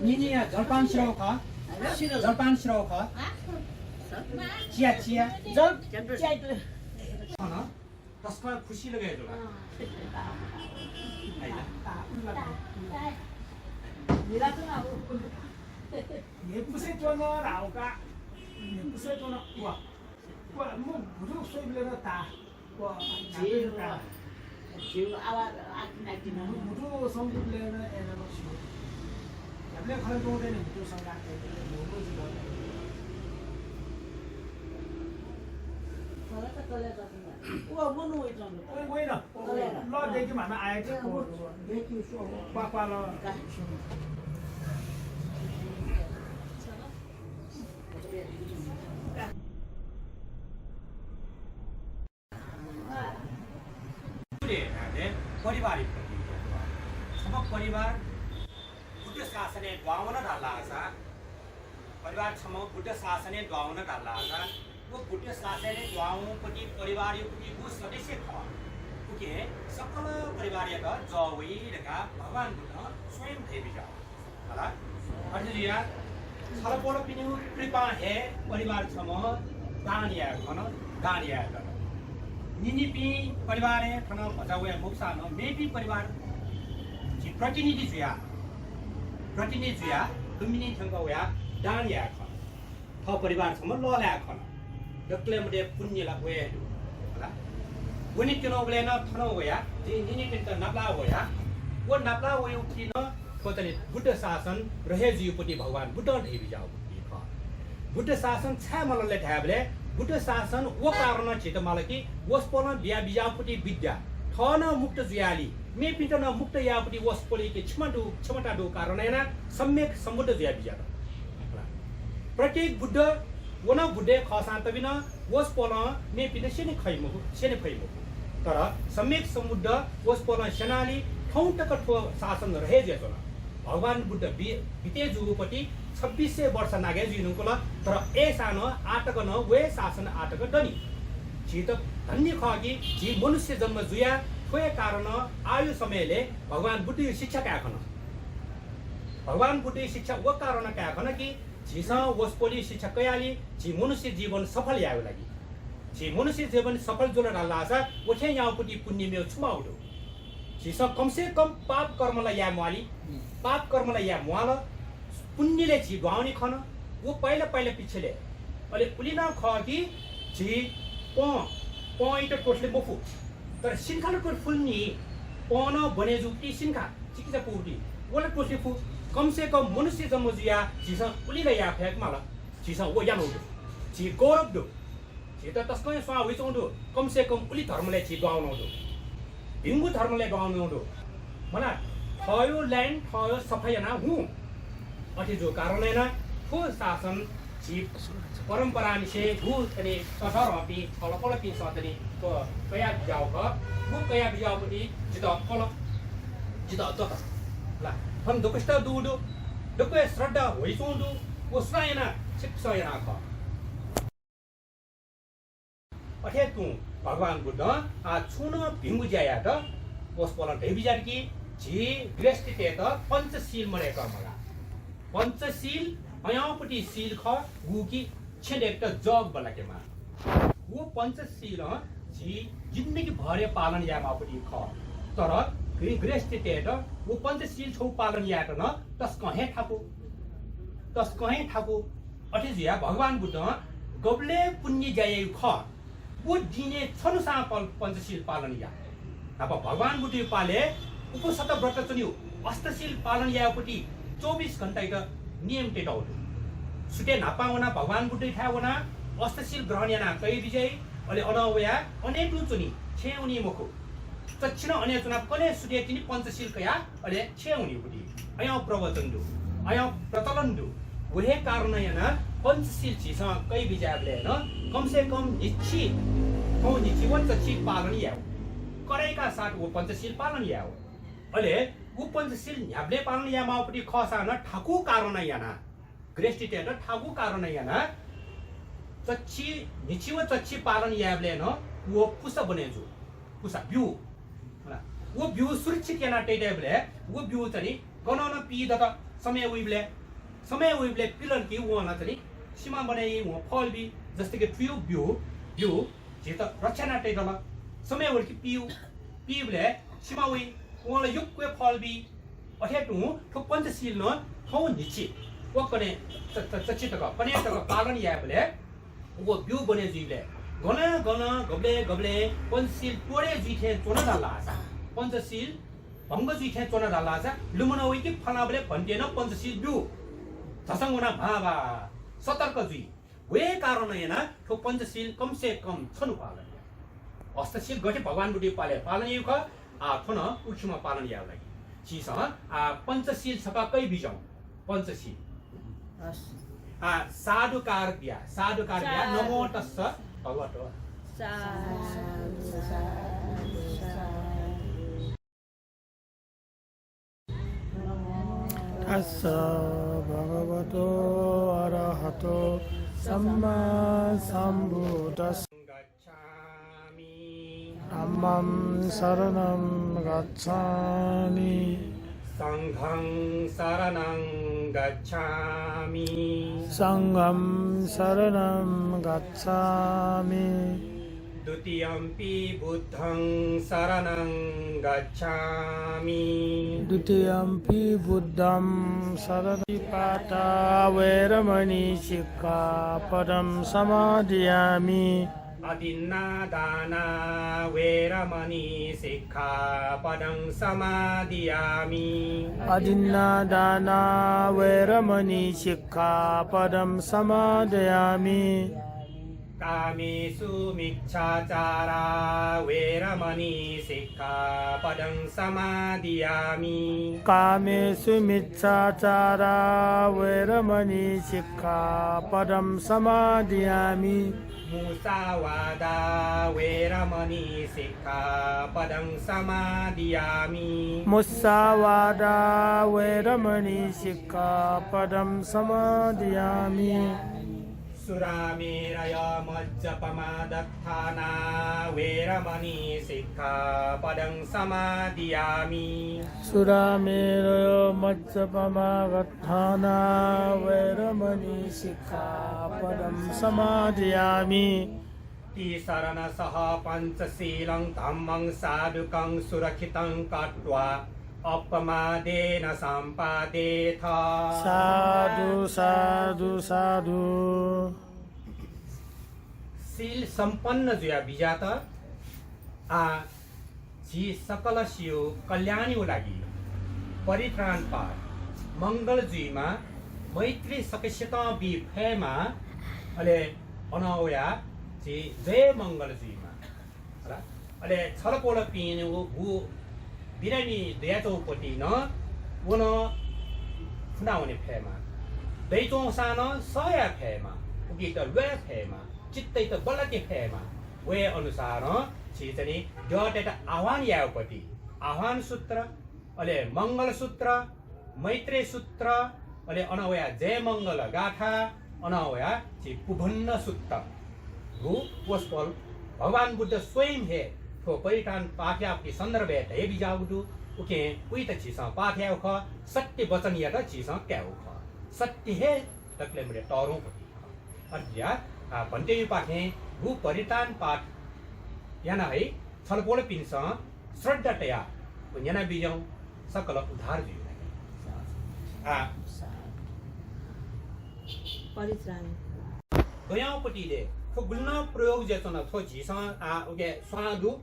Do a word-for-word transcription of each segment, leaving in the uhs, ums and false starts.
निनि या जलपान सिरौ खः। जलपान सिरौ खः। Chia, chia. जल, चिया। अन तस्कं खुसी लगे जुल। न्ह्यपुसे च्वन राउका। न्ह्यपुसे च्वन। वा। वा, मु गुरु सोइबले न ता। परिवार, छम्ह परिवार बुद्ध शासनय् द्वावन धाल धाःसा, परिवार छम्ह बुद्ध शासनय् द्वावन धाल धाःसा, व बुद्ध शासनय् द्वावंपति परिवारयापति गु सदस्य खः, उके सकल परिवारयात जः वइ धकाः भगवान बुद्धं स्वयं धयाबिज्याः। हला? अथे जुयाः छलपोलपिनिगु कृपां हे परिवार छम्ह दान याये खन, दान याये दत। निनिपिं परिवारय् थन भचा वये मफुसा नं मेपिं परिवार झी प्रतिनिधि जुयाः, प्रतिनिधि जुयाः लुम्बिनी थ्यंक वयाः दान याये खन। थः परिवार छम्ह लःल्हाये खन। दकलय् मते पुण्य ला वये हे दु। हला? वने त्यनागुबलय् नं थन वयाः जिं निनिपिन्त नापलाः वयाः, व नापलाः वयागुति नं थ्व तले बुद्ध शासन रहे जुइगुपति भगवान बुद्धं धयाबिज्याःगुपति खः। बुद्ध शासन छाय् माल ले धायेबलय् बुद्ध शासन व कारणं झीत माल कि वसपोलं बियाबिज्याःगुपति विद्या थः नं मुक्त जुयाली मेपिन्त नं मुक्त याःगुपति वसपोलय् क्षमा दु, क्षमता दु कारणं यानाः सम्यक सम्बुद्ध जुयाबिज्यात। प्रत्येक बुद्ध व नं बुद्धय् खःसां तबि नं वसपोलं मेपिन्त स्यने खइ मखु, स्यने फइ मखु। तर सम्यक सम्बुद्ध वसपोलं स्यनाली थौं तक थ्व शासन रहे जुयाच्वन। भगवान बुद्ध बि-, बिते जूगुपति छब्बिस सय वर्ष नागे जुइधुंकल, तर अय्सां नं आः तक नं व हे शासन आः तक दनि। झीत धन्य खः कि झी मनुष्य जन्म जुयाः थ्व हे कारणं आःयागु समयलय् भगवान बुद्धया शिक्षा काये खन। भगवान बुद्धया शिक्षा व कारणं काये खन कि झीसं वसपोलया शिक्षा कयाली झी मनुष्य जीवन सफल यायेगु लागि। झी मनुष्य जीवन सफल जुल धाल धाःसा व थें याःगुपति पुण्य मेगु छु माःगु दु? झीसं कम से कम पाप कर्म ला याये म्वाली, पाप कर्म ला याये म्वाल, पुण्यलय् झी द्वाउने खन, व पाइला पाइला पिछेलय्। अले उलि नं खः कि झी पं, पंयात त्वथले मफु, तर सिन्खाल त्वथले फुल नि, पं नं बने जूगुपति सिन्खा, चिकिचा पूगुपति, व ला त्वथले फु। कम से कम मनुष्य जन्म जुयाः झीसं उलि ला याये फयेक माल, झीसं व यानागु दु, झी गौरव दु। झीत तसकं हे स्वां हुइच्वंगु दु, कम से कम उलि धर्मलय् झी द्वाउनु दु, भिंगु धर्मलय् द्वाउनु दु। मला, थःयो line, थःयो सफा याना हुँ। अथे जू कारणं याना थ्व शासन झी परम्परानिसें गु तनि ससरहंपिं छलपोलपिन्सं तनि थ्व कया बिज्याउ खः। गु कया बिज्याउपति जितः कल, जितः दत। ला, थन दक्वसित दु दु, दक्व हे श्रद्धा हुइच्वं दु, व सुनां याना, छिकपिसं याना खः। अथे तुं भगवान बुद्धं आः छुं नं भिंगु ज्या यायेत वसपोलं धयाबिज्यात कि झी गृहस्थीतय्त पञ्चशील मदय्कः मगाः। पञ्चशील अयंपति शील खः, गु कि छेँ दय्केत जग बल्लाकेमाः। व पञ्चशीलं झी जिन्दगी भर हे पालन यायेमाःपति खः। तर गृ-, गृहस्थीतय्त व पञ्चशील छगू पालन यायेत नं तसकं हे थाकु। तसकं हे थाकु। अथे जुयाः भगवान बुद्धं गबलय् पुण्य ज्या याइगु खः, व दिनय् छन्हुसां पल-, पञ्चशील पालन या। न्हापा भगवान बुद्धया पालय् उपसत व्रत च्वनीगु, अष्टशील पालन यायेपति चौबिस घण्टायात नियम तयातःगु दु। सुथय् न्हापां वनाः भगवान बुद्धयाथाय् वनाः अष्टशील ग्रहण यानाः कयाबिज्याइ, अले अनं वयाः अनय् तुं च्वनी, छेँय् वनी मखु। चच्छि नं अनय् च्वनाः कन्हय् सुथय् तिनि पञ्चशील कयाः अले छेँय् वनीगु दु। अय् प्रवचन दु, अय् प्रचलन दु। व हे कारणं यानाः पञ्चशील झीसं कयाबिज्याःबलय् नं कम से कम न्हिच्छि, थौं न्हिच्छि व चच्छि पालन यायेगु। कडाइका साथ व पञ्चशील पालन यायेगु। अले व पञ्चशील न्ह्याबलें पालन यायेमाःपति खःसां नं थाकु कारणं यानाः, गृहस्थीतय्त थाकु कारणं यानाः चच्छि, न्हिच्छि व चच्छि पालन यायेबलय् नं व पुसा बने जू। पुसा ब्यू। होला। व ब्यू सुरक्षित याना तयेबलय् व ब्यू चाहिँ नि गनं नं पी दत। समय वइबलय्, समय वइबलय् पिलंकि वं ला चाहिँ नि सिमा बनय् वं फल बी। जस्तै कि थुयु ब्यू, ब्यू झीत रक्षा याना तयेदल। समय वल कि पीउ, पीबलय् सिमा वइ, वं ला यक्व फल बी। अथे तुं थ्व पञ्चशील नं थौं न्हिच्छि व कने च-, च-, चच्छि तक, कने तक पालन यायेबलय् व ब्यू बने जुइबलय् गनं गनं गबलें गबलें पञ्चशील तोडे जुइ थें च्वन धाल धाःसा, पञ्चशील भंग जुइ थें च्वन धाल धाःसा लुमना वइ कि फलाबलय् भन्ते नं पञ्चशील ब्यू झसं वना भाः भाः सतर्क जुइ। व हे कारणं यानाः थ्व पञ्चशील कम से कम छन्हु पालन या। अष्टशील गथे भगवान बुद्धं पाले पालन याइगु खः, आ, थ्व नं उखिमा पालन यायेगु लागि। झीसं, आ, पञ्चशील छपा कयाबिज्याहुँ। पञ्चशील। हस्। आ, साधुकार बिया, साधुकार बिया, साधु। नमो तस्स भगवतो। साधु, साधु, साधु। तस्स भगवतो अरहतो सम्मा सम्बुद्धस्स। गच्छामि। धम्मं शरणं गच्छामि। संघं शरणं गच्छामि। संघं शरणं गच्छामि। द्वितीयम्पि बुद्धं शरणं गच्छामि। द्वितीयम्पि बुद्धं शरणं। पाठा वेरमणी सिक्खापदं समादियामि। अदिन्नादाना वेरमणी सिक्खापदं समादियामि। अदिन्नादाना वेरमणी सिक्खापदं समादियामि। कामेसु मिच्छाचारा वेरमणी सिक्खापदं समादियामि। कामेसु मिच्छाचारा वेरमणी सिक्खापदं समादियामि। मुसावादा वेरमणी सिक्खापदं समादियामि। मुसावादा वेरमणी सिक्खापदं समादियामि। सुरामेरयमज्जपमादट्ठाना वेरमणी सिक्खापदं समादियामि। सुरामेरयमज्जपमादट्ठाना वेरमणी सिक्खापदं समादियामि। तिसरणसह पञ्चशीलं धम्मं साधुकं सुरक्षितं कत्वा अप्पमादेन सम्पादेथ। साधु, साधु, साधु। शील सम्पन्न जुया बिज्यात। आ, झी सकलसियो कल्याणयो लागि परित्राण पाठ मंगल जुइमा, मैत्री सकसितं बी फयेमा, अले अन वया झी जय मंगल जुइमा। हला? अले छलपोलपिं व गु बिरामी दयाच्वंपति नं व नं फुना वने फयेमा। दइच्वंसां नं सह याये फयेमा, उकित ल्वाये फयेमा, चित्तइत बल्लाके फयेमा। वये अनुसारं झी चाहिँ द्यःतय्त आह्वान यायेपति आह्वान सूत्र, अले मंगल सूत्र, मैत्रेय सूत्र, अले अन वया जयमंगल गाथा, अन वया झी पुभन्न सूत्र। गु वसपोल भगवान बुद्ध स्वयं हे थ्व परित्राण पाठ याःपति सन्दर्भय् धयाबिज्याःगु दु। उकिं उइत झीसं पाठ यायेगु खः, सत्य वचनयात झीसं कायेगु खः। सत्य हे दकलय् मते तःधंपति खः। अद्या, आ, भन्तेयुपाखें गु परित्राण पाठ याना है। छलपोलपिन्सं श्रद्धा तयाः व न्यनाबिज्याहुँ, सकल उद्धार जुइ। आ, परित्राण। गयंपतिले थ्व गुलिं प्रयोग जुयाच्वन। थ्व झीसं, आ, उके स्वां दु,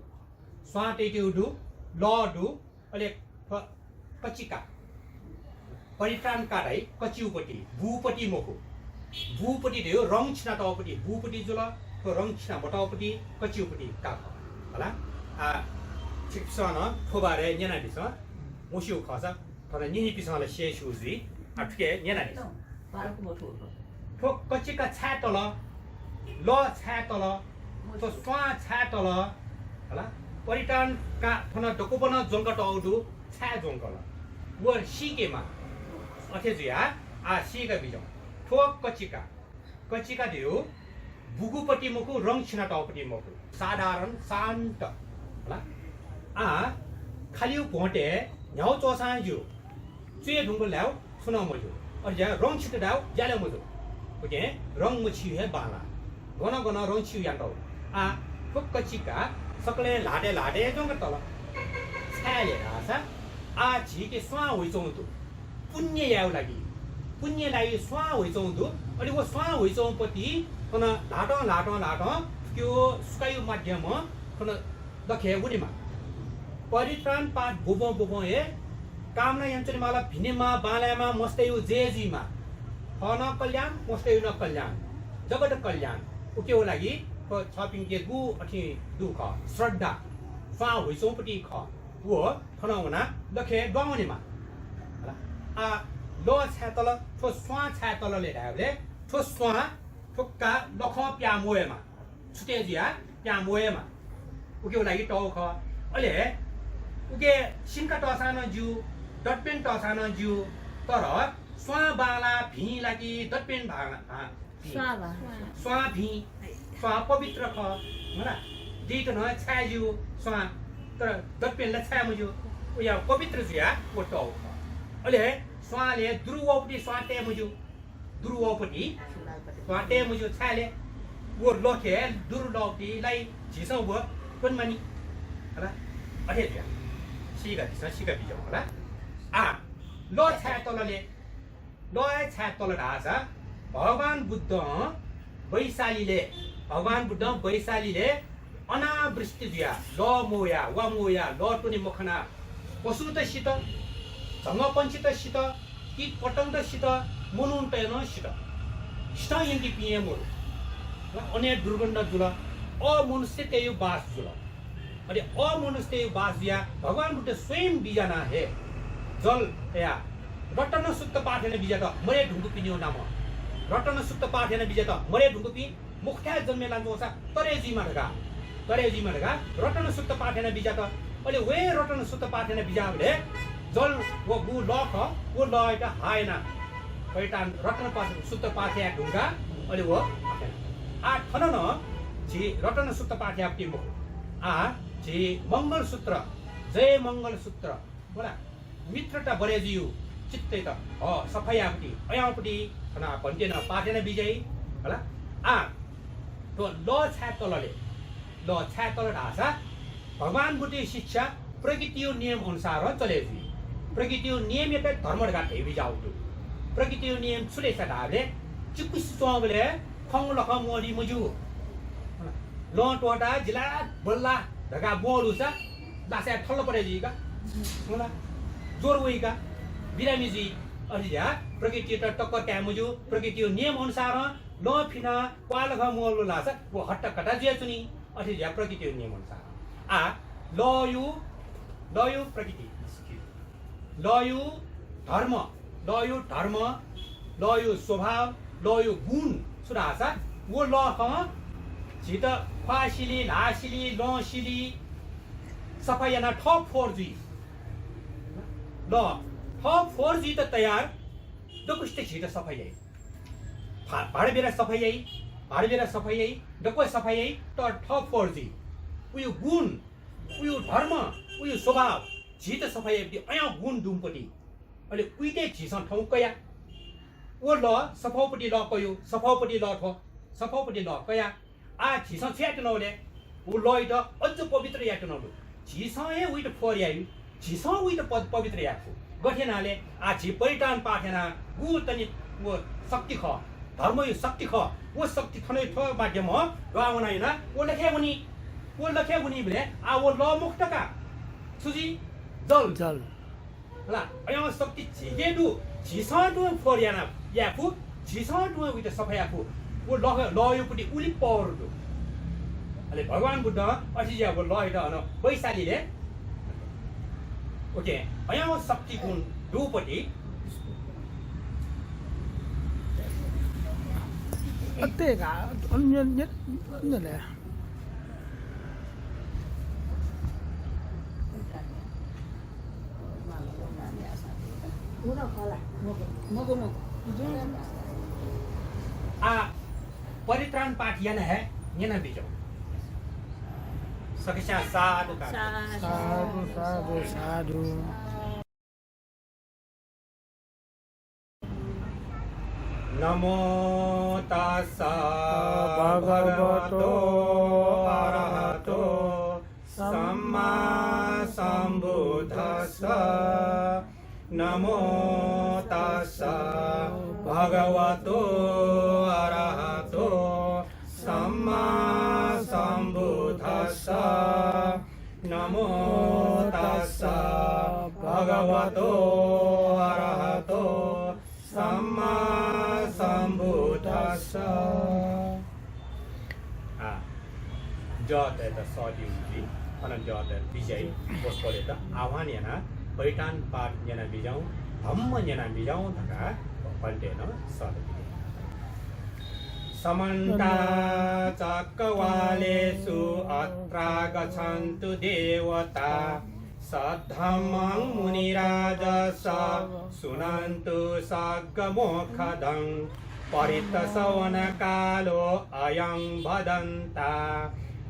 स्वां तइत्यु दु, लः दु, अले थ्व कचिका। परित्राण कात है, कचिउपति, बूपति मखु। बूपति धयो रंग छिनातःपति, बूपति जुल, थ्व रंग छिना मतःपति, कचिउपति का खः। हला? आ, छिकपिन्सं नं थ्व बारे न्यनादिसँ, मस्यू खःसा, थन निनिपिसं ला स्यू जुइ, आ, थुके न्यनादिसँ। थ्व कचिका छाय् तल, लः छाय् तल, थ्व स्वां छाय् तल, हला? परित्राण का थन दक्वबनं ज्वंकातःगु दु, छाय् ज्वंकल? व सीकेमा। अथे जुया, आ सीका बिज्याहुँ। थ्व कचिका, कचिका धयो बुगुपति मखु, रंग छिनातःपति मखु, साधारण शान्त, हला? आ, खालिउ भ्वंतय् न्ह्याउ च्वःसां ज्यू, च्वये धुंकल धायेउ छुं नं मज्यू। अथे जुयाः रं छित धायेउ ज्यालय् मजू। उकिं रं मछिउ हे बांलाः। गन गन रं छिउ यानातःगु। आः थ्व कचिका सकलें ल्हातय् ल्हातय् हे च्वंक तल। छाय् ले धाःसा आः झीके स्वां वइच्वंगु दु। पुण्य यायेउ लागि। पुण्य लागि स्वां वइच्वंगु दु। अले व स्वां वइच्वंगु पति थन ल्हातं ल्हातं ल्हातं थुकिउ सुकायु माध्यमं थन लखय् वनेमा। परित्राण पाठ ब्वब्वं ब्वब्वं हे कामना यानाच्वनेमाल, भिनेमा, बांलायेमा, मस्तय् जय जुइमा। थः नं कल्याण, मस्तय् नं कल्याण, जगत कल्याण। उकिउ लागि थ्व छपिंके गु अथे दु खः, श्रद्धा, स्वां वइच्वंपति खः। व थन वनाः लखय् दुहां वनेमा। हला। आः लः छाय् तल, थ्व स्वां छाय् तल ले धायेबलय् थ्व स्वां थुक्का लखं प्यां मवयेमा। छुतय् जुयाः प्यां मवयेमा। उकिउ लागि तःगु खः। अले उके सिंका तःसां नं ज्यू, दतप्यन तःसां नं ज्यू, तर स्वां बांलाः भिं ला कि दतप्यन बांलाः, भिं। स्वां बांलाः। स्वां भिं, स्वां पवित्र खः, हला। दइत नं छाय् ज्यू स्वां, तर दतप्यन ला छाय् मज्यू, उया पवित्र जुयाः व तःगु खः। अले स्वांले दुरु वःपति स्वां तये मज्यू। दुरु वःपति स्वां तये मज्यू, छाय् ले व लखय् दुरु लःपति ला झीसं व त्वने मानि। हला, अथे जुयाः सीका झीसं सीका बिज्याहुँ हला। आः लः छाय् तल ले, लः हे छाय् तल धाःसा भगवान बुद्धं वैशालीले, भगवान बुद्धं वैशालीले अनावृष्टि जुयाः, लः मवयाः, वा मवयाः, लः त्वने मखनाः पशुत सित, झंगःपंक्षीत सित, कीट पतंगत सित, मनूतय् नं सित। सितं यंकीपिं हे मरु। अन हे दुर्गन्ध जुल, अमनुष्यतय् बास जुल। अले अमनुष्यतय् बास जुयाः भगवान बुद्ध स्वयं बिज्यानाः हे जल तयाः रतन सुक्त पाठ याना बिज्यात मरय् धुंकूपिनिगु नामं। रतन सुक्त पाठ याना बिज्यात मरय् धुंकूपिं मखुथाय् जन्मे लानाच्वंसा तरे जुइमा धकाः, तरे जुइमा धकाः रतन सुक्त पाठ याना बिज्यात। अले व हे रतन सुक्त पाठ याना बिज्याःबलय् जल व गु लः खः, व लःयात हा यानाः परित्राण रतन पाठ, सुक्त पाठ याये धुंकाः अले व आः थन नं झी रतन सुक्त पाठ यायेपति मखु। आः झी मंगल सूत्र, जय मंगल सूत्र, हला, मित्रता बढे जुइउ चित्तयात, ह, सफा यायेपति, अयाउपति थन आः भन्तेनं पाठ याना बिज्याइ, हला। आः थ्व लः छाय् तल ले, लः छाय् तल धाःसा भगवान बुद्धया शिक्षा प्रकृतिया नियम अनुसारं चले जुइ। प्रकृतिया नियमयात धर्म धकाः धयाबिज्याःगु दु। प्रकृतिया नियम छु ले धाःबलय् चिकुसे च्वंबलय् खंगु लखं म्वःली मज्यू। लं त्वःताः जिला बल्ला धकाः ब्वंलुसा लासाय् थल्ल परे जुइ का। हला, ज्वर वइ का, बिरामी जुइ। अथे जुयाः प्रकृतियात टक्कर काये मज्यू। प्रकृतिया नियम अनुसारं लं फिनाः क्वाः लखं म्वःलु धाःसा व हट्टाकट्टा जुयाच्वनी। अथे जुयाः प्रकृतिया नियम अनुसारं। आः लःया, लःया प्रकृति, लःया धर्म, लःया धर्म, लःया स्वभाव, लःया गुण छु धाःसा व लखं झीत ख्वाः सिलि, ल्हाः सिलि, लं सिलि सफा यानाः थः फोहोर जुइ। लः थः फोहोर जुइत तयार, दक्वसित झीत सफा याइ। भा-, भाँडा बेरा सफा याइ, भाँडा बेरा सफा याइ, दक्व सफा याइ, तर थः फोहोर जुइ। उया गुण, उया धर्म, उया स्वभाव, झीत सफा याइपति अयां गुण दुम्ह पति। अले उइत झीसं थौं कया। व लः सफाउपति लः कया, सफाउपति लः थ्व, सफाउपति लः कया। आः झीसं छु यायेत्यनागु ले? व लःयात अझ पवित्र यायेत्यनागु दु। झीसं हे उइत फोहोर याइ, झीसं उइत प-, पवित्र याये फु। गथे यानाः ले? आः झी परित्राण पाठ यानाः गु तनि व शक्ति खः, धर्मया शक्ति खः, व शक्ति थन थ्व माध्यमं दुहां वनाः यानाः व लखय् वनी। व लखय् वनीबलय् आः व लः मखुत का, छु जुइ? जल। जल। हला, अयां शक्ति झीके दु, झीसं तुं फोहोर याना याये फु, झीसं तुं उइत सफा याये फु। व लः, लःयापति उलि power दु। अले भगवान बुद्धं अथे जुयाः व लःयात अन वैशालीले, OK, अयां शक्ति गुण दुपति। अते का, अन्य, अन्य, अन्य ले। आः परित्राण पाठ याना हे न्यना बिज्याहुँ। सकसियां साधु, साधु। साधु, साधु, साधु। नमो तस्स भगवतो अरहतो सम्मा सम्बुद्धस्स। नमो तस्स भगवतो अरहतो सम्मा सम्बुद्धस्स। नमो तस्स भगवतो अरहतो सम्मा सम्बुद्धस्स। आ, जःतय्त सःतिउ जुइ, अन जःतय्त विजय वसपोलय्त आह्वान यानाः परित्राण पाठ न्यनाबिज्याहुँ, धम्म न्यनाबिज्याहुँ धकाः भन्तेनं सःतबिज्याइ। समन्ता चक्रवालेषु अत्रागच्छन्तु देवता। सद्धम्मं मुनिराजस्स शृण्वन्तु सग्गमोक्खदं। पठित्तसवनकालो अयं भदन्ता।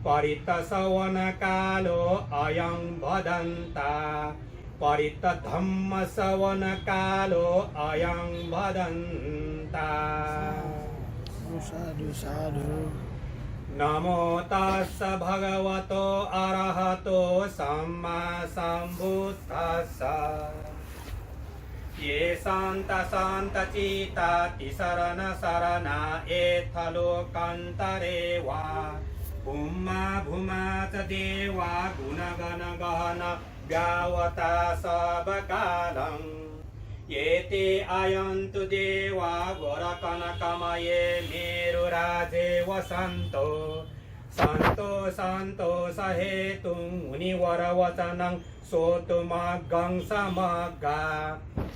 पठित्तसवनकालो अयं भदन्ता। पठित्तधम्मसवनकालो अयं भदन्ता। साधु, साधु। नमो तस्स भगवतो अरहतो सम्मा सम्बुद्धस्स। ये सन्त सन्त चित्ता तिसरण सरणा एत्थ लोकन्तरे वा। भुम्मा भुमा च देवा गुणगण गहन व्यावता सवकालं। एते आयन्तु देवा वरकनकमये मेरुराजे वसन्तो। सन्तो सन्तोषहेतुं मुनिवरवचनं श्रोतुमग्गं समग्गा।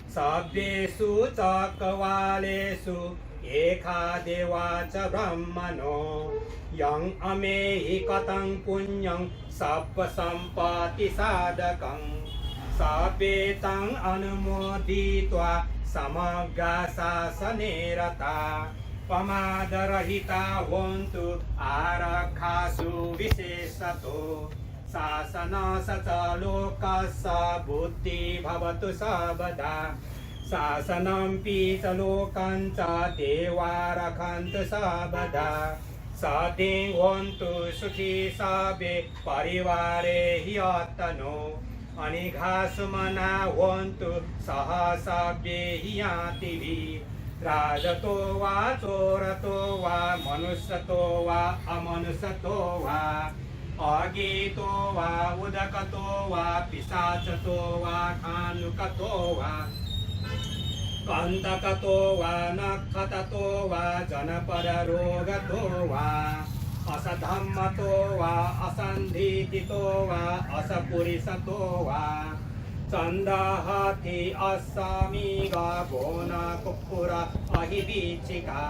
सब्बेषु चक्रवालेषु एखा देवा च ब्रह्मणो। यं अमेहि कतं पुण्यं सब्बसम्पत्तिसाधकं। सब्बे तं अनुमोदित्वा समग्गा शासने रता। प्रमादरहिता होन्तु आरक्षासु विशेषतो। शासनस च लोकस्स बुद्धि भवतु सब्बदा। शासनम्पि च लोकञ्च देवा रखन्तु सब्बदा। सद्धिं होन्तु सुखी सब्बे परिवारेहि अत्तनो। अनिघा सुमना होन्तु सह सब्बेहि यातिभि। राजतो वा चोरतो वा मनुष्यतो वा अमनुष्यतो वा। अगीतो वा उदकतो वा पिशाचतो वा खानुकतो वा। कन्तकतो वा नखततो वा जनपदरोगतो वा। असधम्मतो वा असन्धितितो वा असपुरिसतो वा। चण्डहथि अश्वमिग बोन कुक्कुर अहि बिच्छिका।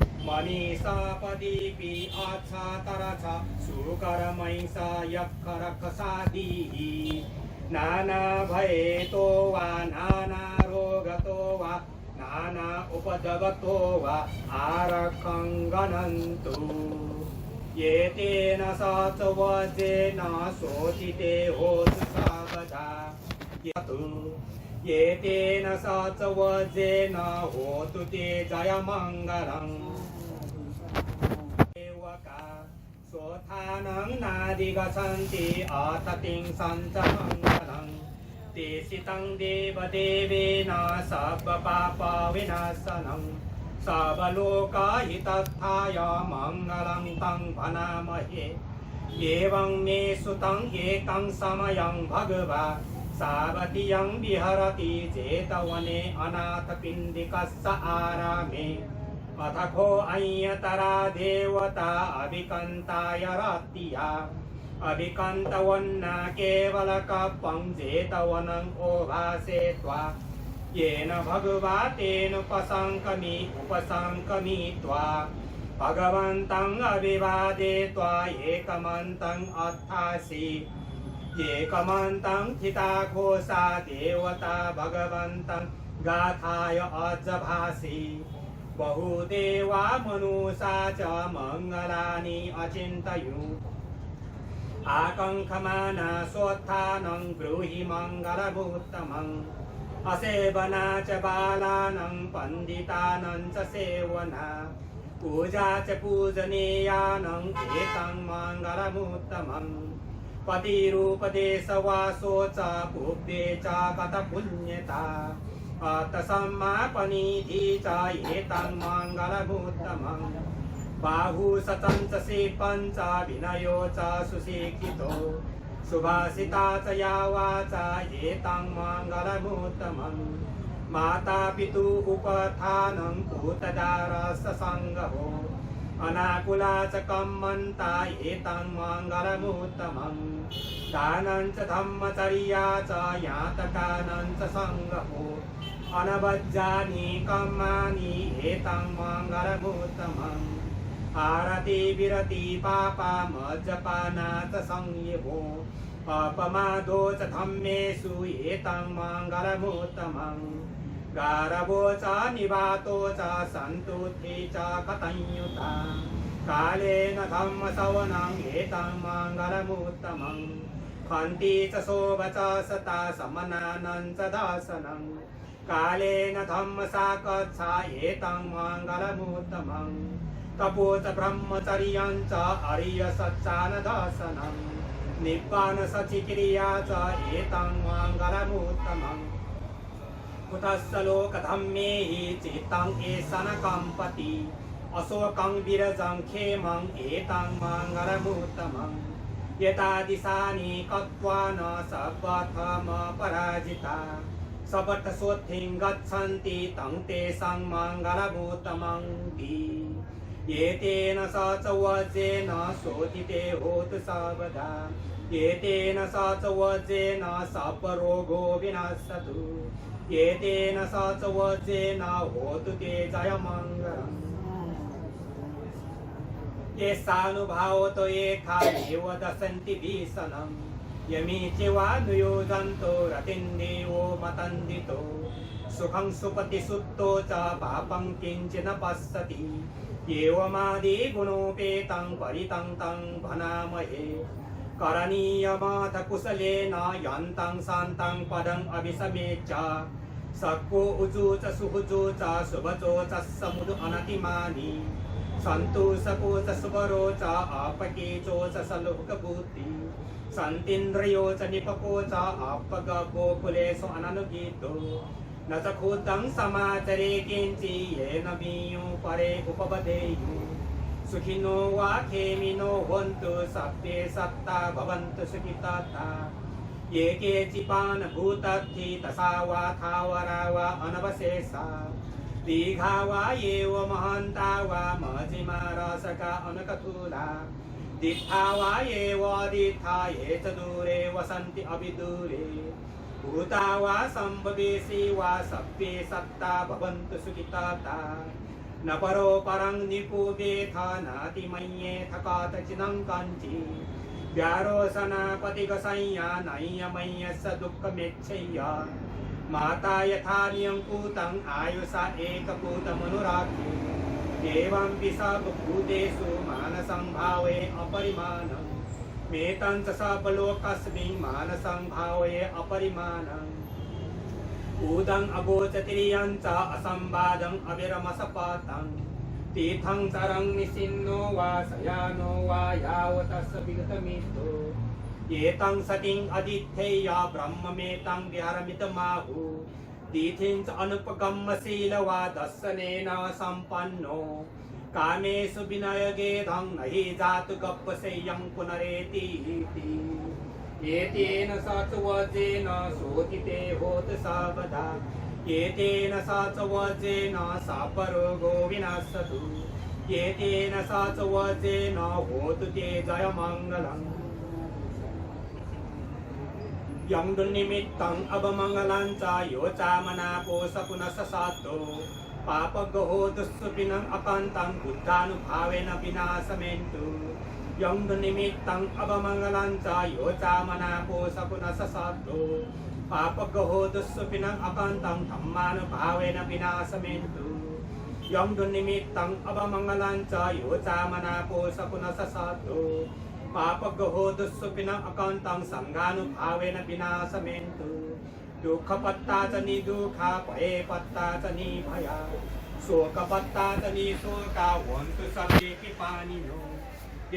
मनिष पदिपि अच्छ तरछ सुकर महिष यक्ख रक्खसादिः। नाना भयतो वा नाना रोगतो वा नाना उपद्रवतो वा आरक्षं गणन्तु। एतेन सच्च वज्रेण सोत्थि ते होतु सब्बदा। एतेन सच्च वज्रेण होतु ते जयमङ्गलं। सेवका। सोत्थानं नाधिगच्छन्ति अथ तिंसञ्च मङ्गलं। तेषितं देवदेवेन सब्बपापविनाशनं। सब्बलोकहितत्थाय मङ्गलं तं भणामहे। एवं मे सुतं एकं समयं भगवा सावतियं विहरति जेतवने अनाथपिण्डिकस्स आरामे। अथ खो अन्यतरा देवता अभिकन्ताय रत्तिया। अभिकन्तवन्ना केवलकप्पं जेतवनं ओभासेत्वा। येन भगवा तेनुपसंकमि उपसंकमित्वा। भगवन्तं अभिवादेत्वा एकमन्तं अट्ठासि। एकमन्तं थिता घोषा देवता भगवन्तं गाथाय अज्जभासि। बहुदेवा मनुषा च मङ्गलानि अचिन्तयु। आकाङ्क्षमाणा श्वत्थानं ब्रूहि मङ्गलमुत्तमम्। असेवना च बालानं पण्डितानं च सेवना। पूजा च पूजनीयानं एतं मङ्गलमुत्तमम्। पतिरूपदेशवासो च पुब्बे च कतपुण्यता। अत्तसम्मापनीति च एतं मङ्गलमुत्तमम्। बाहुसचं च सिप्पं च विनयो च सुशिक्षितो। सुभाषिता च या वाचा एतं मङ्गलमुत्तमम्। मातापितु उपत्थानं पुत्रदारस्संगहो। अनाकुला च कम्मन्ता एतं मङ्गलमुत्तमम्। दानं च धम्मचर्या च यातकानं च संगहो। अनवज्जानि कम्मानि एतं मङ्गलमुत्तमम्। आरति विरति पापा मज्जपाना च संयमो। अपमादो च धम्मेसु एतं मङ्गलमुत्तमम्। गारवो च निवातो च सन्तुत्थि च कतञ्ञुता। कालेन धम्मसवनं एतं मङ्गलमुत्तमम्। खन्ति च सोवचसता समनानं च दसनं। कालेन धम्मसाकच्छा एतं मङ्गलमुत्तमम्। तपो च ब्रह्मचर्यं च अरियसच्चानदसनं। निब्बानसचिकिरिया च एतं मङ्गलमुत्तमम्। कुतस्स लोकधम्मेहि चित्तं एस्स न कम्पति। असोकं विरजं खेमं एतं मङ्गलमुत्तमम्। एतादिसानि कत्वान सब्बथमपराजिता। सब्बथ सोत्थिं गच्छन्ति तं तेसं मङ्गलमुत्तमम्ति। एतेन सचवज्जेन सोत्थि ते होतु सब्बदा। एतेन सचवज्जेन सब्बरोगो विनस्सतु। एतेन सचवज्जेन होतु ते जयमङ्गलम्। एस्सानुभावतो एखामेव दसन्ति वीसनं। यमी चेवानुयोजन्तो रतिं देवो मतन्दितो। सुखं सुपतिसुत्तो च पापं किञ्चि न पस्सति। एवमादिगुणोपेतं परितं तं भणामहे। करणीयमथ कुसलेन यन्तं सन्तं पदं अभिसमेच्च। सक्कु उजु च सुहुजु च सुवचो चस्स मुदु अनतिमानी। सन्तुसको च सुबरो च अपकीचो च सलुहकबुद्धि। सन्तिन्द्रियो च निपको च अप्पगब्बो कुलेसु अननुगिद्धो। न च खुद्दं समाचरे किञ्चि येन विञ्ञु परे उपवदेयु। सुखिनो वा खेमिनो होन्तु सब्बे सत्ता भवन्तु सुखितता। ये केचिपान भूतत्थि तसा वा थावरा वा अनवशेषा। दीघा वा येव महन्ता वा मझिमा रसका अनकथूला। दिट्ठा वा येव अदिट्ठा ये च दूरे वसन्ति अविदूरे। भूता वा सम्भवेसी वा सब्बे सत्ता भवन्तु सुखितता। न परो परं निपुवेथ नातिमय्येथ कतचिनं कञ्चि। व्यारोसना पतिगसंया नय्यमय्यस्स दुःखमेच्छय्य। माता यथा नियं पूतं आयुषा एकपूतमनुराख्ये। एवंपि सब्बभूतेसु मानसं भावये अपरिमाणं। मेतञ्च सब्बलोकस्मिं मानसं भावये अपरिमाणं। उदं अगोचतिरियञ्च असम्बाधं अविरमसपतं। तीर्थं चरं निसिन्नो वा सयानो वा यावतस्स विगतमिद्धो। एतं सतिं अधिष्ठेय्य ब्रह्ममेतं विहारमिदमाहु। दिथिञ्च अनुपगम्य शील वा दस्सनेन सम्पन्नो। कामेसु विनयगेधं न हि जातु गब्बसेय्यं पुनरेतीति। एतेन सचवज्जेन सोत्थि ते होतु सब्बदा। एतेन सचवज्जेन सब्बरोगो विनस्सतु। एतेन सचवज्जेन होतु ते जयमङ्गलम्। यं दुःनिमित्तं अवमङ्गलञ्च यो चामनापो सकुनस्स सद्दो। पापग्गहो दुःसुपिनं अकन्तं बुद्धानुभावेन विनासमेन्तु। यं दुःनिमित्तं अवमङ्गलञ्च यो चामनापो सकुनस्स सद्दो। पापग्गहो दुःसुपिनं अकन्तं धम्मानुभावेन विनासमेन्तु। यं दुःनिमित्तं अवमङ्गलञ्च यो चामनापो सकुनस्स सद्दो। पापग्रहो दुःस्वपिनः अकन्तं सङ्घानुभावेन विनाशमेन्तु। दुःखपत्ता च निदुःखा भयपत्ता च निभया। शोकपत्ता च निशोका होन्तु सब्बेपि पाणिनो।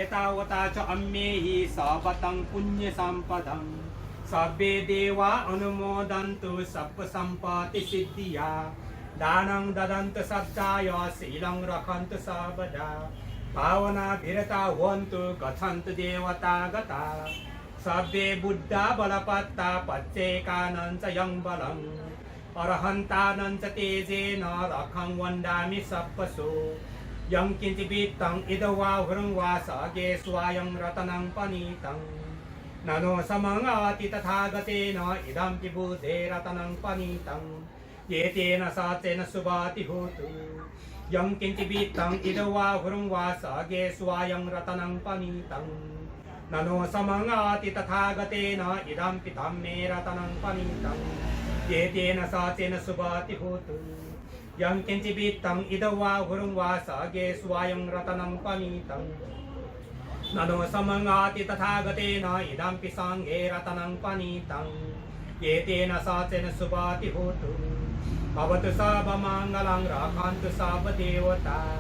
एतावता च अम्मेहि सब्बतं पुण्यसम्पदं। सब्बे देवा अनुमोदन्तु सब्बसम्पत्तिसिद्धिया। दानं ददन्तु सद्धाय शीलं रखन्तु सब्बदा। भावनाभिरता होन्तु गच्छन्तु देवतागता। सब्बे बुद्धा बलपत्ता पच्चेकानञ्च यं बलं। अरहन्तानञ्च तेजेन रखं वन्दामि सब्बसो। यं किञ्चि वित्तं इदं वा हुरं वा सगे स्वायं रतनं पणितं। ननो समं अति तथागतेन इदम्पि बुद्धे रतनं पणितं। एतेन सच्चेन सुभति होतु। यं किञ्चि वित्तं इदं वा हुरं वा सगे स्वायं रतनं पणितं। ननो समं अति तथागतेन इदम्पि धम्मे रतनं पणितं। एतेन सच्चेन सुभति होतु। यं किञ्चि वित्तं इदं वा हुरं वा सगे स्वायं रतनं पणितं। ननो समं अति तथागतेन इदम्पि सङ्घे रतनं पणितं। एतेन सच्चेन सुभति होतु। भवतु सब्बमङ्गलं रखन्तु सब्बदेवता।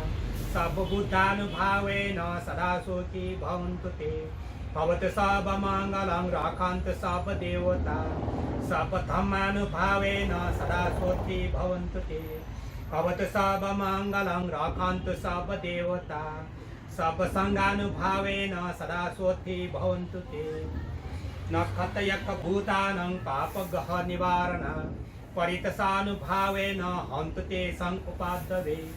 सब्बबुद्धानुभावेन सदा सुखी भवन्तु ते। भवतु सब्बमङ्गलं रखन्तु सब्बदेवता। सब्बधम्मानुभावेन सदा सुखी भवन्तु ते। भवतु सब्बमङ्गलं रखन्तु सब्बदेवता। सब्बसङ्घानुभावेन सदा सुखी भवन्तु ते। नक्षत्रयक्षभूतानां पापग्रहनिवारणा। परित्तासानुभावेन हन्तु तेषां उपद्रवे।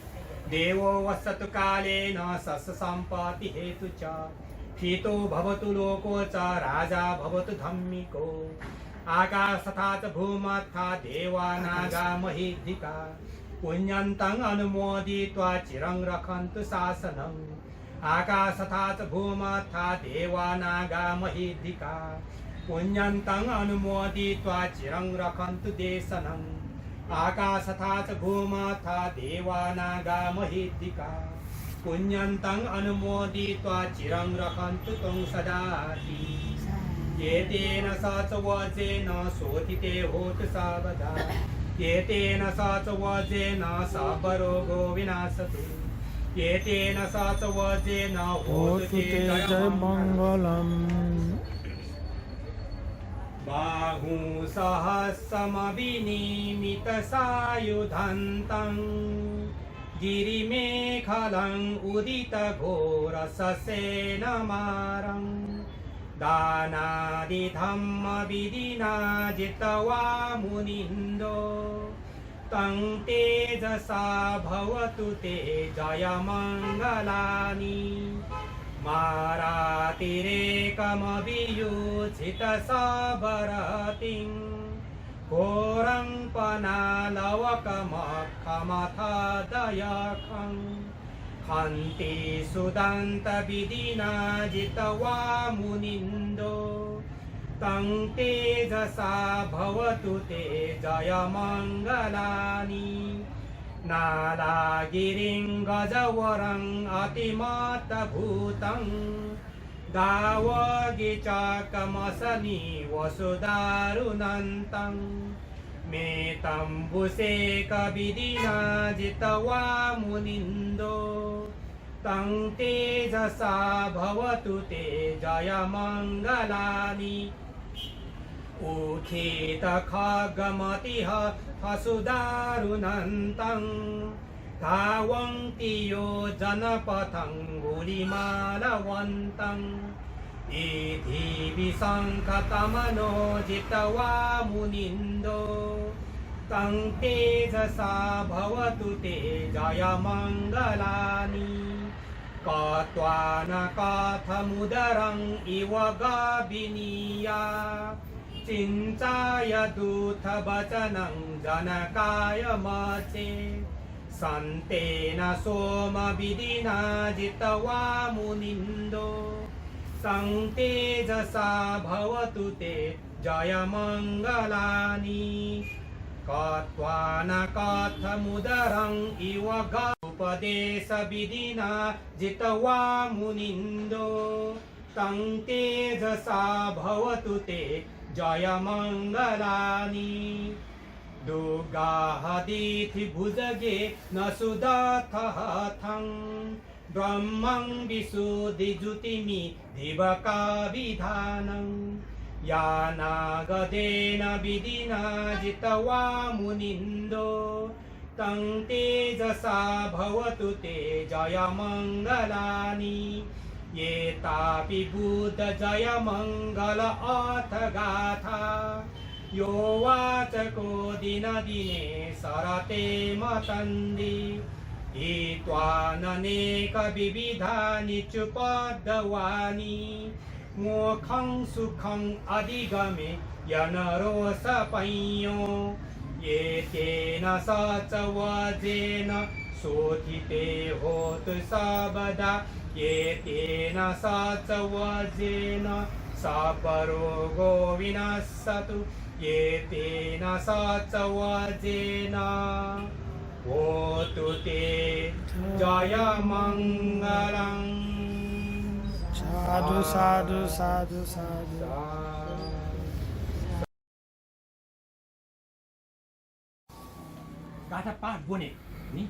देवो वसतु कालेन सस्सम्पत्तिहेतु च। स्थितो भवतु लोको च राजा भवतु धम्मिको। आकाशथा च भूमथा देवा नागा महिद्धिका। पुण्यन्तं अनुमोदित्वा चिरं रखन्तु शासनं। आकाशथा च भूमथा देवा नागा महिद्धिका। पुण्यन्तं अनुमोदित्वा चिरं रखन्तु देशनं। आकाशथा च भूमथा देवा नागा महिद्धिका। पुण्यन्तं अनुमोदित्वा चिरं रखन्तु त्वं सदाति। एतेन सच्चवज्जेन सोत्थि ते होतु सब्बदा। एतेन सच्चवज्जेन सब्बरोगो विनस्सतु। एतेन सच्चवज्जेन होतु ते जयमङ्गलम्। बाहुं सहस्रमभिनिमितसायुधन्तं। गिरिमेखलं उदितघोरससेन मारं। दानादिधम्मविधिना जित्वा मुनिन्दो। तं तेजसा भवतु ते जयमङ्गलानि। मारातिरेकमभियुज्झितसब्बरतिं। घोरं पनालवकमखमथदयखं। खन्तिसुदन्तविधिना जित्वा मुनिन्दो। तं तेजसा भवतु ते जयमङ्गलानि। नालागिरिं गजवरं अतिमत्तभूतं। दावगिचक्कमसनिव सुदारुणन्तं। मेतम्बुसेकविधिना जित्वा मुनिन्दो। तं तेजसा भवतु ते जयमङ्गलानि। उक्खितखड्गमतिहठसुदारुणन्तं। धावन्ति योजनपथं गुलिमालवन्तं। इद्धिविशङ्खतमनो जित्वा मुनिन्दो। तं तेजसा भवतु ते जयमङ्गलानि। कट्वानकठमुदरं इव गाभिनिया। चिञ्चाय दुःठवचनं जनकाय मज्झे। सन्तेन सोमविधिना जित्वा मुनिन्दो। तं तेजसा भवतु ते जयमङ्गलानि। कट्वानकठमुदरं इव गा-, उपदेशविधिना जित्वा मुनिन्दो। तं तेजसा भवतु ते जयमंगलानि। दुग्गाहदिथि भुजगे न सुदत्थ हथं ब्रह्मं विशुद्धि जुतिमि दिवका विधानं। यानागदेन विधिना जितवा मुनिन्दो। तं तेजसा भवतु ते जयमंगलानि। एतापि बुद्ध जयमंगल अथ गाथा। यो वाचको दिनदिने सरते मतन्दि। हित्वा ननेक विविधानि चुपद्दवानि। मोखं सुखं अधिगमे यनरोसपञ्ञो। एतेन सच्चवज्जेन सोत्थि ते होतु सब्बदा। एतेन सच्चवज्जेन सब्बरोगो विनस्सतु। एतेन सच्चवज्जेन होतु ते जयमंगलं। साधु, साधु, साधु, साधु। गाथा पाठ ब्वने नि।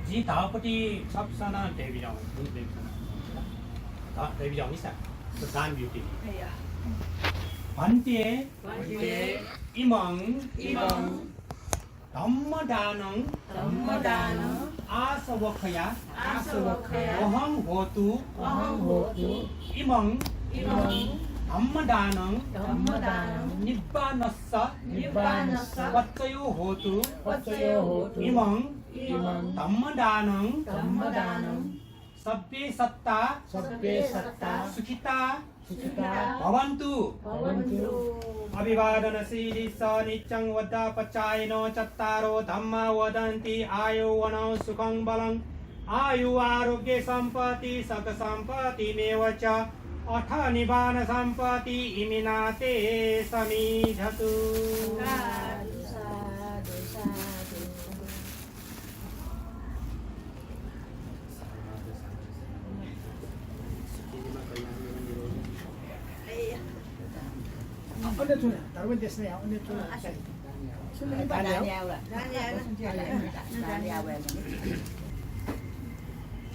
जिं धाःपति छप्सना धयाबिज्याहुँ, धयाबिज्याहुँ नि सा, दान ब्यूति। भन्ते, भन्ते, इमं, इमं, धम्मदानं, धम्मदानं, आसवखया, आसवखया, अहं होतु, अहं होतु, इमं, इमं, धम्मदानं, धम्मदानं, निब्बानस्स, निब्बानस्स, पच्चयो होतु, पच्चयो होतु, इमं, इमं, धम्मदानं, धम्मदानं, सब्बे सत्ता, सब्बे सत्ता, सुखिता, सुखिता, भवन्तु, भवन्तु। अभिवादनसीलिस्स निच्चं वुद्धापचायिनो चत्तारो धम्मा वदन्ति आयु वनं सुखं बलं आयु आरोग्य सम्पत्ति सक सम्पत्तिमेव च अथ निब्बान सम्पत्ति इमिना ते समिद्धतु। साधु, साधु, साधु। अन्य छु, धर्म देशना या, अन्य छु।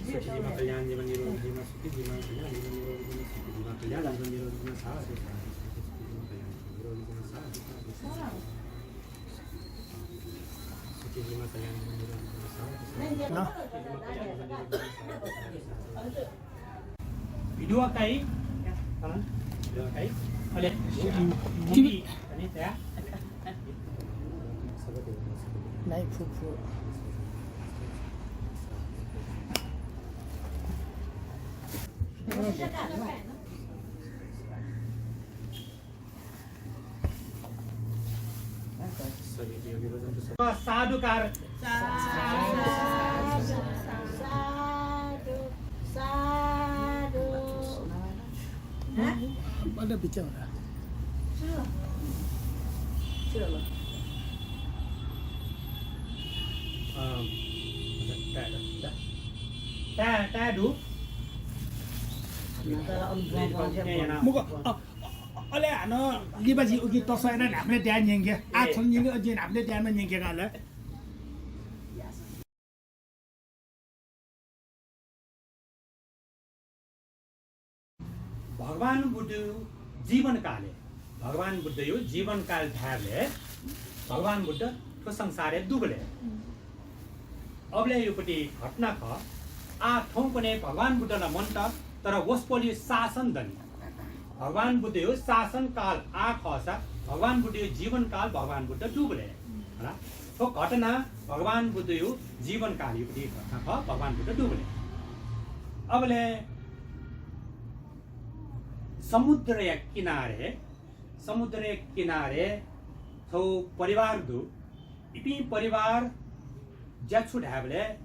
सुखी जीवन कल्याण जीवन निरोगी जीवन सुखी जीवन कल्याण जीवन निरोगी जीवन सुखी जीवन कल्याण जीवन निरोगी जीवन साधु साधु सुखी जीवन कल्याण जीवन निरोगी जीवन साधु साधु। Video kai? Hah? Video kai? Oleh. T V. Ani ya? Nai phu phu. साधुकार। साधु, साधु, साधु। हँ? बडा बिचारा। अँ, ताय्, ताय् दु। मुख, अ, अले हानं लिबाजी उकी तसः यानाः न्ह्याबलें द्याः न्यंके। आः थन न्यंके, अझ न्ह्याबलें द्याः नं न्यंके का ला। भगवान बुद्धया जीवनकालय्, भगवान बुद्धया जीवनकाल धायेबलय् भगवान बुद्ध थ्व संसारय् दुबलय् अबलय् यो पति घटना खः। आः थौंकन्हय् भगवान बुद्ध ला मन्त, तर वसपोलया शासन दनि। भगवान बुद्धया शासनकाल आः खःसा भगवान बुद्धया जीवनकाल भगवान बुद्ध दुबलय्। हला? थ्व घटना भगवान बुद्धया जीवनकालया पति घटना खः, भगवान बुद्ध दुबलय्। अबलय् समुद्रया किनारय् समुद्रया किनारय् छगू परिवार दु। इपिं परिवार ज्या छु धायेबलय्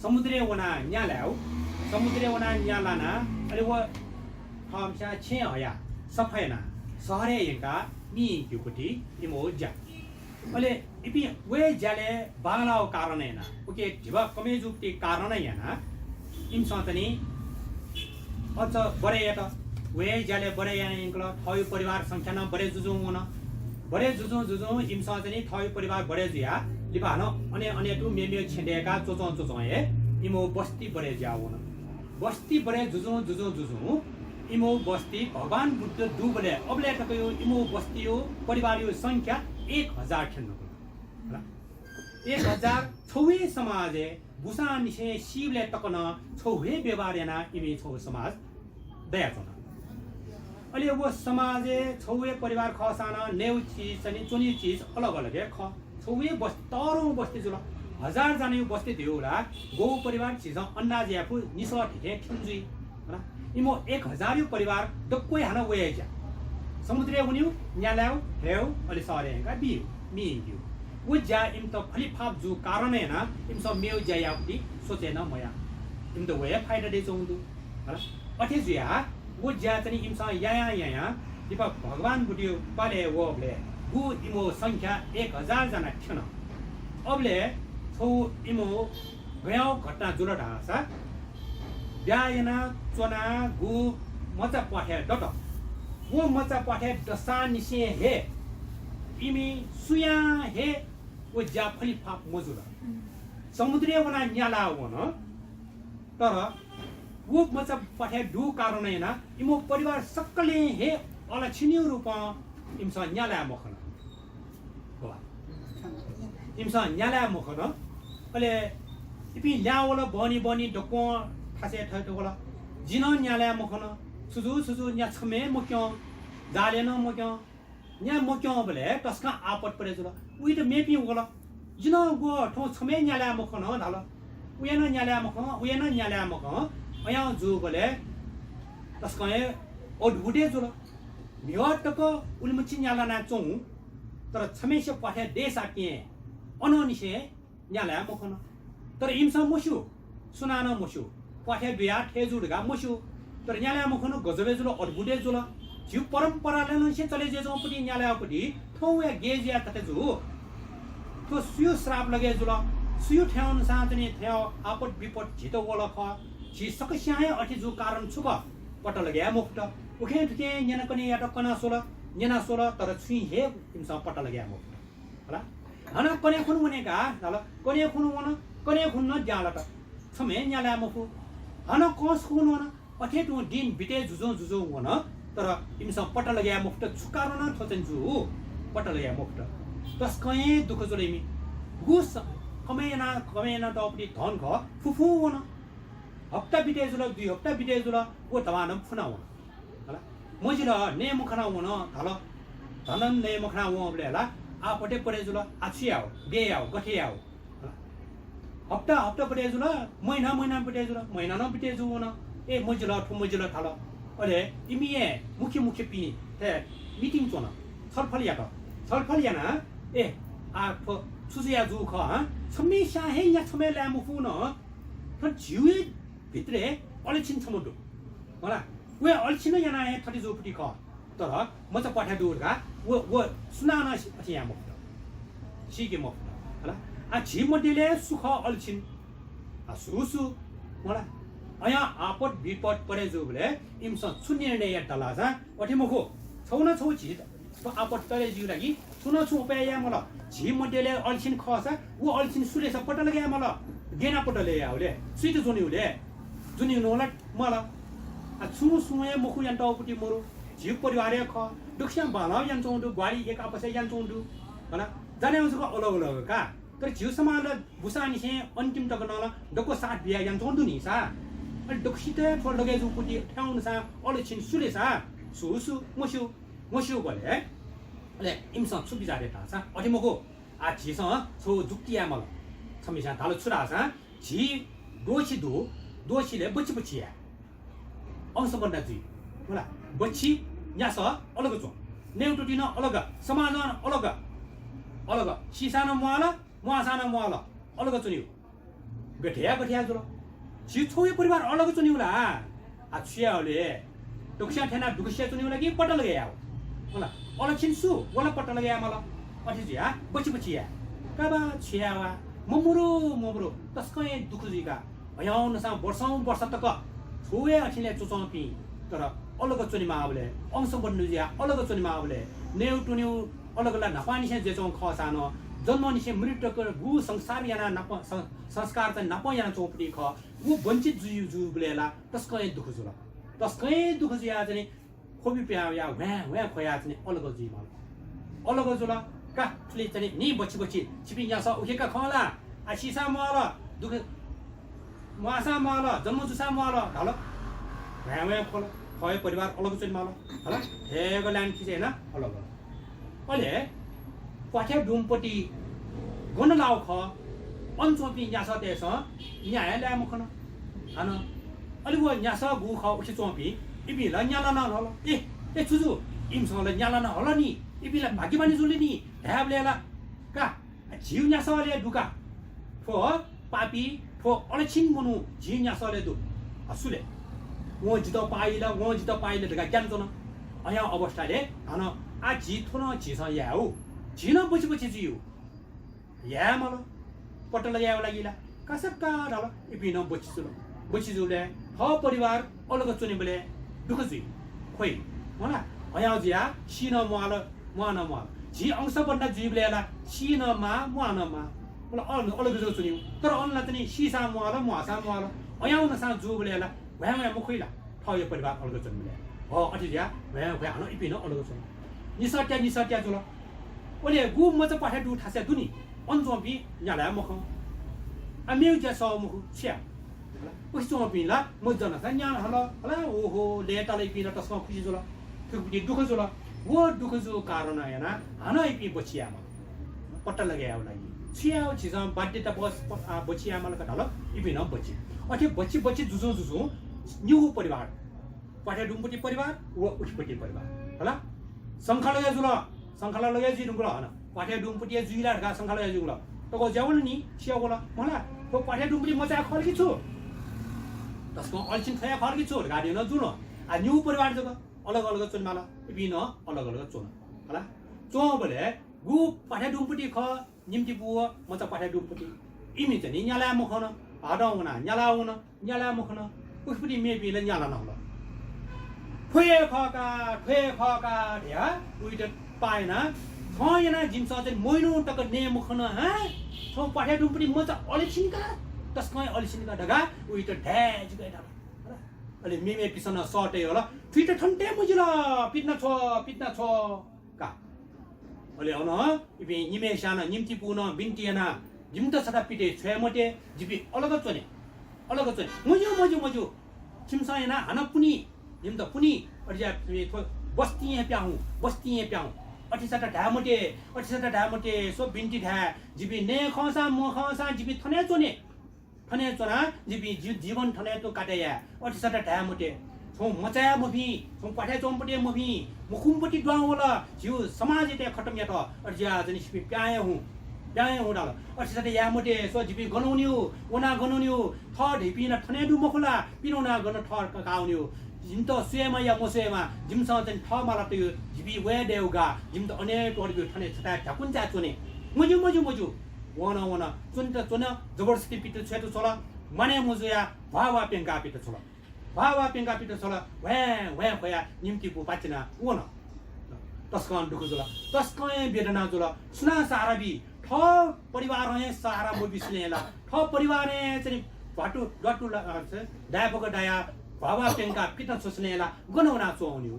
समुद्रय् वनाः न्या लायेगु। समुद्रय् वनाः न्या लानाः अले व थःम्हस्यां छेँय् हयाः सफा यानाः शहरय् यंकाः मि यंकेगु पति इमिगु ज्या। अले इपिं व हे ज्यालय् बांलाःगु कारणं यानाः, उकी धिबा कमय् जूगु कारण यानाः इमिसं चाहिँ नि अझ बढे यात। व हे ज्यालय् बढे याना यंकल, थःगु परिवार संख्या नं बढे जुजुं वन। बढे जुजुं जुजुं इमिसं चाहिँ नि थःगु परिवार बढे जुयाः लिपा हानं अने अने तुं मेमेगु छेँ दय्काः च्वच्वं च्वच्वं हे इमिगु बस्ती बढे जुयाः वन। बस्ती बढे जुजुं जुजुं जुजुं इमिगु बस्ती भगवान बुद्ध दुबलय् अबलय् तकया इमिगु बस्तीया परिवारया संख्या एक हजार थ्यन। एक हजार। छगू हे समाजय् बुसांनिसें सीबलय् तक नं छगू हे व्यवहार यानाः इमि छगू समाज दयाच्वन। अले व समाजय् छगू हे परिवार खःसां नं नयेगु चिज चाहिँ नि च्वनेगु चिज अलग अलग हे खः। छगू हे बस्ती, तःधंगु बस्ती जुल। हजार जनाया बस्ती धयागु ला ग्वःगू परिवार झीसं अन्दाज याये फु, निसः धिथें थ्यन जुइ। हला? इमिगु एक हजारया परिवार दक्व हे हानं वये ज्या। समुद्रय् वनेगु, न्या लायेगु, हयेगु, अले शहरय् यंकाः बीगु, मि यंकेगु। व ज्या इमित फलिफाप जूगु कारणं यानाः इमिसं मेगु ज्या यायेगु पति सोचे नं मयाः। इमित व हे फाइदा दयाच्वंगु दु। हला? अथे जुयाः व ज्या चाहिँ इमिसं यायां यायां लिपा भगवान बुद्धया पालय् वःबलय् गु इमिगु संख्या एक हजार जना थ्यन। अबलय् छगू इमिगु गयागु घटना जुल धाःसा, ब्याहा यानाच्वनागु मचा प्वाथय् दत। व मचा प्वाथय् दसांनिसें हे इमि सुयां हे व ज्या फलिफाप मजुल। समुद्रय् वनाः न्या लाः वन, तर व मचा प्वाथय् दुगु कारणं यानाः इमिगु परिवार सकलें हे अलछिनया रूपं इमिसं न्या लाये मखन। वा। इमिसं न्या लाये मखन। अले इपिं ल्याहां वल, बहनी बहनी दक्वं थासय् थथे वल। जिं नं न्या लाये मखन। सुजु सुजु न्या छम्हं मक्यं, जालय् नं मक्यं। न्या मक्यंबलय् तसकं आपत परे जुल। उइत मेपिं वल। जिं नं व थौं छम्हं न्या लाये मखन धाल। उया नं न्या लाये मखन, उया नं न्या लाये मखन। अयां जूबलय् तसकं हे अद्भुत हे जुल। म्हिगः तक उलिमछि न्या लानाच्वं, तर छम्हेसिया प्वाथय् दयेसां पिं अनंनिसें न्या लाये मखन। तर इमिसं मस्यू, सुनानं मस्यू, प्वाथय् दुयाः थथे जू धकाः मस्यू। तर न्या लाये मखन, गजब हे जुल, अद्भुत हे जुल। झीगु परम्परालय् नं चले जुयाच्वंगु पति न्या लायेगु पति थौंया गेजया थथे जू। थ्व सुया श्राप लगे जुल, सुया थ्यंसां चाहिँ नि थ्यं आपत विपत झीत वल खः। झी सकसियां हे अथे जूगु कारण छु खः पत्ता लगे याये मफुत। उखें थुखें न्यनाकने यात, कना स्वल, न्यना स्वल, तर छुं हे इमिसं पत्ता लगे याये मफुत। हला? हानं कन्हय् खुन्हु वने का धाल। कन्हय् खुन्हु वन, कन्हय् खुन्हु नं ज्यां लात। छम्हं न्या लाये मफु। हानं कंस खुन्हु वन। अथे तुं दिं बिते जुजुं जुजुं वन, तर इमिसं पत्ता लगे याये मफुत, छु कारणं थ्व चाहिँ जू, पत्ता लगे याये मफुत। तसकं हे दुःख जुल इमि। गुगु स-, कमय् याना, कमय् यानातःगु पति धन खः, फुफुं वन। हप्ता बिते जुल, दुई हप्ता बिते जुल, व धवानं फुना वन। हला? मजिल, नये मखना वन धाल। धन नये मखना वंबलय् ला आपतय् परे जुल, आः छु यायेगु, गय् यायेगु, गथे यायेगु। हला? हप्ता, हप्ता बिते जुल, महिना, महिना बिते जुल, महिना नं बिते जू वन। ए, मजिल, थ्व मजिल धाल। अले इमि हे मुख्य मुख्यपिं थथे meeting च्वन, छलफल यात। छलफल यानाः, ए, आः थ्व छु जुया जू खः, हँ? छम्हेस्यां हे न्या छम्हं लाये मफुन। थ्व झीगु हे भित्रय् अलछिन छम्ह दु। हला? व हे अलछिन यानाः हे थथे जूगु पति खः। तर मचा प्वाथय् दु धकाः व, व सुनानं अथे याये मफुत, सीके मफुत। हला? आः झी मध्यय् सु खः अलछिन? आः सु सु? हला? अयां आपत विपत परे जूबलय् इमिसं छु निर्णय यात धाःसा, अथे मखु, छगू न छगू झी थ्व आपत तरे जुइगु लागि छुं न छुं उपाय याये माल। झी मध्यय् अलछिन खःसा व अलछिन सु ले सा पत्ता लगे याये माल। गय् यानाः पत्ता लगे यायेगु ले? सुइत ज्वनेगु ले? ज्वनेगु नं ला माल। आः छुं सुं हे मखु यानातःगु पति मरु। झीगु परिवार हे खः। दक्वसियां बांलाः यानाच्वंगु दु, ग्वाहालि एक आपसय् यानाच्वंगु दु। हला? जानाः जक अलग अलग का। तर झीगु समाज ला बुसांनिसें अन्तिम तक नं ला दक्व साथ बियाः यानाच्वंगु दु नि सा। अले दक्वसित हे थ्व लगे जूगु पति थथे वंसां अलछिन सु ले सा? सु सु? मस्यू। मस्यूबलय् अले इमिसं छु बिचाः यात धाःसा, अथे मखु, आः झीसं छगू जुक्ति याये माल। छम्हेस्यां धाल छु धाःसा, झी दोषी दु, दोषीलय् बच्छि बच्छि याये। अंश बन्दा जुइ। हला, बच्छि न्यासः अलग च्वं। नयेगु तुति नं अलग, समाजं नं अलग। अलग। सीसां नं म्वाःल, म्वाःसां नं म्वाःल। अलग च्वनेगु। गथे याये गथे याये जुल। झी छगू हे परिवार अलग च्वनेगु ला? आः छु यायेगु ले? दक्वसियां थथे यानाः दुःख सियाच्वनेगु ला कि पत्ता लगे यायेगु? हला, अलछिन सु, व ला पत्ता लगे याये माल। अथे जुयाः बच्छि बच्छि याये। का बा, छु याये वा? ममरु, ममरु, तसकं हे दुःख जुइका। अयाउ नसां वर्षौं वर्ष तक छुया अथिले च्वच्वंपिं, तर अलग च्वनेमाःबलय्, अंश बन्धु जुयाः अलग च्वनेमाःबलय्, नयेत्वनेगु अलग ला न्हापांनिसें जुयाच्वंगु खःसां नं, जन्मनिसें मृत्यु तक गु संस्कार यानाः नाप-, सं-, संस्कार चाहिँ नाप यानाच्वंपिं खः। व वञ्चित जुइ, जूबलय् ला तसकं हे दुःख जुल। तसकं हे दुःख जुयाः चाहिँ ख्वबि प्यां वयाः ह्वाँय् ह्वाँय् ख्वयाः चाहिँ अलग जुइमाल। अलग जुल का, थुलि चाहिँ नि बच्छि बच्छि, छिपिं न्यासः उखेका खं ला? आ, सीसां म्वाःल, दुःख म्वाःसां म्वाःल, जन्म जूसां म्वाःल धाल। ह्वाँय् ह्वाँय् ख्वल, थःगु परिवार अलग च्वनेमाल। हला, थेग लाइन खिचय् यानाः अलग। अले प्वाथय् दुम्हपट्टि गन लाःगु खः, अन च्वंपिं न्यासःतय्सं न्या हे लाये मखन। हानं अले व न्यासः गु खः उखे च्वंपिं, इपिं ला न्याला नं हल। ए, ए छु जू, इमिसं ला न्याला नं हल नि, इपिं ला भाग्यमानी जुल नि धायेबलय् ला का, झीगु न्यासःलय् दु का। थ्व पापी, थ्व अलक्षिण मनू झीगु न्यासःलय् दु। आ, सुले? वं जितः पाः याइ ला, वं जितः पाः याइ ला धकाः ग्यानाच्वन। अय् अवस्थालय् हानं आ झी थ्व नं झीसं याये हु। झी नं बच्छि बच्छि जुइ हु। याये माल। पट्टा लगायेगु लागि ला कासाक्क धाल, इपिं नं बच्छि जुल। बच्छि जूबलय् थः परिवार अलग च्वनेबलय् दुःख जुइ, ख्वइ। हला, अय् जुयाः सी नं म्वाःल, म्वाः नं म्वाःल। झी अंश बन्धु जुइबलय् ला सी नं माः, म्वाः नं माः। मला अन अलग जक च्वनी। तर अन ला चाहिँ सीसां म्वाःल, म्वाःसां म्वाःल। अय् नसां जूबलय् ला ह्वाँय् ह्वाँय् मख्वइ ला? थःगु परिवार अलग च्वनेबलय्। हँ, अथे जुयाः ह्वाँय् ह्वाँय् हानं इपिं नं अलग च्वन। निसः त्या, निसः त्या जुल। अले गु मचा प्वाथय् दुगु थासय् दु नि, अन च्वंपिं न्याला हे मखं। आ, मेगु ज्या सः मखु, छु याये? उखे च्वंपिं ला मज्जा नसां न्याला हल, हला, ओहो, लय्ताल, इपिं ला तसकं खुसी जुल। थुकपिं दुःख जुल। व दुःख जूगु कारणं यानाः हानं इपिं बच्छि यायेमाल। पट्टा लगायेगु लागि। छु याये, झीसं बाध्यता बस प-, आ, बच्छि यायेमाल का धाल, इपिं नं बच्छि। अथे बच्छि बच्छि जुजुं जुजुं निगू परिवार। प्वाथय् दुम्हपट्टि परिवार, व उखेपट्टि परिवार। हला? शंखा लगे जुल, शंखा लगे जुइ धुंकल हन। प्वाथय् दुम्हपट्टि जुइ ला धकाः शंखा लगे जुल। तक ज्या वल नि, स्या वल। मला, थ्व प्वाथय् दुम्हपट्टि मचा खः कि छु? तसकं अलक्षिण थ्व हे खः कि छु धकाः नं जुल। आ, निगू परिवार जक अलग अलग च्वनेमाल, इपिं नं अलग अलग च्वन। हला? च्वंबलय् गु प्वाथय् दुम्हपट्टि खः, निम्हतिपु व मचा प्वाथय् दुम्हपट्टि। इमि चाहिँ नि न्याला हे मखन, हानं वनाः न्याला वन, न्याला हे मखन, उखेपट्टि मेपिं ला न्याला नं हल। थ्व हे खः का, थ्व हे खः का धयाः उइत पाः यानाः, छं यानाः जिमिसं चाहिँ मविनु तक नये मखन, हँ? छं प्वाथय् दुम्हपट्टि मचा अलक्षिण का, तसकं हे अलक्षिण का धकाः उइत धाये जक हे धाल। अले मेमेपिन्सं नं सः तये हल, थुइत थन तये मजिल, पितिना छ्व, पितिना छ्व। का। अले अन इपिं निम्हय्सिनं निम्हतिपूनं बिन्ति यानाः, जिमित छता पितय् छ्वये मते, जिपिं अलग च्वने, अलग च्वने। मज्यू, मज्यू, मज्यू। छिमिसं यानाः हानं पुनि, जिमित पुनि, अथे जुयाः थ्व बस्तिं हे प्याहुँ, बस्तिं हे प्याहुँ। अथे छता धाये मते, अथे छता धाये मते, स्व बिन्ति धाये, जिपिं नये खंसां मखंसां जिपिं थन हे च्वने। थन हे च्वनाः जिपिं जि-, जीवन थन हे तुं काटे याये। अथे छता धाये मते। छं मचाय् मभिं, छं प्वाथय् च्वंपट्टि मभिं, मखुम्हपट्टि दुहां वल, झीगु समाजयात खतम यात। अथे जुयाः चाहिँ छिपिं प्यां हे हुँ, प्यां हे हुँ धाल। अथे छता याये मते। स्व, जिपिं गन वनेगु, वनाः गन वनेगु, थः धइपिं ला थन हे दु मखु ला, पिने वनाः गन थः का-, का वनेगु। जिमित स्वयेमा या मस्वयेमा, जिमिसं चाहिँ थः माला तयेगु, जिपिं वये दयेगु गाः, जिमित अन हे त्वःतूगु, थन हे छता धाकुन्चाय् च्वने। मज्यू, मज्यू, मज्यू। वन वन, च्वनेत च्वन, जबरजस्ती पित छ्वयेत छ्वल, मानय् मजुयाः भ्वाः भ्वाः प्यंकाः पित छ्वल। भ्वाः भ्वाः प्यंकाः पित छ्वल, ह्वाँय् ह्वाँय् ख्वयाः निम्हतिपू पाचिना वन। तसकं दुःख जुल, तसकं हे वेदना जुल। सुनां सहारा बी? थः परिवारं हे सहारा मबिसेंलि ला, थः परिवारं हे चाहिँ भ्वातु, द्वातु ला, अ, दाय्‌बक दायाः भ्वाः भ्वाः प्यंकाः पित छ्वसेंलि ला गन वनाः च्वंवनेगु?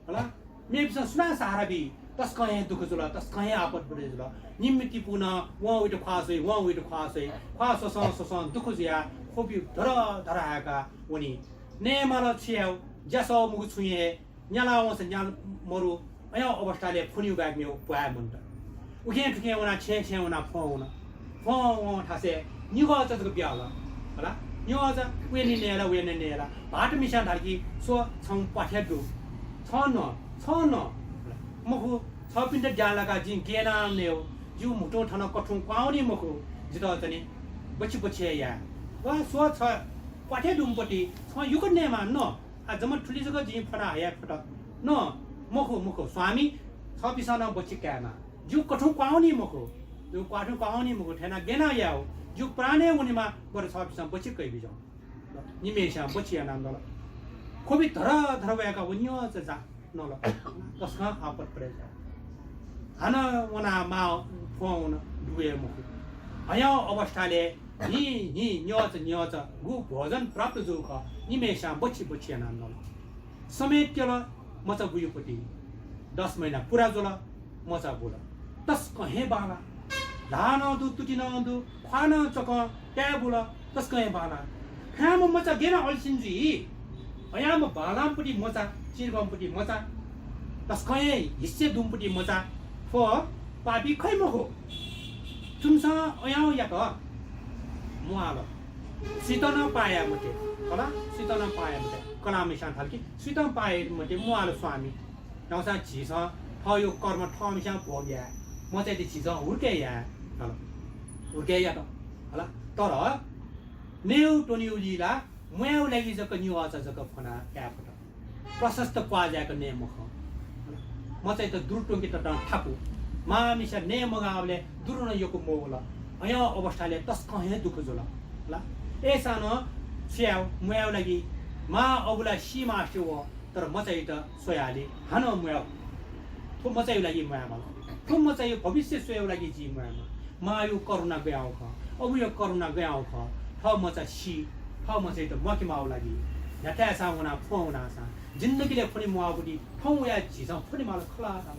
हला? मेपिन्सं सुनां सहारा बी? तसकं हे दुःख जुल, तसकं हे आपतपरि जुल। निम्हतिपूनं वं वइत ख्वाः स्वइ, वं वइत ख्वाः स्वइ। ख्वाः स्वसं स्वसं दुःख जुयाः ख्वपि धर धर हाय्‌काः वनी। नये माल छु याये, ज्या सः मखु छुं हे, न्याला वंसा न्याल मरु, अय् अवस्थालय् फ्वनेगु बाहेक मेगु उपाय मन्त। उखें थुखें वनाः छेँय् छेँय् वनाः फ्वं वन। फ्वं वं थासय् निगःचा जक बियाहल। हला? निगःचा उया निं नये ला, उया निं नये ला। भाःत मिसां धाल कि, स्व, छं प्वाथय् दु। छं न, छं न। मखु, छपिन्त ज्या लाकाः जिं गय् यानाः नयेगु? जिगु म्हुतुं थन कथुं क्वहां वनी मखु। जितः चाहिँ बच्छि बच्छि हे याये। वा, स्व, छ प्वाथय् दुम्हपट्टि, छं युक नयेमाः न। आ, जम्मा थुलि जक जिं फ्वना हये फत। न, मखु, मखु, स्वामी, छपिसं नं बच्छि कायेमाः। जिगु कथुं क्वावनी मखु, जिगु क्वाथुं क्वावनी मखु, थेना गेना याउ, जिगु प्राणय् वनेमा, बरु छपिसं बच्छि कइ बिज्याउ। निम्हय्‌स्यां बच्छि यानाः नल। ख्वबि धर धर वय्‌काः व न्यःचा जा नल। तसकं आपत परे जा। हानं वनाः मां फ्वं वन, दुगु हे मखु। अय्‌याः अवस्थालय् हि हि न्यःचा न्यःचा गु भोजन प्राप्त जू खः, निम्हय्‌स्यां बच्छि बच्छि यानाः नल। समय त्यल, मचा बुयुपति। दस महिना पुरा जुल, मचा बुल। तसकं हे बांला। ल्हाः नं दु, तुति नं दु, ख्वाः नं चकं ताये बुल, तसकं हे बांला। खयाम्ह मचा गेना अल्छिन जुइ? अयाम्ह बांलाम्हपति मचा, चिरगंपति मचा, तसकं हे हिस्से दुम्हपति मचा, थ्व पापी खइ मखु। थुमिसं अयाउ यात म्वाःल। सुइत नं पाः याये मते। खला, सुइत नं पाः याये मते। कलाःम्हस्यां धाल कि सुइत नं पाः याये मते, म्वाःल स्वामी। धाःसा झीसं थःगु कर्म थःम्हस्यां भोग याये। मचायात झीसं हुर्के याये। हला। हुर्के यात। हला। तर नयेगु त्वनेगुलिइ ला म्वायेगु लागि जक निगःचा जक फ्वना काये फत। प्रशस्त प्वाः जाय्‌क नये मखं। मचायात दुरु त्वंकेत नं थाकु। मांम्हस्या नये मगाःबलय् दुरु नं यक्व मवल। अय्‌याः अवस्थालय् तसकं हे दुःख जुल। ला, अय्‌सां नं छु याये, म्वायेगु लागि मां अबु ला सी मास्ति वः, तर मचायात स्वयाः हानं म्वायेगु। थ्व मचायागु लागि म्वायेमाल। थ्व मचायागु भविष्य स्वयेगु लागि जिं म्वायेमाः। मांयागु करुणा गयागु खः, अबुया करुणा गयागु खः, थः मचा सी, थः मचायात म्वाके माःगु लागि। न्ह्याथाय्‌सां वनाः फ्वं वनाःसां जिन्दगीलय् फ्वने म्वाःगु दि, थौं वयाः झीसं फ्वने माल खला धाल।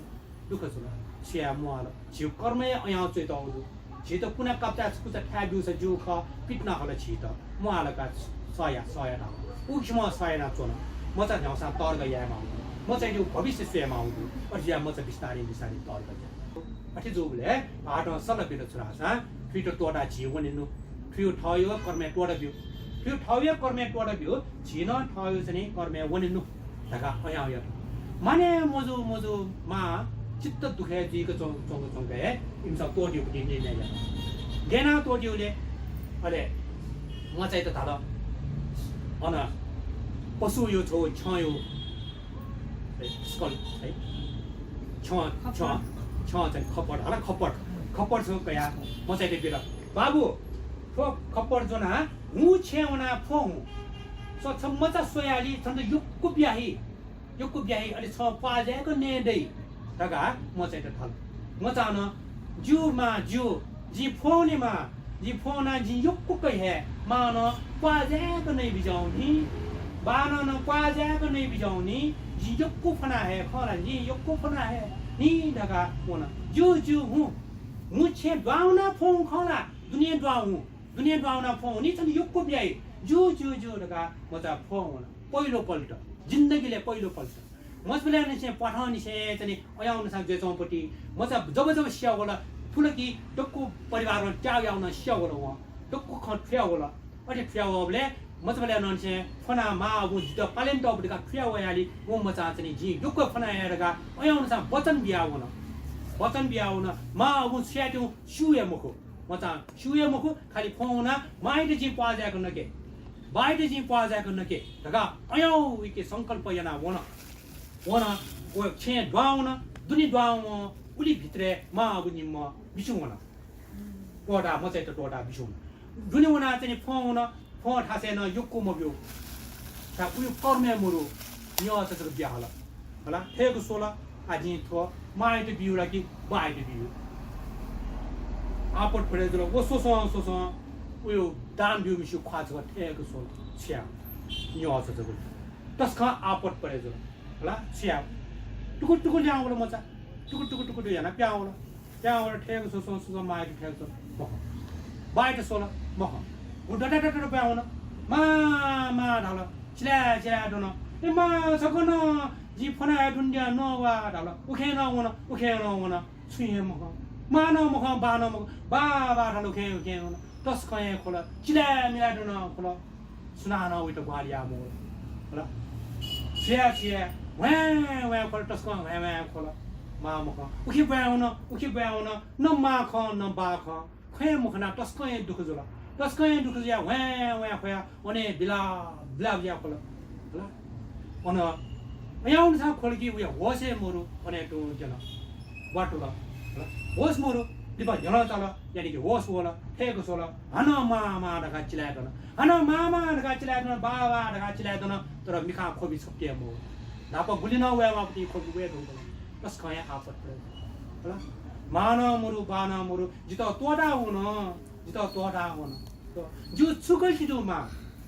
दुःख जुल। छु याये, म्वाःल। झीगु कर्मया अय्‌याः च्वयातःगु दु। झीत कुना काप्ताय् छकुचा थाय् ब्यूसा ज्यू खः, पितिना हल झीत। म्वाःल का, सह या, सह या धाल। उखिम्हं सह यानाच्वन। मचा न्ह्याःसां तःधंगु याये माःगु दु। मचायागु भविष्य स्वये माःगु दु। अथे जुयाः मचा बिस्तारं बिस्तारं तःधंगु जुल। अथे जूबलय् भाःतं सल्लाह बिल छु धाःसा, थुइत त्वःताः झी वने नु। थुयो थःयो कर्मय् त्वःता ब्यु। थुयो थःयो कर्मय् त्वःता ब्यु, झी नं थःयो चाहिँ कर्मय् वने नु धकाः अय्‌याः यात। माने मजू मजू मां चित्त दुःखय् जुइक च्वं-, च्वंक च्वंक हे इमिसं त्वःतेगु निर्णय यात। गेना त्वःतेगु ले, अले मचायात धाल, अन पशुयो छौ छ्यंयो है, स्कल है। छ्यं, छ्यं, छ्यं चाहिँ खप्पर, हला खप्पर, खप्पर छौ कयाः मचायात बिल। बाबु, थ्व खप्पर ज्वनाः हुँ छेँय् वनाः फ्वँ हुँ। छ, छ मचा स्वयालि, छन्त यक्व ब्याही, यक्व ब्याही, अले छं प्वाः जाय्‌क नये दइ धकाः मचायात धाल। मचां नं, ज्यू मां, ज्यू, जिं फ्वने मां, जिं फ्वना जिं यक्व कइ हये। मां नं प्वाः जाय्‌क नइ बिज्याहुँ नि, बाःनं नं प्वाः जाय्‌क नइ बिज्याहुँ नि, जिं यक्व फ्वना हये खः ला, जिं यक्व फ्वना हये नि धकाः वन। ज्यू, ज्यू, हुँ, हुँ छेँ द्वाः वनाः फ्वँ हुँ खः ला, दुने द्वाः हुँ, दुने द्वाः वनाः फ्वँ हुँ नि, छन्त यक्व ब्याही, ज्यू, ज्यू, ज्यू धकाः मचा फ्वं वन। पहिलो पल्ट, जिन्दगीलय् पहिलो पल्ट। मचाबलय्‌निसें प्वाथंनिसें चाहिँ अय्‌याःनिसें जुयाच्वंपति, मचा जब जब सिया वल, थुल कि दक्व परिवारं त्याग याः वनाः सिया वल वं, दक्व खँ थुया वल। अथे थुया वःबलय् मचाबलय्‌निसें फ्वनाः मां अबुं जितः पालय् तःपति का थुया वयालि, व मचां चाहिँ जिं यक्व फ्वना हये धकाः अय्‌याःनिसें वचन बिया वन। वचन बिया वन, मां अबुं छु यायेत्यंगु स्यू हे मखु। मचां स्यू हे मखु, खालि फ्वं वनाः मांयात जिं प्वाः जाय्‌क नके, बाःयात जिं प्वाः जाय्‌क नके धकाः अय्‌याः वइके संकल्प यानाः वन। वन, व छेँ द्वाः वन, दुने द्वाः वन, उलि भित्रय् मां अबु निम्ह बिस्युं वन। त्वःताः, मचायात त्वःताः बिस्युं वन। दुने वनाः चाहिँ फ्वं वन, फ्वं थासय् नं यक्व मब्यू। धा उयो कर्मय् मरु, न्यःचा जक बिया हल। हला, थय्‌क स्वल, आः जिं थ्व मांयात बियु ला कि बाःयात बियु? आपत परे जुल, व स्वसं स्वसं उयो दान ब्यूम्हसिगु ख्वाः छकः थय्‌क स्वल, छ्या, न्यःचा जक। तसकं आपत परे जुल। हला, छ्या, टुकुर टुकुर ल्याहां वल मचा, टुकुर टुकुर टुकुर यानाः पिहां वल। पिहां वल, थय्‌क स्वसं स्वसं मांयात थय्‌क स्वल, मखं। बाःयात स्वल, मखं। व दत दत पिहां वन। मां, मां धाल, चिलाय् चिलाय् दन। ए मां, छकः नं जिं फ्वना हये धुन दिया नं वा धाल। उखें नं वन, उखें नं वन। छुं हे मखं। मां नं मखं, बाः नं मखं। बाः, बाः धाल, उखें, उखें वन। तसकं हे ख्वल। चिलाय् मिलाय् दन ख्वल। सुनानं वइत ग्वाहालि याः मवल। हला। छ्या, छ्या, ह्वाँय्, ह्वाँय् ख्वल, तसकं ह्वाँय्, ह्वाँय् ख्वल। मां मखं। उखे ब्वाँय् वन, उखे ब्वाँय् वन, न मां खं, न बाः खं। खँ हे मखनाः तसकं हे दुःख जुल। तसकं हे दुःख जुयाः ह्वाँय्, ह्वाँय् ख्वयाः अन हे बिलाप, बिलाप जुयाः ख्वल। हला। अन अय्‌याःनिसें ख्वल कि वया होश हे मरु, अन हे तुं ग्यल। वातुल। होश मरु, लिपा न्ह्यलं चाल, यानि कि होश वल, थय्क स्वल, हानं मां मां धकाः चिलाय् दन, हानं मां मां धकाः चिलाय् दन, बाबा धकाः चिलाय् दन, तर मिखां ख्वबि छप्ति हे मवः। न्हापा गुलि नं वये माःपति ख्वबि वये धुंकल। तसकं हे आपत परे। हला? मां नं मरु, बां नं मरु, जितः त्वःताः वन, जितः त्वःताः वन। जिगु छु गल्ती दु मां?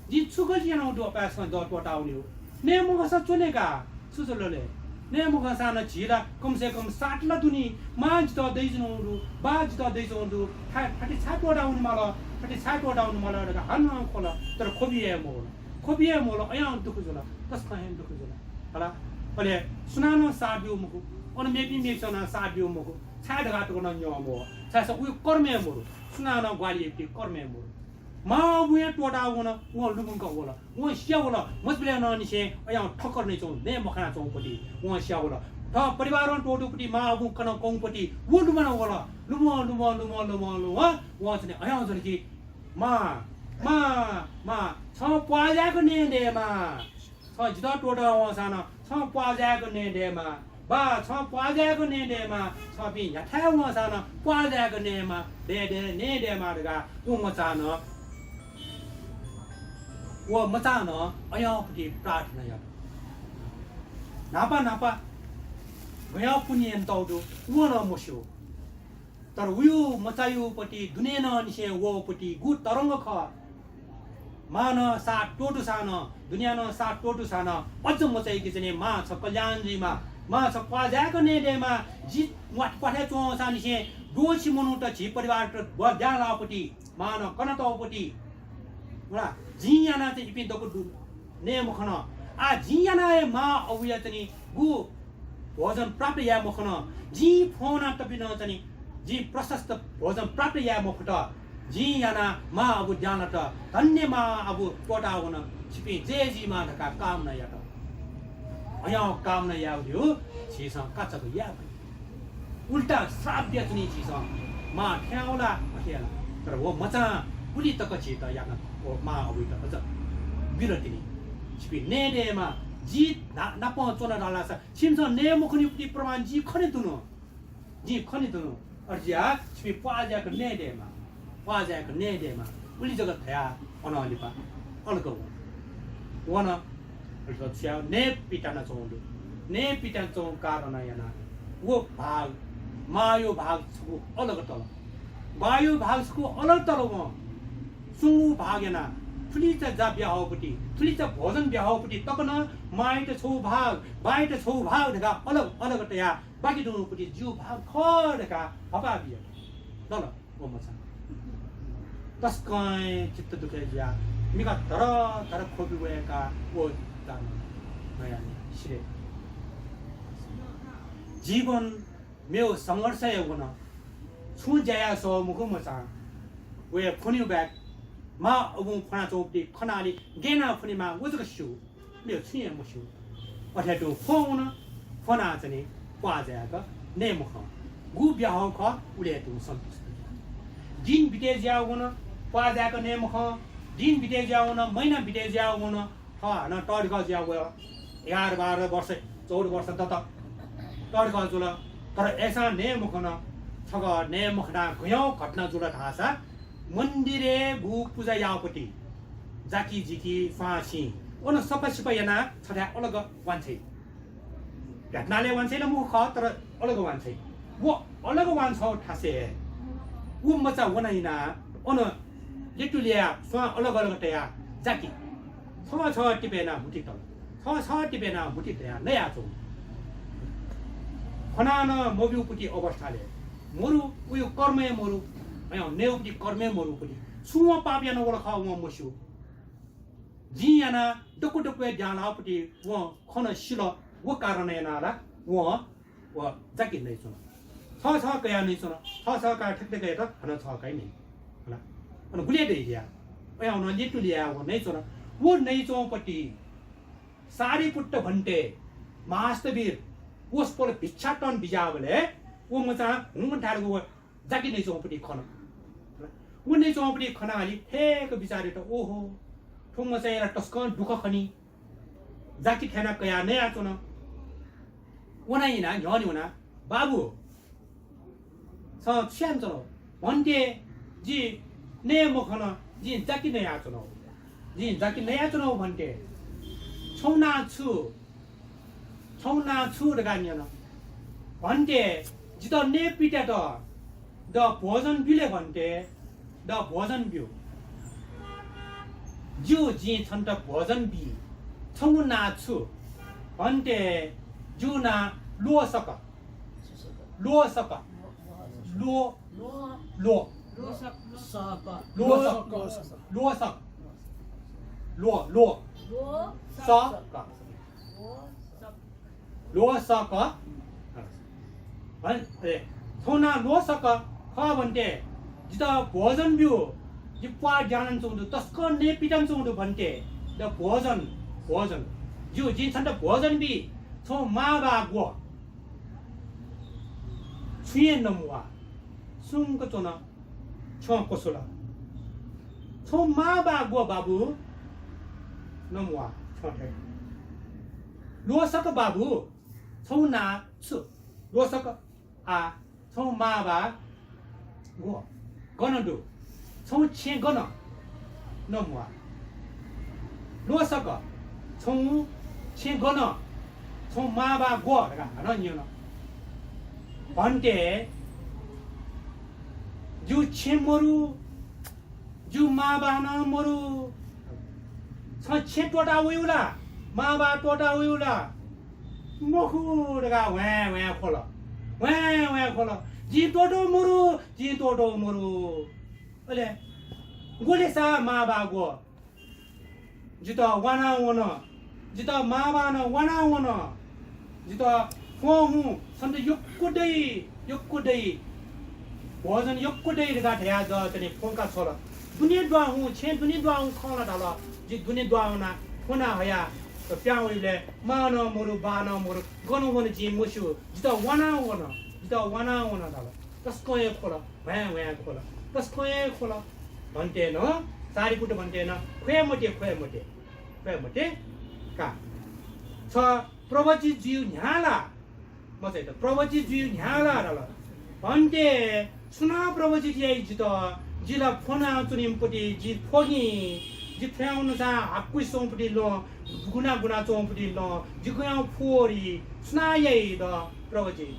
जिं छु गल्ती यानागु दु अपाय्सकं जः त्वःताः वनेगु? नये मखंसां च्वने का, छु जुल ले? नये मखंसां नं झी ला कम से कम सात ला दु नि। मां जितः दइच्वनागु दु, बां जितः दइच्वनागु दु, था-, थथे छाय् त्वःताः वने माल, थथे छाय् त्वःताः वने माल धकाः हानं ख्वल, तर ख्वबि हे मवल। ख्वबि हे मवल, अयां दुःख जुल, तसकं हे दुःख जुल। हला? अले सुनानं साथ ब्यू मखु, अन मेपिं मेपिसं नं साथ ब्यू मखु, छाय् धकाः तक नं न्यं मवः, छाय्‌धाःसा उगु कर्म हे मरु, सुनानं ग्वाहालि याइपिं कर्म हे मरु। मां अबुं हे त्वःताः वन, वं लुमंक वल, वं स्यावल, मचाबलय् नं निसें अयां ठक्कर नइच्वंगु, नये मखनाच्वंगुपति वं स्यावल। थः परिवारं त्वःतूपति मां अबुं कन कंगुपति व लुमं वल। लुमं, लुमं, लुमं, लुमं, लुमं वं चाहिँ अयां जल कि, मां, मां, मां, छं प्वाः जाय्क नये दयेमाः। छं जितः त्वःताः वंसां नं छं प्वाः जाय्क नये दयेमाः। बा, छं प्वाः जाय्क नये दयेमाः, छपिं न्ह्याथाय् वंसां नं प्वाः जाय्क नयेमाः, दये दये, नये दयेमाः धकाः व मचां नं, व मचां नं अयां पति प्रार्थना यात। न्हापा न्हापा गय् पुण्य यानातःगु दु, व नं मस्यू। तर उगु मचाया पति दुने नं निसें वःपति गु तरंग खः। मां नं साथ त्वःतूसां नं, दुने नं साथ त्वःतूसां नं अझ मचाइके चाहिँ मां छ कल्याण जुइमा, मां छ प्वाः जाय्क नये दयेमा। जि प्वाथय् च्वंसां निसें द्वःछि मनूत झी परिवारत ब्याहां लाःपति, मां नं कनातःपति। जिं यानाः चाहिँ इपिं दक्व दु नये मखन। आः जिं यानाः हे मां अबुया चाहिँ गु भोजन प्राप्त याये मखन। जिं फ्वं वनातःपिं नं चाहिँ जिं प्रशस्त भोजन प्राप्त याये मफुत। जिं यानाः मां अबु ज्या लात। धन्य मां अबु त्वःताः वन। छिपिं जय जुइमा धकाः कामना यात। अयां कामना याःगु झीसं काचाक्क याये फइ। उल्टा श्राप बियाच्वनी झीसं। मां थ्यंवला, अथे याला। तर व मचां गुलि तक झीत याना, व मां अबुइत अझ बिल तिनि। छिपिं नये दयेमा, जि ना-, नाप च्वन धाःसा छिमिसं नये मखनीपति प्रमाण जिं खने धुन। जिं खने धुन। अथे जुयाः छिपिं प्वाः जाय्क नये दयेमा, प्वाः जाय्क नये दयेमा। उलि जक धयाः अनं लिपा अलग वन। वन। अले छु याः, नये पित्यानाच्वंगु दु। नये पित्यानाच्वंगु कारणं यानाः व भाग, मांया भाग छकू अलग तल। बाया भाग छकू अलग तल वं। सुंगू भाग यानाः थुलिचा जा ब्याहाःगुपति, थुलिचा भोजन ब्याहाःगुपति तक नं मांयात छगू भाग, बायात छगू भाग धकाः अलग अलग तयाः बाकी दुगुपति जिगु भाग खः धकाः हपाः बियात। दल। व मचां तसकं चित्त दुःख जुयाः मिखा धरधर ख्वबि वय्काः व जान नयाः सिले। जीवन मेव संघर्ष हे वन। छुं ज्या याये सः मखु मचां। वया फ्वनेगु बाहेक मां अबुं फ्वनाच्वंगुपति खनाः गय् यानाः फ्वनेमाः व जक स्यू। मेव छुं हे मस्यू। अथे तुं फ्वं वन, फ्वनाः चाहिँ प्वाः जाय्क नये मखं। गु ब्याहाः खः, उलि हे तुं सन्तुष्ट। दिन बिते जुयाः वन, प्वाः जाय्क नये मखं। दिन बिते जुयाः वन, महिना बिते जुयाः वन, थः हानं तःधिकः जुयाः वल। एघार बाह्र वर्ष, चौध वर्ष दत। तःधिकः जुल, तर अय्सां नये मखन। छकः नये मखनाः गय् घटना जुल धाःसा मन्दिरय् गु पुजा याःगुपति जाकि जिकि स्वां छिं अन सफा सिफा यानाः छथाय् अलग वांछ्वइ। भेटनालय् वांछ्वइ ला मखु खः, तर अलग वांछ्वइ। व अलग वांछ्वःगु थासय् हे व मचा वनाः हिनाः अन ल्यतुल्याः स्वां अलग अलग तयाः जाकि छगः छगः तिपय् यानाः म्हुतुइ तल। छगः छगः तिपय् यानाः म्हुतुइ तयाः नयाच्वंगु। खनाः नं मब्यूगुपति अवस्थालय् मरु, वया कर्म हे मरु, अय् नयेगुपति कर्म हे मरुगुपति। छुं वं पाप यानाः वल खः वं मस्यू। जिं यानाः दक्व दक्व हे ज्या लाःगुपति वं खन सिल, व कारणं यानाः ला वं व जाकि नयाच्वन। छगः छगः कयाः नयाच्वन, छगः छगः कयाः थथे थथे कयाः हानं छगः कयाः नइ। हला। अन गुलि दइ जुयाः। अय् अन ल्यतुल्याः व नयाच्वन। व नयाच्वंगुपति सारिपुत्त भन्ते महास्थविर वसपोल भिक्षाटन बिज्याःबलय् व मचां हुंकन थाय् व जाकि नयाच्वंगुपति खन। व नयाच्वंगुपति खनाः थय्क बिचाः यात, ओहो, थ्व मचाया ला तसकं दुःख खनी। जाकि थथे यानाः कयाः नयाच्वन। वनाः हिनाः न्ह्यःने वनाः, बाबु, छं छु यानाच्वनागु? भन्ते, जि नये मखन, जिं जाकि नयाच्वनागु। जिं जाकि नयाच्वनागु भन्ते। छौ नां छु? छौ नां छु धकाः न्यन। भन्ते, जितः नये पित्यात द भोजन ब्यु ले भन्ते, द भोजन ब्यु। ज्यू, जिं छन्त भोजन बी। छौ नां छु? भन्ते, जिगु नां ल्वःसक। ल्वःसक। ल्वः। ल्वः। ल्वःसक। ल्वःसक। ल्वः, ल्वः। सक। ल्वःसक। हन, ए, छौ नां ल्वःसक खः भन्ते, जितः भोजन ब्यु। जि प्वाः द्यानाच्वंगु दु, तसकं नये पित्यानाच्वंगु दु भन्ते। द भोजन, भोजन। ज्यू, जिं छन्त भोजन बी। छौ मांबाः ग्व? छुं हे नमवाः। सुम्क च्वन। छ्यं क्वसुल। छौ मांबाः ग्व बाबु? नमवाः, छ्यं थ्यंक। ल्वःसक बाबु, छौ नां छु? ल्वःसक। आ, छौ मांबाः ग्व? गन दु? छौ छेँ गन? नमवाः। ल्वःसक, छौ छेँ गन? छौ मांबाः ग्व धकाः हानं न्यन। भन्ते, जिगु छेँ मरु, जिगु मांबाः नं मरु। छं छेँ त्वःता वयु ला? मांबाः त्वःता वयु ला? मखु धकाः ह्वाँय् ह्वाँय् ख्वल। ह्वाँय् ह्वाँय् ख्वल। जिं त्वःतौ मरु, जिं त्वःतौ मरु। अले ग्व ले सा मांबाः ग्व? जितः वाना वन। जितः मांबाः नं वाना वन। जितः थ्वं हुँ छन्त यक्व दइ, यक्व दइ। भोजन यक्व दइ धकाः धयाः जः तनि फ्वंका छ्वल। दुने दुहां हुँ, छेँ दुने दुहां हुँ खं ला धाल। जि दुने दुहां वनाः थ्वना हयाः प्यां वइबलय् मां नं मरु, बाः नं मरु, गन वन जिं मस्यू। जितः वाना वन, जितः वाना वन धाल। तसकं हे ख्वल, ह्वाँय् ह्वाँय् ख्वल, तसकं हे ख्वल। भन्ते नं, सारिपुत भन्ते नं, ख्वये मते, ख्वये मते, ख्वये मते का। छ प्रव्रजित जुइगु न्ह्याः ला? मचाइत, प्रव्रजित जुइगु न्ह्याः ला धाल। भन्ते, सुनां प्रव्रजित याइ जितः? जि ला फ्वनाच्वनीम्ह पति, जि फ्वगिं, जि फ्वयां वनासां हाकुइ च्वंपति लं, गुना गुना च्वंपति लं, जि गयां फ्वरी, सुनां याइ द प्रव्रजित?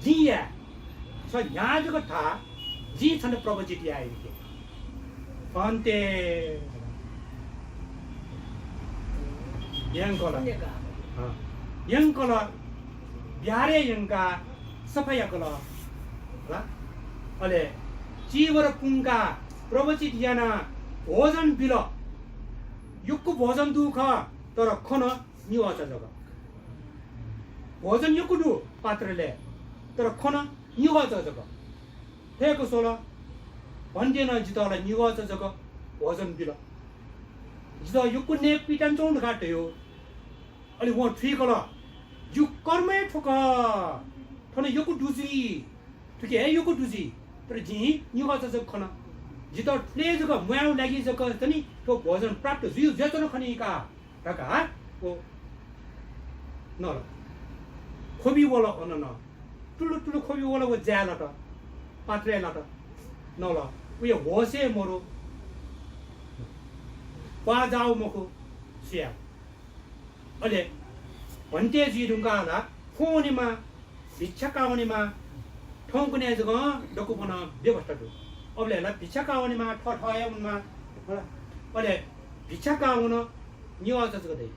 जिं याये। छ न्ह्याः जक धा, जिं छन्त प्रव्रजित याये यंके। भन्ते यंकल। अँ, यंकल। बिहारय् यंकाः सफा याकल। हला? अले चीवर पुंकाः प्रव्रजित यानाः भोजन बिल। यक्व भोजन दु खः, तर खन निगःचा जक। भोजन यक्व दु पात्रलय्, तर खन निगःचा जक। थय्क स्वल। भन्ते नं जितः ला निगःचा जक भोजन बिल। जितः यक्व नये पित्यानाच्वँ धकाः धयागु। अले वं थुइकल, जिगु कर्म हे थ्व खः। थन यक्व दु जुइ, थुकी हे यक्व दु जुइ, तर जिं निगःचा जक खन। जितः थुलि जक म्वायेगु लागि जक तनि थ्व भोजन प्राप्त जुइ, जुयाच्वन खनी का धकाः व नल। ख्वबि वल, अन नं तुलु तुलु ख्वबि वल, व जाय् लात, पात्रय् लात, नल। उया होश हे मरु, प्वाः जाःगु मखु, सुयाः। अले भन्ते जुइ धुंकाः ला फ्वं वनेमा, भिक्षा काः वनेमा, थौंकन्हय् जक दक्वपनं व्यवस्था दु। अबलय् ला भिक्षा काः वनेमा, थःथः हे वनेमा, होला। अले भिक्षा काः वन, निगःचा जक दइ।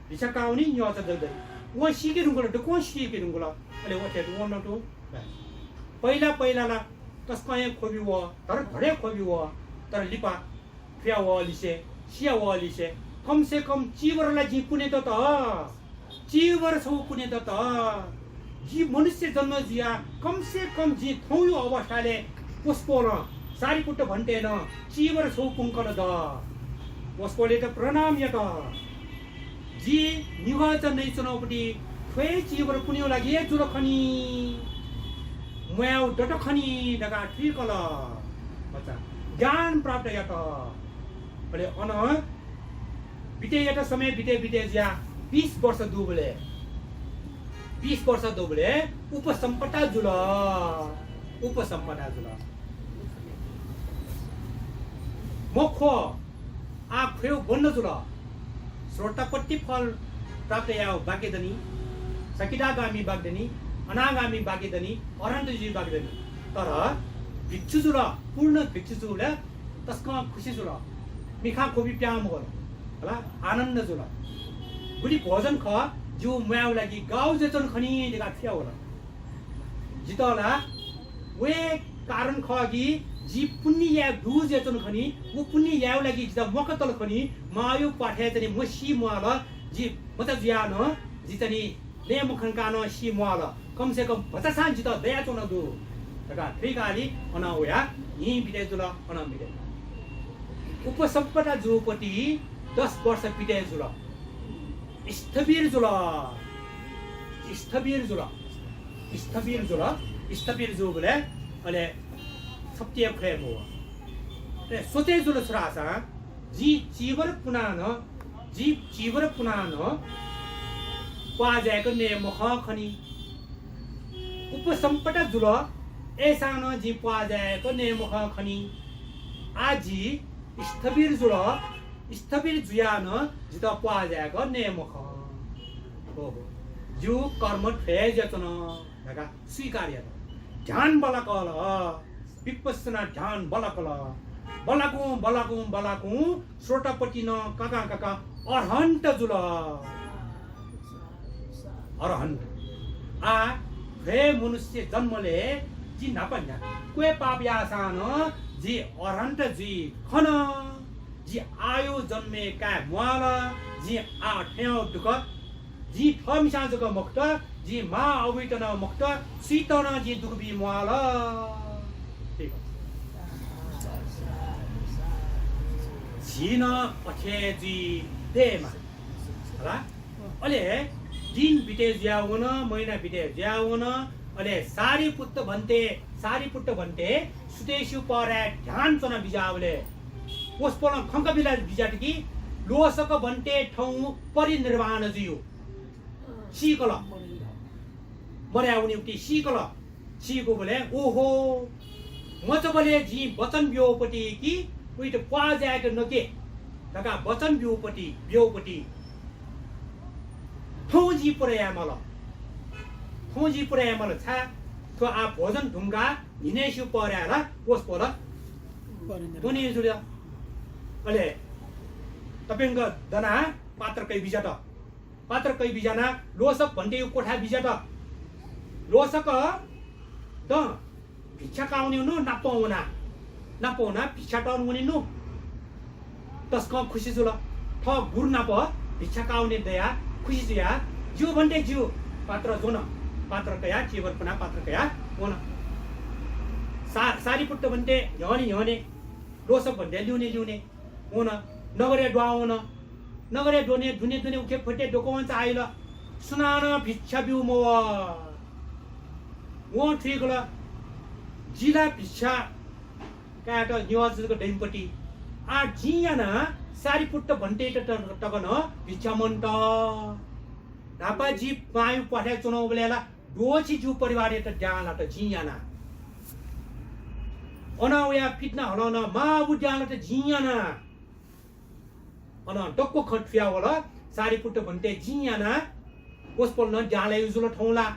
भिक्षा काः वनी, निगःचा जक दइ। वं सीके धुंकल, दक्वं सीके धुंकल। अले व थथे वन तुं। पहिला पहिला ला तसकं हे ख्वबि वः, धरधर हे ख्वबि वः, तर लिपा थुया वःलिसे, सिया वःलिसे, कम से कम चीवर ला जिं पुण्य दत। चीवर छगू पुण्य दत। जि मनुष्य जन्म जुयाः कम से कम जिं थौंयु अवस्थालय् वसपोलं, सारिपुत्त भन्तेनं चीवर छगू पुंकल द। वसपोलयात प्रणाम यात। जि निगःचा नयाच्वनागुपति थ्व हे चीवर पुण्यया लागि हे जुल खनी, म्वायेगु दत खनी धकाः थुइकल। भचा ज्ञान प्राप्त यात। अले अन बिते यात, समय बिते बिते जुयाः बीस वर्ष दुबलय् बीस वर्ष दुबलय् उपसम्पदा जुल। उपसम्पदा जुल। मख्व, आः ख्वयेगु बन्द जुल। स्रोतापत्ति फल प्राप्त यायेगु बाकी दनि, सकिदागामी बाकी दनि, अनागामी बाकी दनि, अरहन्त जुइ बाकी दनि। तर भिक्षु जुल, पूर्ण भिक्षु जुल, तसकं खुसी जुल। मिखां ख्वबि प्यां मवल। हला, आनन्द जुल। गुलि भोजन खः, जिगु म्वायेगु लागि गाउ जुयाच्वन खनी धकाः थुया वल। जितः ला व हे कारण खः कि जि पुण्य याये दुगु जुयाच्वन खनी, व पुण्य यायेगु लागि जितः म्वाकातल खनी, मांयागु प्वाथय् चाहिँ नि म्व सी म्वाल, जि मचा जुयाः नं जि चाहिँ नि नये मखंकाः नं सी म्वाल, कम से कम भचासां जितः दयाच्वनागु दु धकाः थुइकाः अनं वयाः न्हि बिते जुल, अनं बिते। उपसम्पदा जूपति दस वर्ष बिते जुल। स्थविर जुल। स्थविर जुल। स्थविर जुल। स्थविर जूबलय् अले छप्तिया ख्वये मवः। अले सोचे जुल छु धाःसा, जिं चीवर पुनाः नं, जिं चीवर पुनाः नं प्वाः जायेक नये मखं खनी। उपसम्पदा जुल, अय्‌सां नं जिं प्वाः जायेक नये मखं खनी। आः जि स्थविर जुल, स्थविर जुयाः नं जितः प्वाः जायेक नये मखं। ओहो, जिगु कर्म थ्वया जुयाच्वन धकाः स्वीकार यात। ध्यान बल्लाकल, विपश्यना ध्यान बल्लाकल। बल्लाकुं, बल्लाकुं, बल्लाकुं स्रोतापत्ति नं काकां काकां अरहन्त जुल। अरहन्त। आः थ्व हे मनुष्य जन्मलय् जि न्हापा न्ह्याक्व हे पाप याःसां नं जि अरहन्त जुइ खन। जि आःयागु जन्मय् काये म्वाल। जिं आः थ्वयागु दुःख जिं थःमिसां जक मखुत, जिं मां अबुइत नं मखुत, सुइत नं जिं दुःख बी म्वाल। ठीक। झी नं अथे जुइ दयेमा। हला? अले दिन बिते जुया वन, महिना बिते जुया वन, अले सारिपुत्त भन्ते, सारिपुत्त भन्ते सुतेस्यु पहराय् ध्यान च्वना बिज्याःबलय् वसपोलं खंक बिला बिज्यात कि लोसक भन्ते थौं परिनिर्वाण जुयु। सीकल। मरया वनीगुति सीकल। सीकूबलय्, ओहो, मचाबलय् जिं वचन ब्यूगुपति कि उइत प्वाः जाय्‌क नके धकाः वचन ब्यूगुपति, ब्यूगुपति थौं जिं पुरा याये माल। थौं जिं पुरा याये माल। छाय् थ्व आः भोजन धुंकाः न्हिनय्‌सिगु पहराय् ला वसपोल वने जुल। अले तप्यंक दनाः पात्र कयाबिज्यात। पात्र कयाबिज्यानाः लोसक भन्तेयागु क्वथाय् बिज्यात। लोसक दँ, भिक्षा काः वनेनु, नापं वना। नापं वनाः भिक्षा तःना वनेनु। तसकं खुसी जुल। थः गुरु नाप भिक्षा काः वने दयाः खुसी जुयाः, ज्यू भन्ते ज्यू, पात्र ज्वन। पात्र कयाः, चीवर पुनाः पात्र कयाः वन। सा-, सारिपुत्त भन्ते न्ह्यःने न्ह्यःने, लोसक भन्ते लिउने लिउने वन। नगरय् दुहां वन। नगरय् दुने, दुने, दुने उखे फुते दक्वं वंचाः आइल। सुनानं भिक्षा ब्यू मवः। वं थुइकल, जि ला भिक्षा कायेत न्यः जक दइम्ह पति। आः जिं यानाः सारिपुत्त भन्तेयात त-, तक नं भिक्षा मन्त। न्हापा जि मांयागु प्वाथय् च्वनागुबलय् ला द्वःछि जिगु परिवारयात ज्यां लात जिं यानाः। अनं वयाः पितिना हलं नं मांबु ज्यां लात जिं यानाः। अनं दक्व खँ थुया वल, सारिपुत्त भन्ते जिं यानाः वसपोल नं ज्यां लायु जुल थौं ला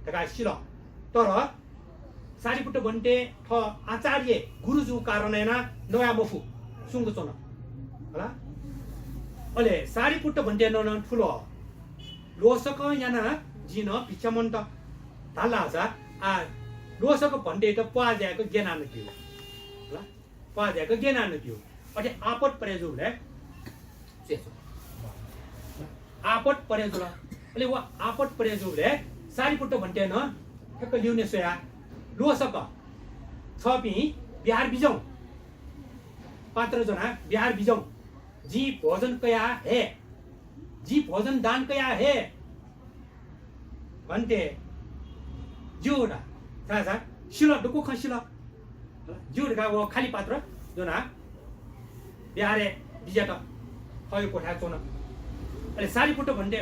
धकाः सिल। तर सारिपुत्त भन्ते थः आचार्य गुरु जूगु कारणं यानाः नवाये मफु, सुंक च्वन। हला? अले सारिपुत्त भन्ते नं नं थुल, लोसकं यानाः जिं नं भिक्षा मन्त धाल धाःसा आः लोसक भन्तेयात प्वाः जाय्‌क ग्यनाः नकेगु। हला? प्वाः जाय्‌क ग्यनाः नकेगु। अथे आपत परे जूबलय्, आपत परे जुल। अले व आपत परे जूबलय् सारिपुत्त भन्ते नं ठ्याक्क लिउने स्वयाः, लोसक, छपिं बिहार बिज्याहुँ। पात्र ज्वनाः बिहार बिज्याहुँ। जिं भोजन कयाः हये। जिं भोजन दान कयाः हये। भन्ते, ज्यू धा। छाय्‌धाःसा सिल, दक्व खँ सिल। ज्यू धकाः व खाली पात्र ज्वनाः बिहारय् बिज्यात, थःगु क्वथाय् च्वन। अले सारिपुत्त भन्ते,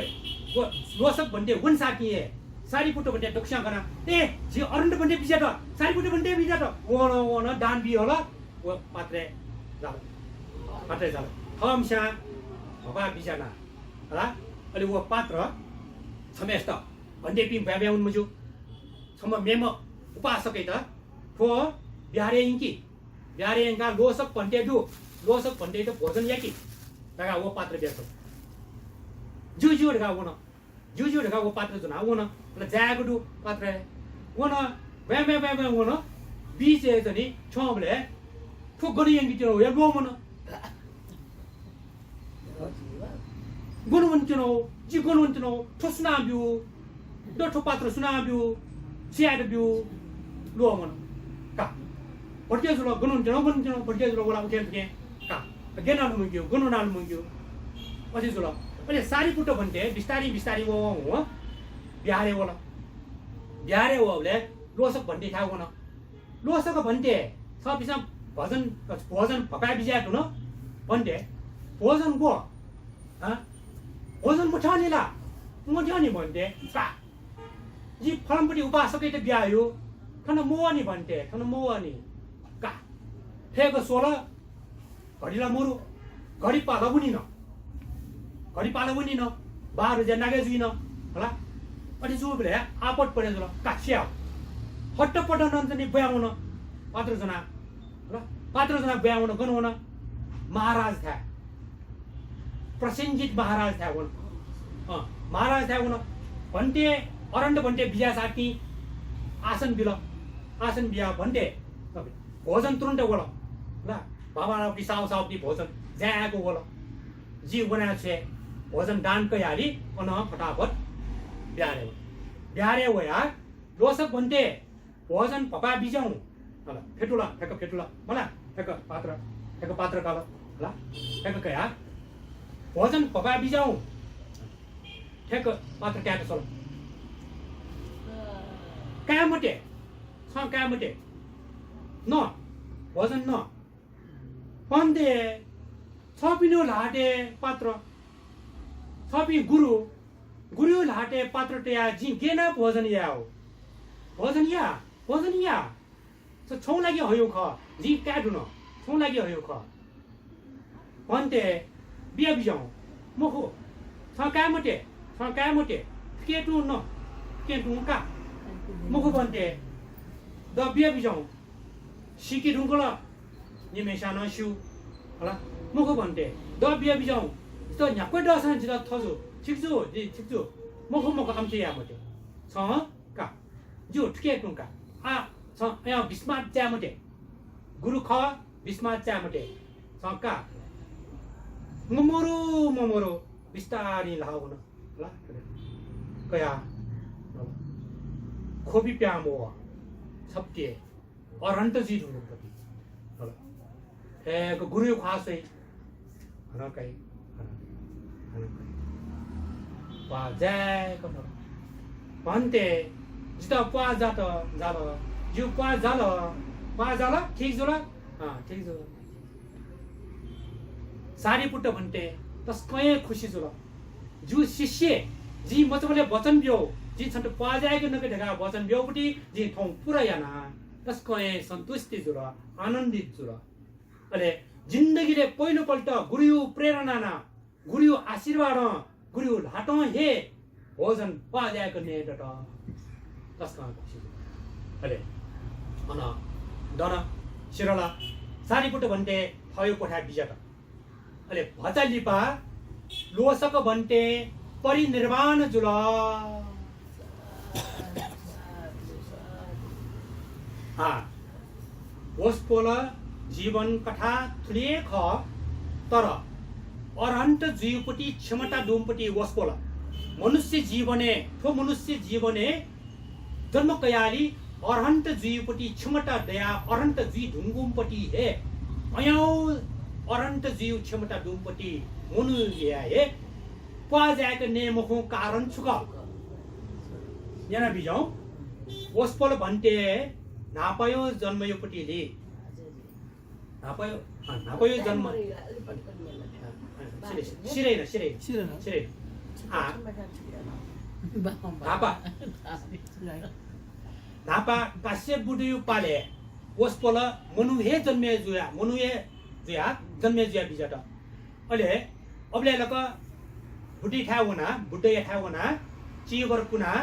व लोसक भन्ते वंसापिं हे सारिपुत्र भन्ते दक्वस्यां कनाः, ए, झी अरहन्त भन्ते बिज्यात, सारिपुत्र भन्ते बिज्यात। वं नं, वं नं दान बी हल, व पात्रय् जाल। पात्रय् जाल। थःम्हस्यां भपाः बिज्याना हला। अले व पात्र छम्हय्‌सित भन्तेपिं ब्वाँय् ब्वाँय् वन मज्यू। छम्ह मेम्ह उपासकयात थ्व बिहारय् यंकि। बिहारय् यंकाः लोसक भन्ते दु, लोसक भन्तेयात भोजन याकि धकाः व पात्र बियाच्वन। ज्यू ज्यू धकाः वन। ज्यू ज्यू धकाः व पात्र ज्वनाः वन। अले जायेगु दु पात्रय्। वन, ब्वाँय् ब्वाँय् ब्वाँय् ब्वाँय् वन। बिचय् जनि थ्यंबलय् थ्व गन यंके त्यन वया ल्वःमन। गन वने त्यन, जि गन वने त्यन, थ्व सुनां ब्यू? द थ्व पात्र सुनां ब्यू? छु यायेत ब्यू? ल्वःमन। का। भत्के जुल, गन वने त्यन, गन वने त्यन, भत्के जुल, वला उखें थुखें। का। गय् याना लुमंकेगु, गन वना लुमंकेगु। अथे जुल। अले सारिपुत्र भन्ते बिस्तारं बिस्तारं वः वः वः बिहारय् वल। बिहारय् वःबलय् लोसक भन्तेथाय् वन। लोसक भन्ते, छपिसं भजन, भोजन भपाय् बिज्याये धुन भन्ते, भोजन ग्व? हँ? भोजन मथ्यंनि ला? मथ्यंनि भन्ते, का। जि फलानापट्टि उपासकयात बियाहया, थन मवःनि भन्ते, थन मवःनि। का। थय्‌क स्वल, घडी ला मरु, घडी पाला वनिन। घडी पाला वनिन, बाह्र बज्या नागे जुइन हला। अथे जूबलय् आपत परे जुल, का, स्याः। हट्टपट्ट नं जनि ब्वाँय् वन, पात्र ज्वनाः हला। पात्र ज्वनाः ब्वाँय् वन, गन वन? महाराजथाय्। प्रसेनजित महाराजथाय् वन। अँ, महाराजथाय् वन। भन्ते, अरहन्त भन्ते बिज्याःसां तिनि आसन बिल। आसन बियाः भन्ते, भोजन तुरुन्त वल। ला, बाबालापट्टि साहुसाहुपट्टि भोजन जाय्‌क वल। जि वनाः छ्वये, भोजन दान कयाः लि, अनं फटाफट बिहारय् वन। बिहारय् वयाः लोसक भन्ते, भोजन भपाय् बिज्याहुँ। हला, फेतुल, थय्‌क फेतुल, मला, थय्‌क पात्र, थय्‌क पात्र काल, हला, थय्‌क कयाः भोजन भपाय् बिज्याहुँ। थय्‌क पात्र कायेत सल। काये मते, छं काये मते। न, भोजन न। भन्ते, छपिनिगु ल्हातय् पात्र, छपिं गुरु, गुरुया ल्हातय् पात्र तयाः जिं गय् यानाः भोजन याये? भोजन या, भोजन या। छ छंगु लागि हयागु खः, जिं काये धुन, छंगु लागि हयागु खः। भन्ते, बिया बिज्याहुँ। मखु, छं काये मते, छं काये मते। थुके तुं न, थुके तुं का। मखु भन्ते, द बिया बिज्याहुँ। सीके धुंकल, निम्हय्‌सिनं नं स्यू। हला, मखु भन्ते, द बिया बिज्याहुँ। जितः न्ह्याक्व दःसां जितः थजु, ठीक जू, जि ठीक जू। मखु, मखु, अथे याये मते। छं का। ज्यू, थुके तुं का। आ, छं अय्‌नं बिस्मात चाये मते। गुरु खः, बिस्मात चाये मते। छं का। ममरु, ममरु, बिस्तारं ल्हाः वन। हला, कयाः ख्वबि प्यां मवः। छप्ति अरहन्त जुइ धुंकूगुलिं। हला। थय्‌क गुरुया ख्वाः स्वइ। हनं काइ, हनं काइ, हनं काइ। प्वाः जाय्‌क मरु। भन्ते, जितः प्वाः जात, जाल। ज्यू, प्वाः जाल। प्वाः जाल, ठीक जुल? अँ, ठीक जुल। सारिपुत्र भन्ते तसकं हे खुसी जुल। ज्यू शिष्य, जिं मचाबलय् वचन ब्यू, जिं छन्त प्वाः जाय्‌क नके धकाः वचन ब्यूगुति जिं थौं पूरा याना। तसकं हे सन्तुष्टि जुल, आनन्दित जुल। अले जिन्दगीलय् पहिलोपल्ट गुरुया प्रेरणां, गुरुया आशीर्वादं, गुरुया ल्हातं हे भोजन प्वाः जाय्‌क नये दत। तसकं खुसी जुल। अले अन दन सिधल। सारिपुत्र भन्ते थःगु क्वथाय् बिज्यात। अले भचा लिपा लोसक भन्ते परिनिर्वाण जुल। आ, वसपोल जीवन कथा थुलि हे खः, तर अरहन्त जुइगुपति क्षमता दुम्हपति वसपोल। मनुष्य जीवनय्, थ्व मनुष्य जीवनय् जन्म कयालि अरहन्त जुइगुपति क्षमता दयाः अरहन्त जुइ धुंकूम्हपति हे, अय्‌नं अरहन्त जुइगु क्षमता दुम्हपति मनूया हे प्वाः जाय्‌क नये मखुगु कारण छु खः? न्यना बिज्याहुँ। वसपोल भन्ते न्हापाया जन्मयागुपति ली। न्हापाया, अँ, न्हापाया जन्म। अँ, अँ, सिधै, सिधै न, सिधै न, सिधै न। सिधै न। आ, न्हापा। न्हापा काश्यप बुद्धया पालय् वसपोल मनू हे जन्मे जुया, मनू हे जुया, जन्मे जुया बिज्यात। अले अबलय् लक बुद्धयाथाय् वना, बुद्धयाथाय् वना, चीवर पुना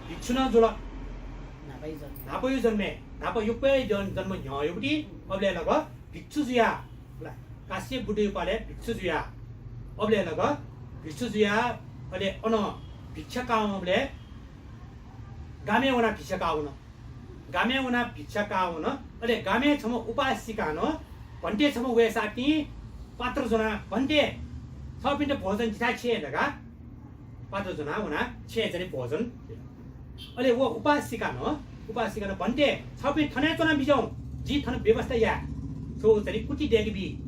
भिक्षु नं जुल। न्हापाया जन्मे। न्हापाया जन्मे, न्हापा यक्वया जन-, जन्म न्ह्यः यक्वति, अबलय् लक भिक्षु जुया, ला, काश्यप बुद्धया पालय् भिक्षु जुया। अबलय् लक भिक्षु जुया, अले अन भिक्षा काः वंबलय् गामय् वनाः भिक्षा काः वन। गामय् वनाः भिक्षा काः वन। अले गामय् छम्ह उपासिकां, भन्ते छम्ह वय्‌सातिं पात्र ज्वनाः, "भन्ते, छःपिन्त भोजन जिथाय् छ्यँ" धकाः पात्र ज्वनाः वनाः छ्यँ जनि भोजन। अले व उपासिकां, उपासिकां, "भन्ते, छःपिं थन हे च्वना बिज्याहुँ, जिं थन व्यवस्था याये। छगू जनि कुटी दय्‌के बी,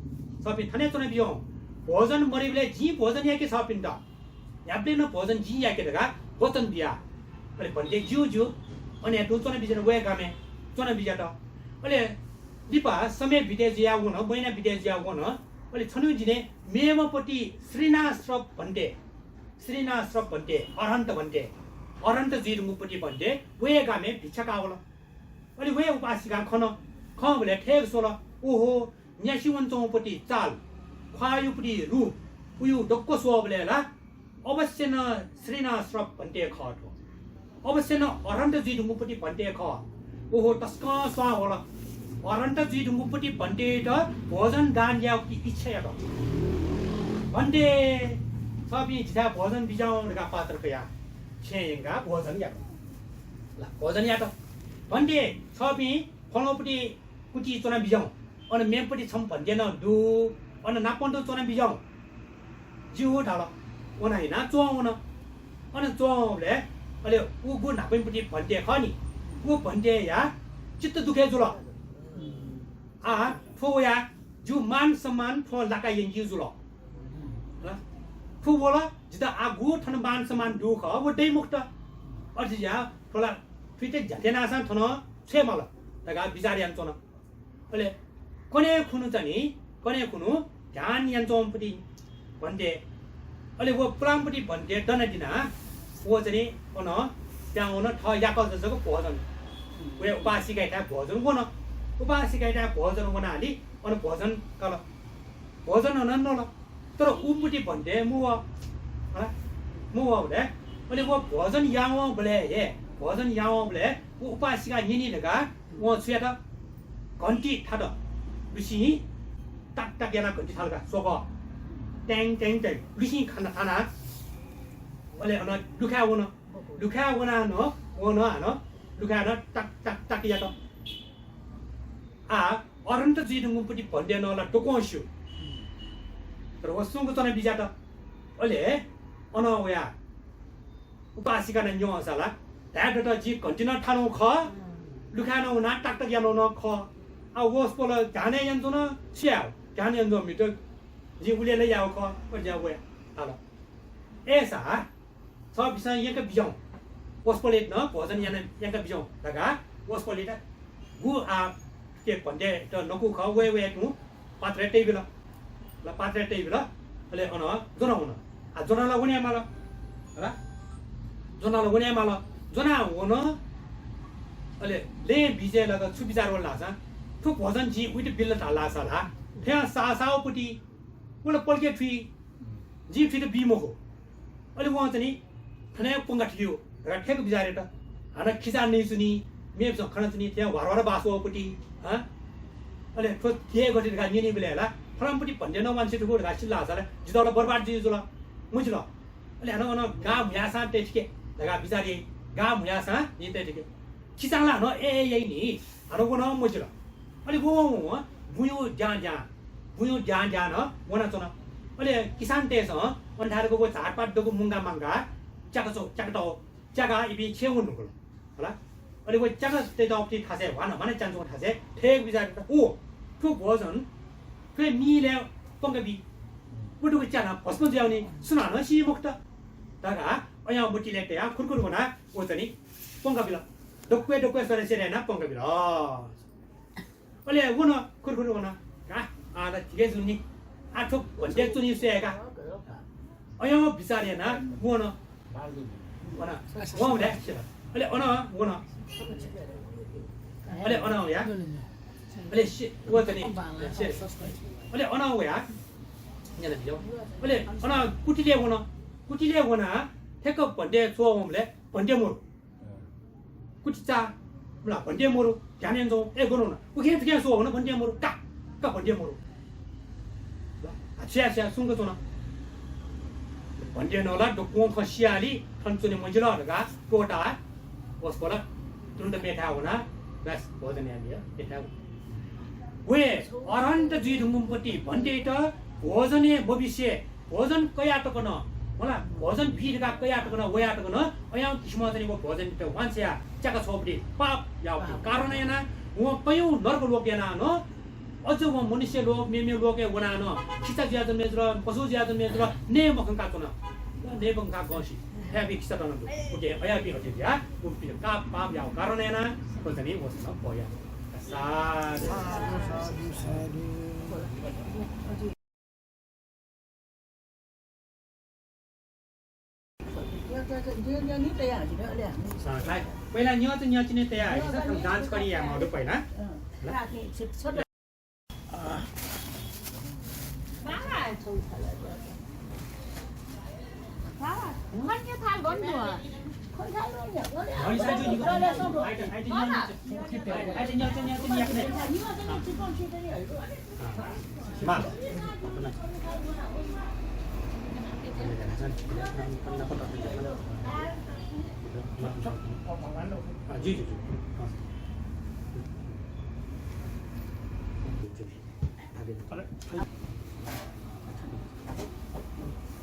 छःपिं थन हे च्वना बिज्याहुँ। भोजन मदइबलय् जिं भोजन याके छःपिन्त। न्ह्याबलें नं भोजन जिं याके" धकाः वचन बिया। अले भन्ते ज्यू ज्यू, अन हे तुं च्वना बिज्यात, वया गामय् च्वना बिज्यात। अले लिपा समय बिते जुया वन, महिना बिते जुया वन। अले छन्हु दिने मेम्ह पति श्रीनाश्रप भन्ते, श्रीनाश्रप भन्ते, अरहन्त भन्ते, अरहन्त जुइ धुंकूपति भन्ते वया गामय् भिक्षा काः वल। अले वया उपासिकां खन, खंबलय् थथे स्वल, ओहो, न्यासि वनाच्वंपति चाल, ख्वाःयापति रूप, उयु दक्व स्वःबलय् ला अवश्य नं श्रीनाश्रप भन्ते खः थ्व। अवश्य नं अरहन्त जुइ धुंकूपति भन्ते खः। ओहो, तसकं स्वां ह्वल। अरहन्त जुइ धुंकूपति भन्तेयात भोजन दान यायेगु इच्छा यात। "भन्ते, छःपिं जिथाय् भोजन बिज्याहुँ" धकाः पात्र कयाः छेँय् यंकाः भोजन यात। ला, भोजन यात। "भन्ते, छःपिं फलानापति कुटी च्वना बिज्याहुँ। अन मेम्हपति छम्ह भन्ते नं दु, अन नापं तुं च्वना बिज्याहुँ।" ज्यू धाल। वना हिनाः च्वं वन। अन च्वंबलय् अले उगु न्हापांपति भन्ते खः नि, उ भन्तेया चित्त दुःख हे जुल। आः थ्व वया जिगु मान सम्मान थ्वं लाकाः यंकी जुल। हला? थ्व वल, जितः आः गु थन मान सम्मान दु खः, व दइ मखुत। अथे जुयाः थ्व ला थुइत झ्याथे नाःसां थन छ्वये माल धकाः बिचार यानाच्वन। अले कन्हय् खुन्हु चाहिँ नि, कन्हय् खुन्हु ध्यान यानाच्वंपति भन्ते, अले व पुलांपति भन्ते दनादिनाः व चाहिँ नि अन पिहां वन, थः याकःचा जक भोजन। वया उपासिकायाथाय् भोजन वन। उपासिकायाथाय् भोजन वनाः अले अन भोजन काल। भोजन अन नल। तर उम्पति भन्ते मवः। हला? मवःबलय्, अले व भोजन यावंबलय् हे, भोजन यावंबलय् व उपासिकां न्यनी धकाः वं छु यात? घन्टी थात। लुसिं टाक टाक यानाः घन्टी थाल का, स्वकः। ट्याङ ट्याङ ट्याङ। लुसिं खाना थाना। अले अन लुखाय् वन। लुखाय् वनाः नं, वन हानं लुखाय् नं टाक टाक टाक यात। आः अरहन्त जुइ धुंकूपति भन्ते नं ला दक्वं स्यू। तर व सुंक च्वना बिज्यात। अले अन वया उपासिका नं न्यंसा ला धाये दत, जिं घन्टी नं थानागु खः, लुखाय् नं वनाः टाक टाक यानागु नं खः। आः वसपोल ध्यान हे यानाच्वन, छु याये? ध्यान यानाच्वंम्ह मित जिं उलि ला याःगु खः, अथे जुयाः वया धाल। अय्‌सा छःपिसं यंका बिज्याहुँ। वसपोलयात नं भोजन याना यंका बिज्याहुँ धकाः वसपोलयात गु आः के भन्ते त नकू खः, वये वये तुं पात्रय् तयाबिल। ल, पात्रय् तयाबिल। अले अन ज्वना वन। आः ज्वना ला वने माल। हला? ज्वना ला वने माल। ज्वना वन। अले लँय् बिचय् लक छु बिचार वल धाःसा, थ्व भोजन जिं उइत बिल धाल धाःसा ला, थ्वयां साःसाःगुपति व ला पलखे थुइ, जिं थुइत बी मखु। अले वं चाहिँ नि थन हे पंगा थुइगु धकाः थेक बिचार यात। हानं खिचा नइच्वनी, मेपिसं खनाच्वनी, थ्वयां ह्वारह्वार बास वःपति, हँ? अले थ्व गथे गथे धकाः न्यनीबलय् ला फलानापति भन्ते नं वांछ्वये धुंकू धकाः सिल धाःसा ला जितः ला बरबाद जुइ जुल, मजिल। अले हानं अन गां म्हुयाःसां तये थिके धकाः बिचार याइ। गां म्हुयाःसां जिं तये थिके। खिचां ला हानं ए ए याइ नि, हानं व नं मजिल। अले व वं वं बुँयु द्यां द्यां, बुँयु द्यां द्यां नं वनाच्वन। अले किसानतय्‌सं अन थाय् दक्व झारपात दक्व मुंगा मांगा च्याका च्व-, च्याका तः, च्याकाः इपिं छेँय् वने धुंकल। हला? अले व च्याका तयेतःपति थासय्, ह्वाना ह्वाना च्यानाच्वंगु थासय् थेक बिचार यात, ओ, थ्व भोजन थ्व मिलय् पंका बी। व दक्व च्यानाः भस्म जुयावनी, सुनानं सी मखुत धकाः अयां मतिलय् तयाः खुरखुर वनाः व चाहिँ नि पंका बिल। दक्वय् दक्वय् स्वरे स्वरे यानाः पंका बिल। अले वन, खुरखुर वन। आ, आः ला ठिकै जुल नि। आः थ्व भन्ते च्वनी स्वये का। अय्‌नं बिचार यानाः वन। बाल जुल। अन वं वया सिल। अले अन वन। अले अन वया। अले सि-, व चाहिँ नि, सि-, अले अन वया। न्याला बियो। अले अन कुटिले वन। कुटिले वना ठ्याक्क भन्ते च्वः वंबले भन्ते मरु। कुटिचा, मला भन्ते मरु, ध्यान याना च्वँ, ए गन वन, उखे थुखे स्व वन भन्ते मरु, का, का भन्ते मरु। ल, आ, छ्या, छ्या, सुंक च्वन। भन्ते नं ला दक्वं खँ सियाली, थन च्वने मजिल धकाः त्वःता, वसपोला, तुरुन्त मेथाय् वना, बस, भोजन याये, मेथाय् वना। वे, अरहन्त जुइ धुंकूम्ह पति भन्तेत भोजनय् मबिसे, भोजन कयाः तक नं, मला, भोजन बी धकाः कयाः तक नं, वयाः तक नं, अयां किसिमं चाहिँ व भोजनयात वांछ्वयाः च्याका छ्वःबलय् पाप याःगु पाप। कारण यानाः वं कयौं नरक लोक यानाः नं, अझ वं मनुष्य लोक, मेमेगु लोकय् वनाः नं, खिचा जुयाः जन्मे जुल, पशु जुयाः जन्मे जुल, नये मखंका च्वन। नये मखंका गंसि। हे अबि खिचा तन दु। उके अयाबि अथे जुयाः, उपिं का पाप याःगु कारण यानाः, व चाहिँ वसनं पया। साधु। साधु, साधु। पहिला न्यच न्यचिने तयार है, जाँच करी या मौजू पहिला।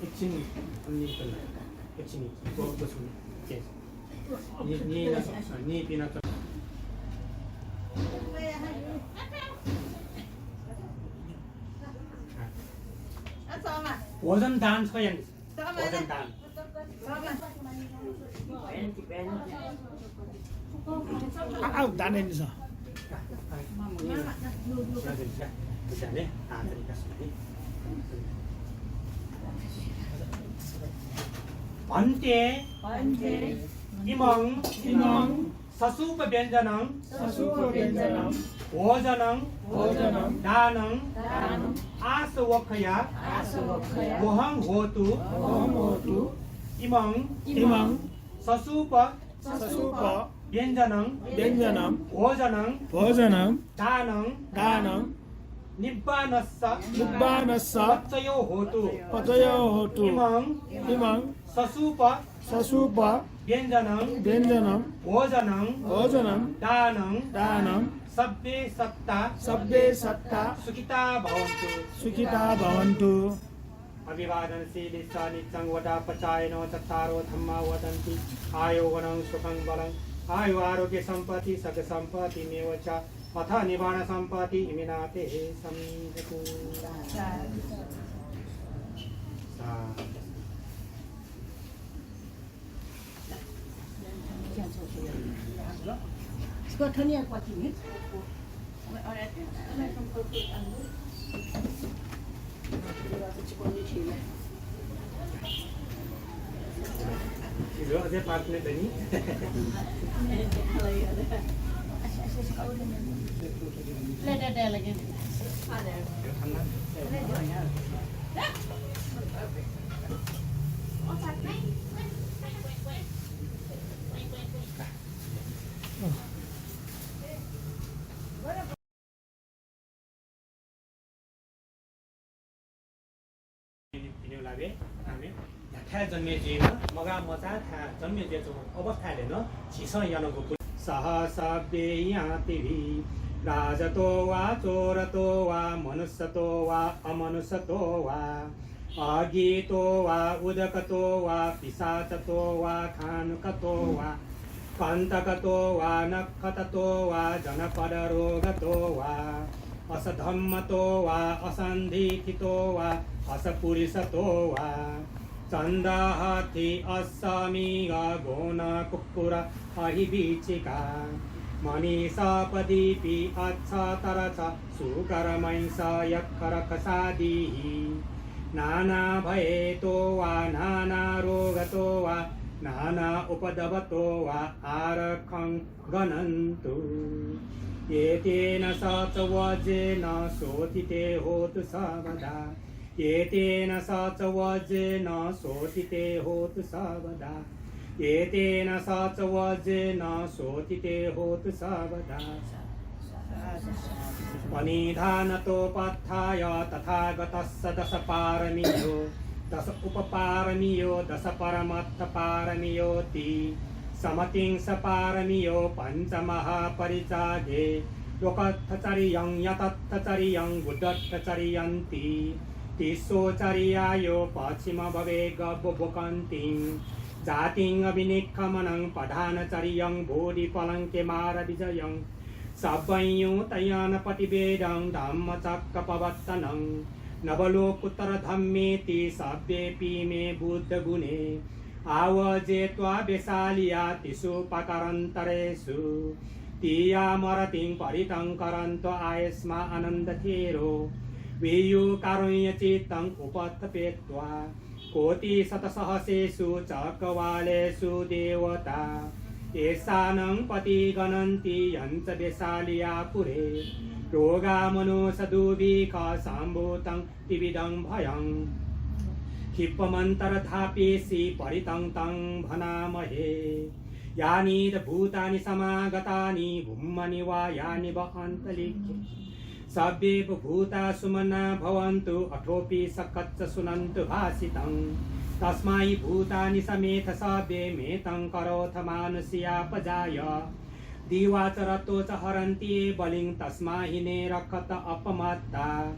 एकछिन, एकछिन, नि, नि, नि, नि, पिना। भोजन दान छ यानि। भोजन दान। आ, आ, दान यानि छ। भन्ते, भन्ते, इमं, इमं, ससूप व्यञ्जनं, ससूप व्यञ्जनं, भोजनं, भोजनं, दानं, दानं, आसवोक्खया, आसवोक्खया, वहं होतु, वहं होतु, इमं, इमं, ससूप, ससूप, व्यञ्जनं, व्यञ्जनं, भोजनं, भोजनं, दानं, दानं, निब्बानस्स, निब्बानस्स, पच्चयो होतु, पच्चयो होतु, इमं, इमं, ससूप, ससूप, व्यञ्जनं, व्यञ्जनं, भोजनं, भोजनं, दानं, दानं, सब्बे सत्ता, सब्बे सत्ता, सुखिता भवन्तु, सुखिता भवन्तु। अभिवादनशीलिस्स निच्चं वुढ्ढापचायनो चत्तारो धम्मा वदन्ति, आयु वनं सुखं बलं आयु आरोग्य सम्पत्ति सग सम्पत्तिमेव च। अथ निब्बान सम्पत्ति इमिनाते समिधतु। न्ह्याथाय् जन्मे जुइम्ह मगाः मचाःथाय् जन्मे जुयाच्वंगु अवस्थाय् नं झीसं यानागु पुण्य। सह सब्बे यातिभि राजतो वा चोरतो वा मनुष्यतो वा अमनुष्यतो वा अघितो वा उदकतो वा पिशाचतो वा खानुकतो वा कण्टकतो वा नखत्ततो वा जनपदरोगतो वा असद्धम्मतो वा असन्दिठितो वा असपुरुषतो वा चण्ड हत्थि अश्व मृग गोन कुक्कुर अहि वृश्चिका मणि सर्प दिपि अच्छ तरछ सूकर महिष यक्ष रक्षसादिः नाना भयतो वा नाना रोगतो वा नाना उपद्रवतो वा आरक्षं गणन्तु। एतेन सचवज्जेन सोत्थि ते होतु सर्वदा। एतेन सचवज्जेन सोत्थि ते होतु सर्वदा। एतेन सचवज्जेन सोत्थि ते होतु सर्वदा। प्रणिधानतोपाध्याय। तथागतस्य दश पारमियो, दश उपपारमियो, दश परमत्थपारमियोति। समतिंस पारमियो पञ्च महापरिचागे। लोकत्थचरियं, यतत्थचरियं, बुद्धत्थचरियन्ति। तिस्सोचरियायो पच्छिमभवे गब्बोकन्तिं। जातिं अभिनिक्खमनं पधानचरियं बोधिपलंके मारविजयं। सब्बंयु तयान पतिवेदं धम्मचक्कपवत्तनं। नवलोकुत्तरधम्मेति सब्बेपि मे बुद्धगुणे। आवज्जेत्वा वेसालिया तिस्सु पाकारन्तरेस्सु। तियामरतिं परितं करन्तो आयस्मा आनन्दथेरो। वियुकारुञ्यचित्तं उपस्थापित्वा। कोटिशतसहस्रेस्सु चक्रवालेस्सु देवता। एस्सानं पतिगणन्ति यञ्च वेसालिया पुरे। रोगा मनुस्सदुभिख सम्भूतं तिविधं भयं। खिप्पमन्तरधापिस्सि परितं तं भनामहे। यानीद भूतानि समागतानि भुम्मनि वा यानि व अन्तरिक्षे। सब्बे व भूता सुमना भवन्तु अथोपि सकच्च सुनन्तु भाषितं। तस्मा हि भूतानि समेत्थ सब्बे मेतं करोथ मानुषिया पजाय। दिवा च रत्तो च हरन्ति ये बलिं तस्मा हि ने रक्खत अपमत्ता।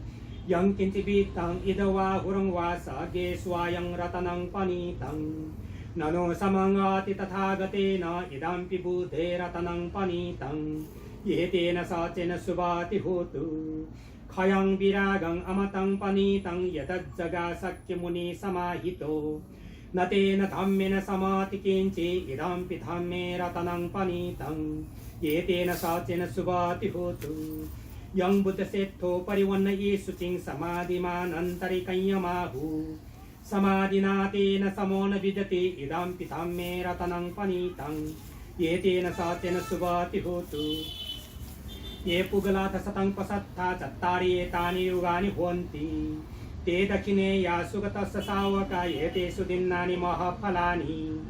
यं किञ्चि वित्तं इद वा हुरं वा सगे स्वायं रतनं पणितं। ननु समं अति तथागतेन इदम्पि बुद्धे रतनं पणितं। एतेन सच्चेन सुभति होतु। खयं विरागं अमतं पणितं यदज्जगा सक्यमुनि समाहितो। न तेन धम्मेन समति किञ्चि इदम्पि धम्मे रतनं पणितं। एतेन सच्चेन सुभति होतु। यं बुद्धसेत्थो परिवन्नयि सुचिं समाधिमानन्तरिकं यमाहु। समाधिना तेन समो न विद्यते इदम्पि धम्मे रतनं पणितं। एतेन सच्चेन सुभति होतु। ये पुगलाथ सतं पसत्था चत्तारि एतानि युगानि होन्ति। ते दक्खिनेया सुगतस्स सावका एतेसु दिन्नानि महफलानि।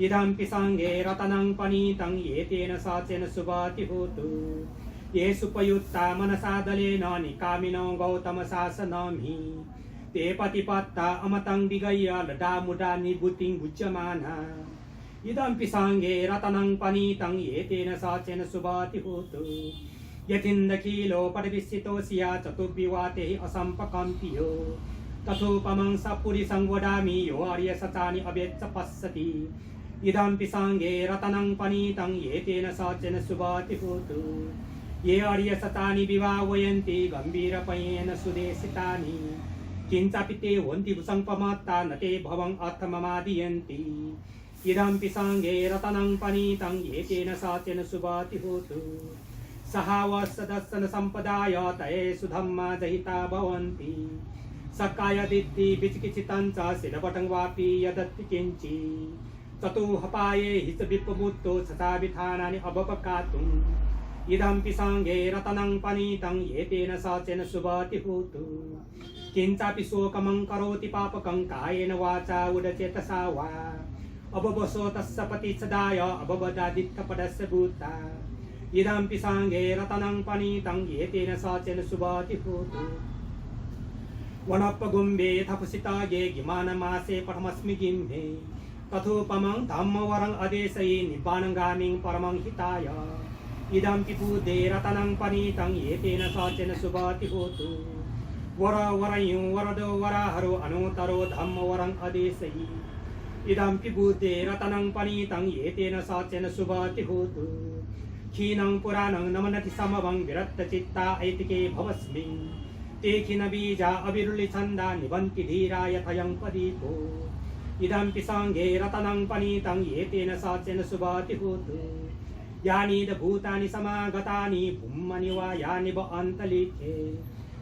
इदम्पि संघे रतनं पणितं एतेन सच्चेन सुभति होतु। ये सुपयुत्ता मनसा दलेन निकामिनो गौतम सासनमहि। ते पतिपत्ता अमतं विगय्य लदा मुदा निभुतिं भुज्यमाना। इदम्पि संघे रतनं पणितं एतेन सच्चेन सुभति होतु। यथिन्दखिलो पटविस्सितो सिया चतुब्बि वातेहि असम्पकम्पियो। तथूपमं सप्पुरिसं वदामि यो अरियसचानि अवेत्स पस्सति। इदम्पि संघे रतनं पणितं एतेन सच्चेन सुभति होतु। ये अरियसचानि विभावयन्ति गम्भीरपयेन सुदेसितानि। किञ्चापि ते होन्ति भुसं पमत्ता न ते भवं अत्थममादियन्ति। इदम्पि संघे रतनं पणितं एतेन सच्चेन सुभति होतु। सहावस्स दस्सनसम्पदाय तयेसु धम्मा जहिता भवन्ति। सक्कायदिट्ठि विचिकिच्छितञ्च सिलबटं वापि यदत्ति किञ्चि। चतुहपायेहि च विप्पमुत्तो सचाभिथानानि अभवकातुं। इदम्पि संघे रतनं पणितं एतेन सच्चेन सुभति होतु। किञ्चापि शोकमं करोति पापकं कायेन वाचा उदचेतसा वा। अभवसोतस्स पतिच्छदाय अभवदादित्थपदस्स भूता। इदम्पि संघे रतनं पणितं एतेन सच्चेन सुभति होतु। वनप्पगुम्भे थफुसितगे गिमानमासे पठमस्मि गिम्भे। तथूपमं धम्मवरं अदेसयि निब्बानगामिं परमं हिताय। इदम्पि बुद्धे रतनं पणितं एतेन सच्चेन सुभति होतु। वरवरयुं वरदो वराहरो अनुत्तरो धम्मवरं अदेसयि। इदम्पि बुद्धे रतनं पणितं एतेन सच्चेन सुभति होतु। खिनं पुरानं नमनति समभं विरत्तचित्ता ऐतिके भवस्मिं। ते खिनबीजा अविरुलिछन्दा निभन्ति धीरा यथयं पदीपो। इदम्पि संघे रतनं पणितं एतेन सच्चेन सुभति होतु। यानीद भूतानि समागतानि भुम्मनि वा यानि व अन्तरिक्षे।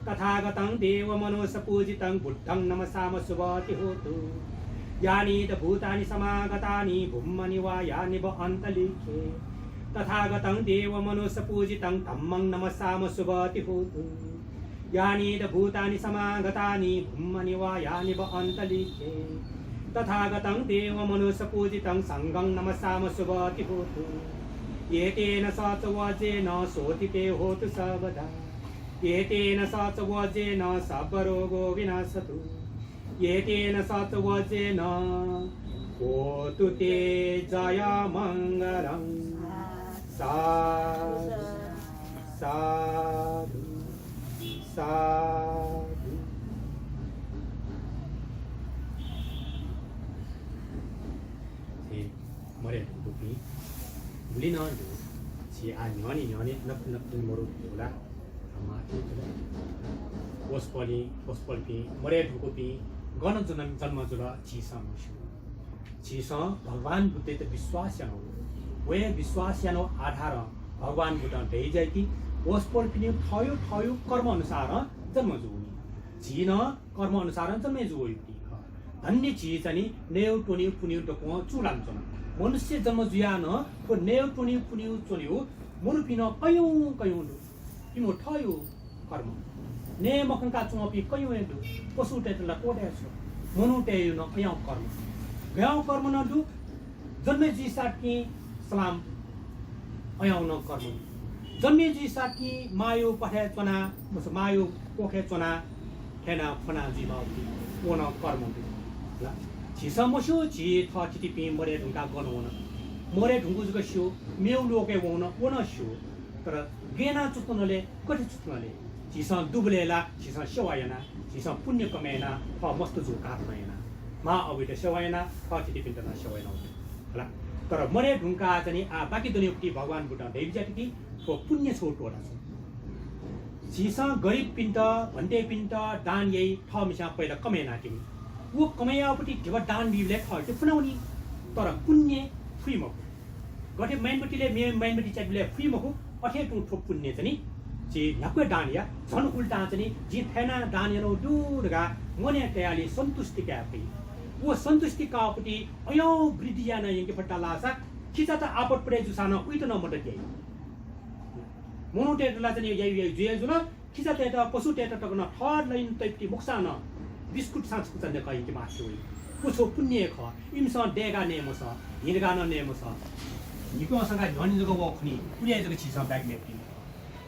तथागतं देवमनुस्सपूजितं बुद्धं नमसाम सुभति होतु। यानीदं भूतानि समागतानि भुम्मनि वा यानिव अन्तरिक्षे। तथागतं देवमनुस्सपूजितं धम्मं नमस्साम सुभति होतु। यानीदं भूतानि समागतानि भुम्मनि वा यानिव अन्तरिक्षे। तथागतं देवमनुस्सपूजितं संघं नमस्साम सुभति होतु। एतेन सच्चवज्जेन सोत्थि ते होतु सब्बदा। एतेन सच्चवज्जेन सब्बरोगो विनस्सतु। एतेन सच्चवज्जेन होतु ते जयमंगलं। साधु, साधु, साधु। हे मरे धुंकूपिं, गुलि नं दु। झी आः न्ह्यःने न्ह्यःने नकतिनि नकतिनि मरु धुंकल। माफी खः। वसपोलपिं, वसपोलपिं, मरे धुंकूपिं गन जन्म, जन्म जुल झीसं मस्यू। झीसं भगवान बुद्धयात विश्वास यानागु। वया विश्वास यानागु आधारं भगवान बुद्धं धयाबिज्याकी, वसपोलपिनिगु थःगु थःगु कर्म अनुसारं जन्म जूगु नि। झी नं कर्म अनुसारं जन्म जूगु वइगु खः। धन्य झी चाहिँ नि नयेगु त्वनेगु पुनेगु दक्वं चूलानाच्वन। मनुष्य जन्म जुयाः नं थ्व नयेगु त्वनेगु पुनेगु च्वनेगु मरुपिं नं कयौँ कयौँ दु। इमिगु थःगु कर्म। नये मखंका च्वंपिं कयौँ हे दु। पशुतय्त ला त्वःते छ्व। मनूतय्गु नं अय्गु कर्म। गय्गु कर्म नं दु। जन्मे जुइसाथं सलाम अय्गु नं कर्म दु। जन्मे जुइसाथं मांया प्वाथय् च्वना, मस मांया कोखय् च्वना, थ्यना फ्वना जुइमाःगु व नं कर्म दु। ला, झीसं मस्यू, झी थःथितिपिं मरे धुंकाः गन वन। मरे धुंकूगु जक स्यू, मेगु लोकय् वन, व नं स्यू। तर गय् यानाः च्वनाच्वन ले, गथे च्वनाच्वन ले? झीसं दुबलय् ला झीसं सेवा याना, झीसं पुण्य कमय् याना, थः मस्त जूगु घात नं याना। मां अबुइत सेवा याना, थःथितिपिन्त नं सेवा याना। होला। तर मरे धुंकाः चाहिँ नि आः बाकी दनिपट्टि भगवान बुद्धं धयाबिज्यात कि थ्व पुण्य छगू त्वःता छ्व। झीसं गरिबपिन्त, भन्तेपिन्त दान याइ, थःम्हस्यां पहिला कमय् यानातिनि। व कमय् याःपट्टि धिबा दान बीबलय् थःत पुनावनी। तर पुण्य फुइ मखु। गथे माइनबतिलय् मेम्ह माइनबति च्यातबलय् फुइ मखु, अथे तुं थ्व पुण्य चाहिँ नि झी न्ह्याक्व दान या, झन उल्टां चाहिँ नि जिं थय्नाः दान यानागु दु धकाः मनय् तयाः लि सन्तुष्टि काये फइ। व सन्तुष्टि काःपट्टि अय्गु वृद्धि याना यंके फत धाःसा खिचात आपत परे जूसां नं उइत नं मदत याइ। मनूतय्त ला चाहिँ नि याइ याइ जुया जुल, खिचातय्त, पशुतय्त तक नं थर्ड लाइन तइपट्टि मखुसां नं बिस्कुट सां छकूचा नकाः यंके मास्ति वइ। व छगू पुण्य हे खः। इमिसं दय्काः नये मसः, हिंकाः नं नये मसः। न्हिपं संकाः न्ह्यःने जक वः खनी, उलिया जक झीसं ब्याक मेपिं।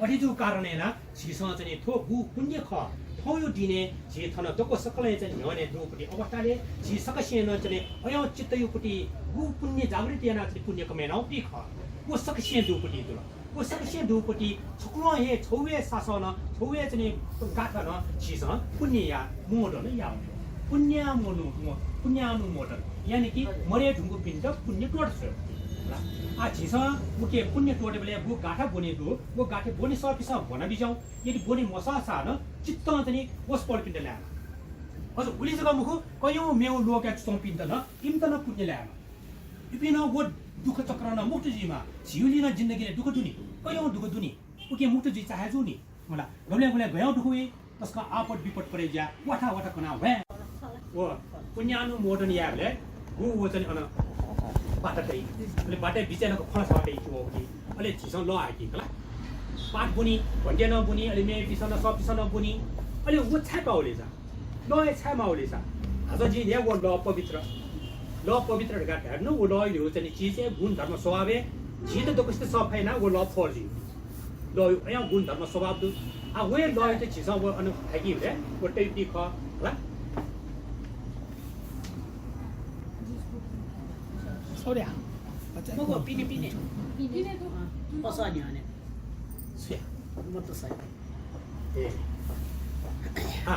अथे जूगु कारणं यानाः झीसं चाहिँ नि थ्व गु पुण्य खः। थौंया दिनय् झी थन दक्व सकलें चाहिँ न्ह्यःने दुपट्टि अवस्थालय् झी सकसिनं चाहिँ नि अय्गु चित्तयापट्टि गु पुण्य जागृत यानाः चाहिँ नि पुण्य कमय् यानागु पट्टि खः। व सकसिनं दुपट्टि जुल। व सकसिनं दुपट्टि छकुलं हे छगू हे सासः नं, छगू हे चाहिँ नि गाथा नं झीसं पुण्य या मोदन याः। पुण्यानुमो-, पुण्यानुमोदन, यानि कि मरे धुंकूपिन्त पुण्य त्वःता छ्वये। आ, झीसं उके पुण्य त्वःतेबलय् गु गाथा ब्वने दु, व गाथा ब्वने सःपिन्सं ब्वना बिज्याहुँ। यदि ब्वने मसःसा नं चित्तं चाहिँ नि वसपोलपिन्त लायेमाः। अझ उलि जक मखु, कयौँ मेगु लोकय् च्वंपिन्त नं, इमित नं पुण्य लायेमाः। इपिं नं व दुःख चक्रं नं मुक्त जुइमाः। झीगुलिं नं जिन्दगीलय् दुःख दु नि, कयौँ दुःख दु नि। उकिं मुक्त जुइ चाहे जू नि। होला, गबलें गबलें गय् दुःख वइ, तसकं आपत विपत परे ज्या, वाथा वाथा कना ह्वाये। व पुण्यानुमोदन यायेबलय् गु व चाहिँ नि अन बाटा तइ। अले बाटाया बिचय् नं खँ ल्हाः तइ कि व कि। अले झीसं लः हाइकि खला। पाठ ब्वनी, भन्ते नं ब्वनी, अले मेपिन्सं नं सःपिन्सं नं ब्वनी। अले व छाय् पावले जा? लः हे छाय् मावले जा? हाजः जिं न्ह्याः व लः पवित्र। लः पवित्र धकाः धायेधुन, व लःया चाहिँ नि चिज हे गुणधर्म स्वभाव हे झीत दक्वसित सफा यानाः व लः फोहर जुइ। लःया अय्गु गुणधर्म स्वभाव दु। आ, व हे लःयात झीसं व अन हाइकि हुले व तइपट्टि खः, हला? सौर्या। मखु, पिने, पिने। पिने दु। अँ, पसः न्ह्यःने। सुया। म त सही। ए। आ,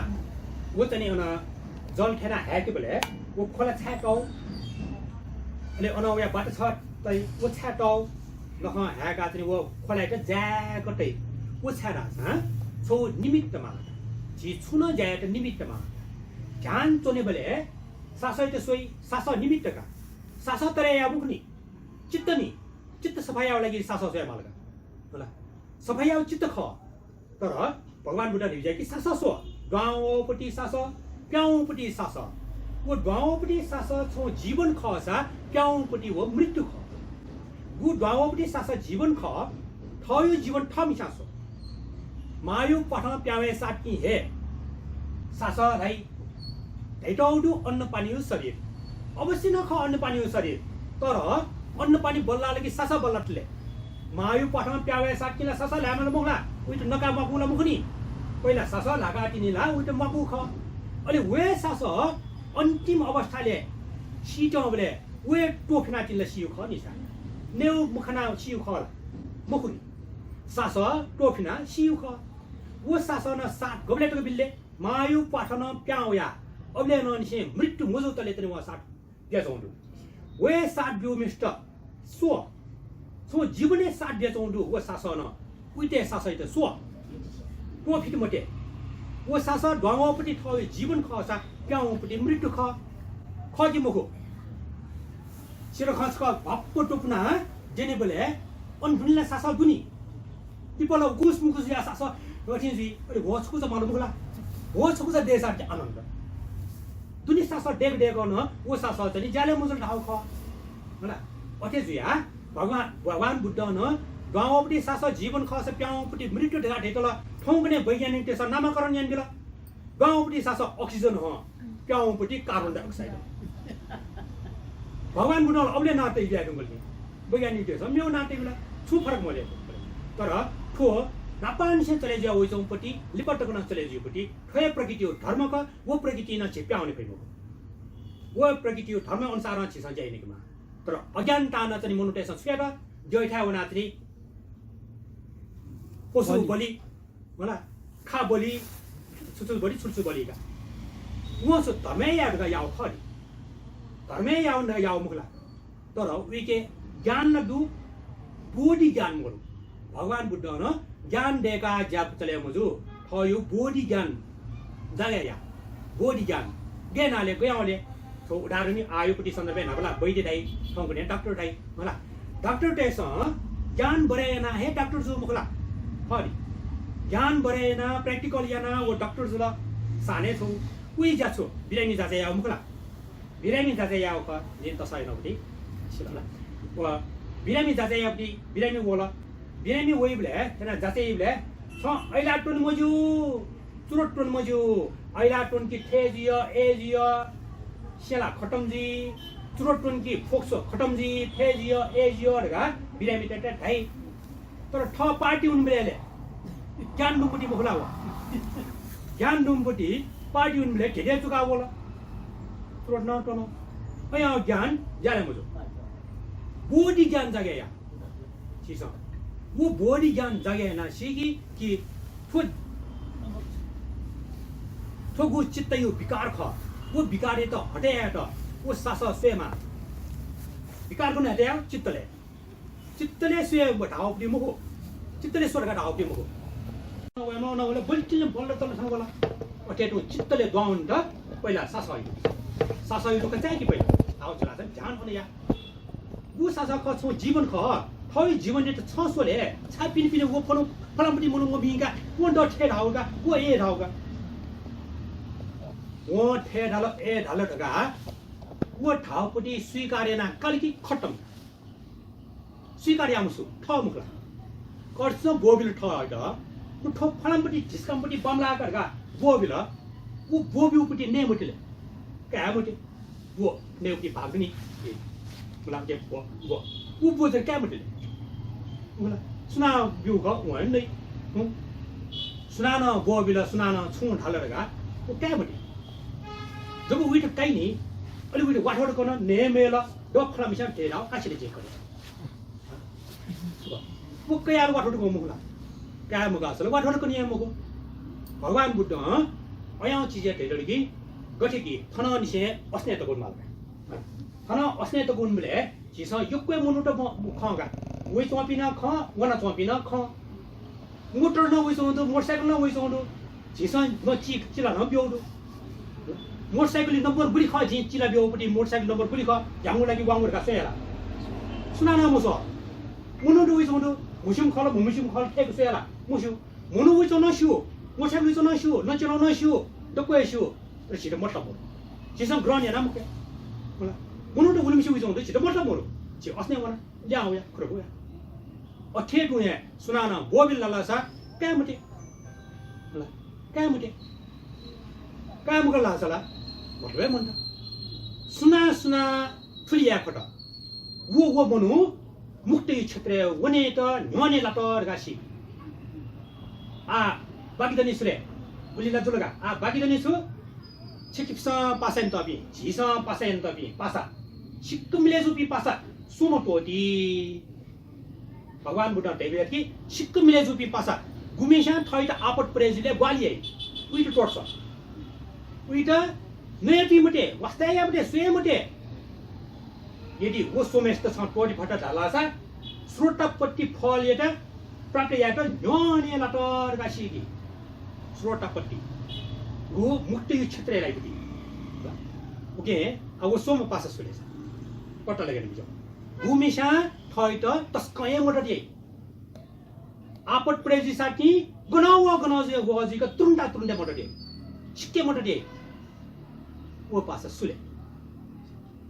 व चाहिँ नि अन जल थ्यना हाय्केबलय् व खोला छाय् तउ? अले अन वया बाटा छः तइ, व छाय् तउ? लखं हाय्काः चाहिँ नि व खोलायात जाय्क तइ। व छाय् धाःसा छगू निमित्त माल का। झी छुं नं ज्या यायेत निमित्त माल का। ध्यान च्वनेबलय् सासःयात स्वइ, सासः निमित्त का। सासः तरे याये मखु नि, चित्त नि। चित्त सफा यायेगु लागि सासः स्वये माल का। होला। सफा यायेगु चित्त खः। तर भगवान बुद्धं धयाबिज्याकी सासः स्व। दुहां वःपट्टि सासः, पिहां वःपट्टि सासः। व दुहां वःपति सासः छुं जीवन खःसा प्याहां वःपति व मृत्यु खः। गु दुहां वःपति सासः जीवन खः, थःयु जीवन थःमिसां स्व। मांयु प्वाथं प्याहां वये सातकिं हे सासः धाइ। धयातःगु दु अन्नपानीयु शरीर। अवश्य नं खः अन्नपानीयु शरीर, तर अन्नपानी बल्लाल कि सासः बल्लातले? मांयु प्वाथं प्याहां वये सातकिं ला सासः ल्हायेमाल मखु ला? उइत नका म्वाकू ला मखु नि? पहिला सासः ल्हाकातिनि ला उइत म्वाकू खः। अले व हे सासः अन्तिम अवस्थाले सीतंबलय् व हे त्वःफिनातिनि ला सीयु खः नि सा। नयेगु मखनाः सीयु खः ला? मखु नि। सासः त्वःफिनाः सीयु खः। व सासः नं साथ गबलय् तक बिल ले? मांयु प्वाथं प्याहां वयाः अबलय् नं निसें मृत्यु मजूतले तनि वं साथ बियाच्वंगु दु। व हे साथ ब्यूम्हय्सित स्व। छुं जीवनय् साथ बियाच्वंगु दु, व सासः नं। उइत हे सासःयात स्व। त्वःफित मते। व सासः दुहां वःपति थःयु जीवन खःसा प्याहां वःपति मृत्यु खः। खः कि मखु? सिरखं छकः भ्वाप्प त्वपुनाः द्यनेबलय् अन थुनिला सासः दुनि। पिपलं उकुस मुकुस जुयाः सासः गथे जुइ, अले ह्वः छकुचा माल मखु ला? ह्वः छकुचा दयेसा कि आनन्द। दुनि सासः दय्क दय्क नं व सासः चाहिँ ज्यालय् मजुल धाःगु खः। होला, अथे जुयाः भगवान, भगवान बुद्धं नं दुहां वःपति सासः जीवन खःसा प्याहां वःपति मृत्यु धकाः धयातल। थौंकन्हय् वैज्ञानिकतय्सं नामाकरण यानादिल। दुहां वःपति सासः oxygen हं, प्याहां वःपति carbon dioxide। भगवान बुद्धं अबलय् नां तयाबियादीगु खः। वैज्ञानिकतय्सं मेगु नां तयाबिल, छुं फरक मदय्। तर थ्व न्हापांनिसें चले जुया वइच्वंपति, लिपा तक नं चले जुइपति, थ्व हे प्रकृतियु धर्म खः, व प्रकृतिं नं झी प्याहां वने फइ मखु। व प्रकृतियु धर्म अनुसारं झीसं ज्या यानाकेमाः। तर अज्ञानतां नं चाहिँ मनूतय्सं छु यात? द्यःथाय् वनाः चाहिँ पशु बलि। बलि, होला, खा बलि, छु छु बलि, छु छु बलि का। वं छु धर्मय् याये धकाः याःगु खः नि। धर्मय् याये धकाः याःगु मखु ला? तर उइके ज्ञान नं दु, बोधि ज्ञान मदु। भगवान बुद्धं नं ज्ञान दय्काः ज्या चले मजू, थःयु बोधि ज्ञान जागय् या। बोधि ज्ञान गय् यानाले, गय् यानाले? थ्व उदाहरण नि आःयुपति सन्दर्भय् न्हापा ला वैद्य धाइ, थौंकन्हय् डाक्टर धाइ, होला। डाक्टरतय्सं ज्ञान बढे यानाः हे डाक्टर जू मखु ला? खः नि। ज्ञान बढे यानाः, practical यानाः व डाक्टर जुल, सानय् छुं उइ ज्या छु, बिरामी जाँचय् याःगु मखु ला? बिरामी जाँचय् याःगु खः, जिं तसकं यानागु दु, सिल ला? व बिरामी जाँचय् याःगु दु, बिरामी वल। बिरामी वइबलय्, थन जाँचय् याइबलय्, छं अइलाः त्वने मज्यू, चुरोट त्वने मज्यू, अइलाः त्वने कि थय् जुइ, अय् जुइ, स्यला खतम जुइ, चुरोट त्वने कि फोक्सो खतम जुइ, थय् जुइ, अय् जुइ धकाः बिरामीतय्त धाइ। तर थः party वनेबलय् ले ज्ञान दुम्हपति मखु ला व? ज्ञान दुम्हपति party वनेबलय् धेधे चुकाः वल। चुरोट नं त्वन। अय् ज्ञान ज्यालय् मजू। बोधि ज्ञान जागय् या। झीसं व बोधि ज्ञान जागय् यानाः सीकि कि थ्व, थ्व गु चित्तयु विकार खः। व विकारयात हटे यायेत व सासः स्वयेमाः। विकार गन हटे याः? चित्तलय्। चित्तलय् स्वये धाःगु मखु। चित्तलय् स्व धकाः धाःगु मखु। वय् नं वल, बल्ल तल थन वल। अथे तुं चित्तलय् दुहां वनेत पहिला सासः यु। सासः यु धकाः चाय्कि पहिला। धाःगु जुल, ध्यान अन या। व सासः खः, छुं जीवन खः। थःयु जीवनयात छं स्व ले, छाय् पिने पिने व फलां, फलांपति मनू व मिंका, वं द थय् धाःगु का, व अय् धाःगु का। वं थय् धाल, अय् धाल धकाः व धाःगुपति स्वीकार यानाः काल कि खतम। स्वीकार याःम्ह सु? थः मखु ला? कर्सिचं ब्वःबिल थःत, व थ्व फलांपति ढिस्कांपति बांमलाः का धकाः ब्वःबिल, व ब्वःब्यूपति नये मते ले। काये मते। व नयेगु भाग नि। ए, मला के व, व। उ व चाहिँ काये मते ले। मला सुनां ब्यू खः, वं हे नइ। हुँ। सुनानं ब्वःबिल, सुनानं छुं धाल धकाः व काये मते। जब उइत काइ नि, अले उइत वाथोट कन, नये मयल, दःफलामिसं धये धाः, काछिले जे करे। व कयाः वाथोट कं मखु ला? काये मगाःसा ला वाथोट कने याये मखु। भगवान बुद्धं अय् चिजय् धयातल कि गथे कि थनंनिसें असनय् तक वनेमाल का। थनं असनय् तक वनेबलय् झीसं यक्व हे मनूत ब-, खं का। वइच्वंपिं नं खं, वनाच्वंपिं नं खं। मोटर नं वइच्वंगु दु, मोटरसाइकल नं वइच्वंगु दु। झीसं नं चि-, चिला नं ब्यूगु दु। मोटरसाइकल नम्बर गुलि खः, जिं चिला ब्यूगुपति मोटरसाइकल नम्बर गुलि खः, ध्यांगु लागि वांगु धकाः स्वये ला? सुनानं मस्वः। मनू दु वइच्वंगु दु, म्हुस्युम्ह खः ला, म्हुस्युम्ह खः ला थय्क स्वये ला? मस्यू। मनू वइच्वंगु नं स्यू, मोटरसाइकल वइच्वंगु नं स्यू, नचिलागु नं स्यू, दक्व हे स्यू। तर झीत मतलब मदु। झीसं ग्रहण याना मखु। होला। मनूत उलिमछि उइजं दु, झीत मतलब मरु। झी असने वना, ल्याहां वया, खुरक वया। अथे तुं हे सुनानं ब्वःबिल धाःसा काये मते। होला। काये मते। काये मखु धाःसा ला मतलब हे मन्त। सुनां सुनां थुलि याये फत। व, व मनू मुक्तया क्षेत्रय् वनेत न्ह्यःने लात धकाः सी। आ, बाकी दनि छु ले? गुलि ला जुल का? आ, बाकी दनि छु? छिकपिन्सं पासा यानातःपिं, झीसं पासा यानातःपिं पासा, सिक्क मिलय् जूपिं पासा स्वम्ह त्वःति। भगवान बुद्धं धयाबिल कि सिक्क मिलय् जूपिं पासा गुम्हेस्यां थःत आपत परे जुइबलय् ग्वाहालि याइ, उइत त्वःति स्व। उइत नयेत्वइ मते, वास्ता याये मते, स्वये मते। यदि व स्वम्हय्सित छं त्वःति फत धाःसा स्रोतापत्ति फलयात प्राप्त यायेत न्ह्यःने लात धकाः सीकि। स्रोतापत्ति। व मुक्तया क्षेत्रय् लाइगु ति। उकिं, आ, व स्वम्ह पासा छु ले सा? पत्ता लगायेत बिज्याहुँ। गुम्हेस्यां थःत तसकं हे मदत याइ। आपत परे जुइसा तिं गनं वः गनं जुइ, वः जुइक तुरुन्ता तुरुन्ता मदत याइ। सिक्क मदत याइ। व पासा छु ले?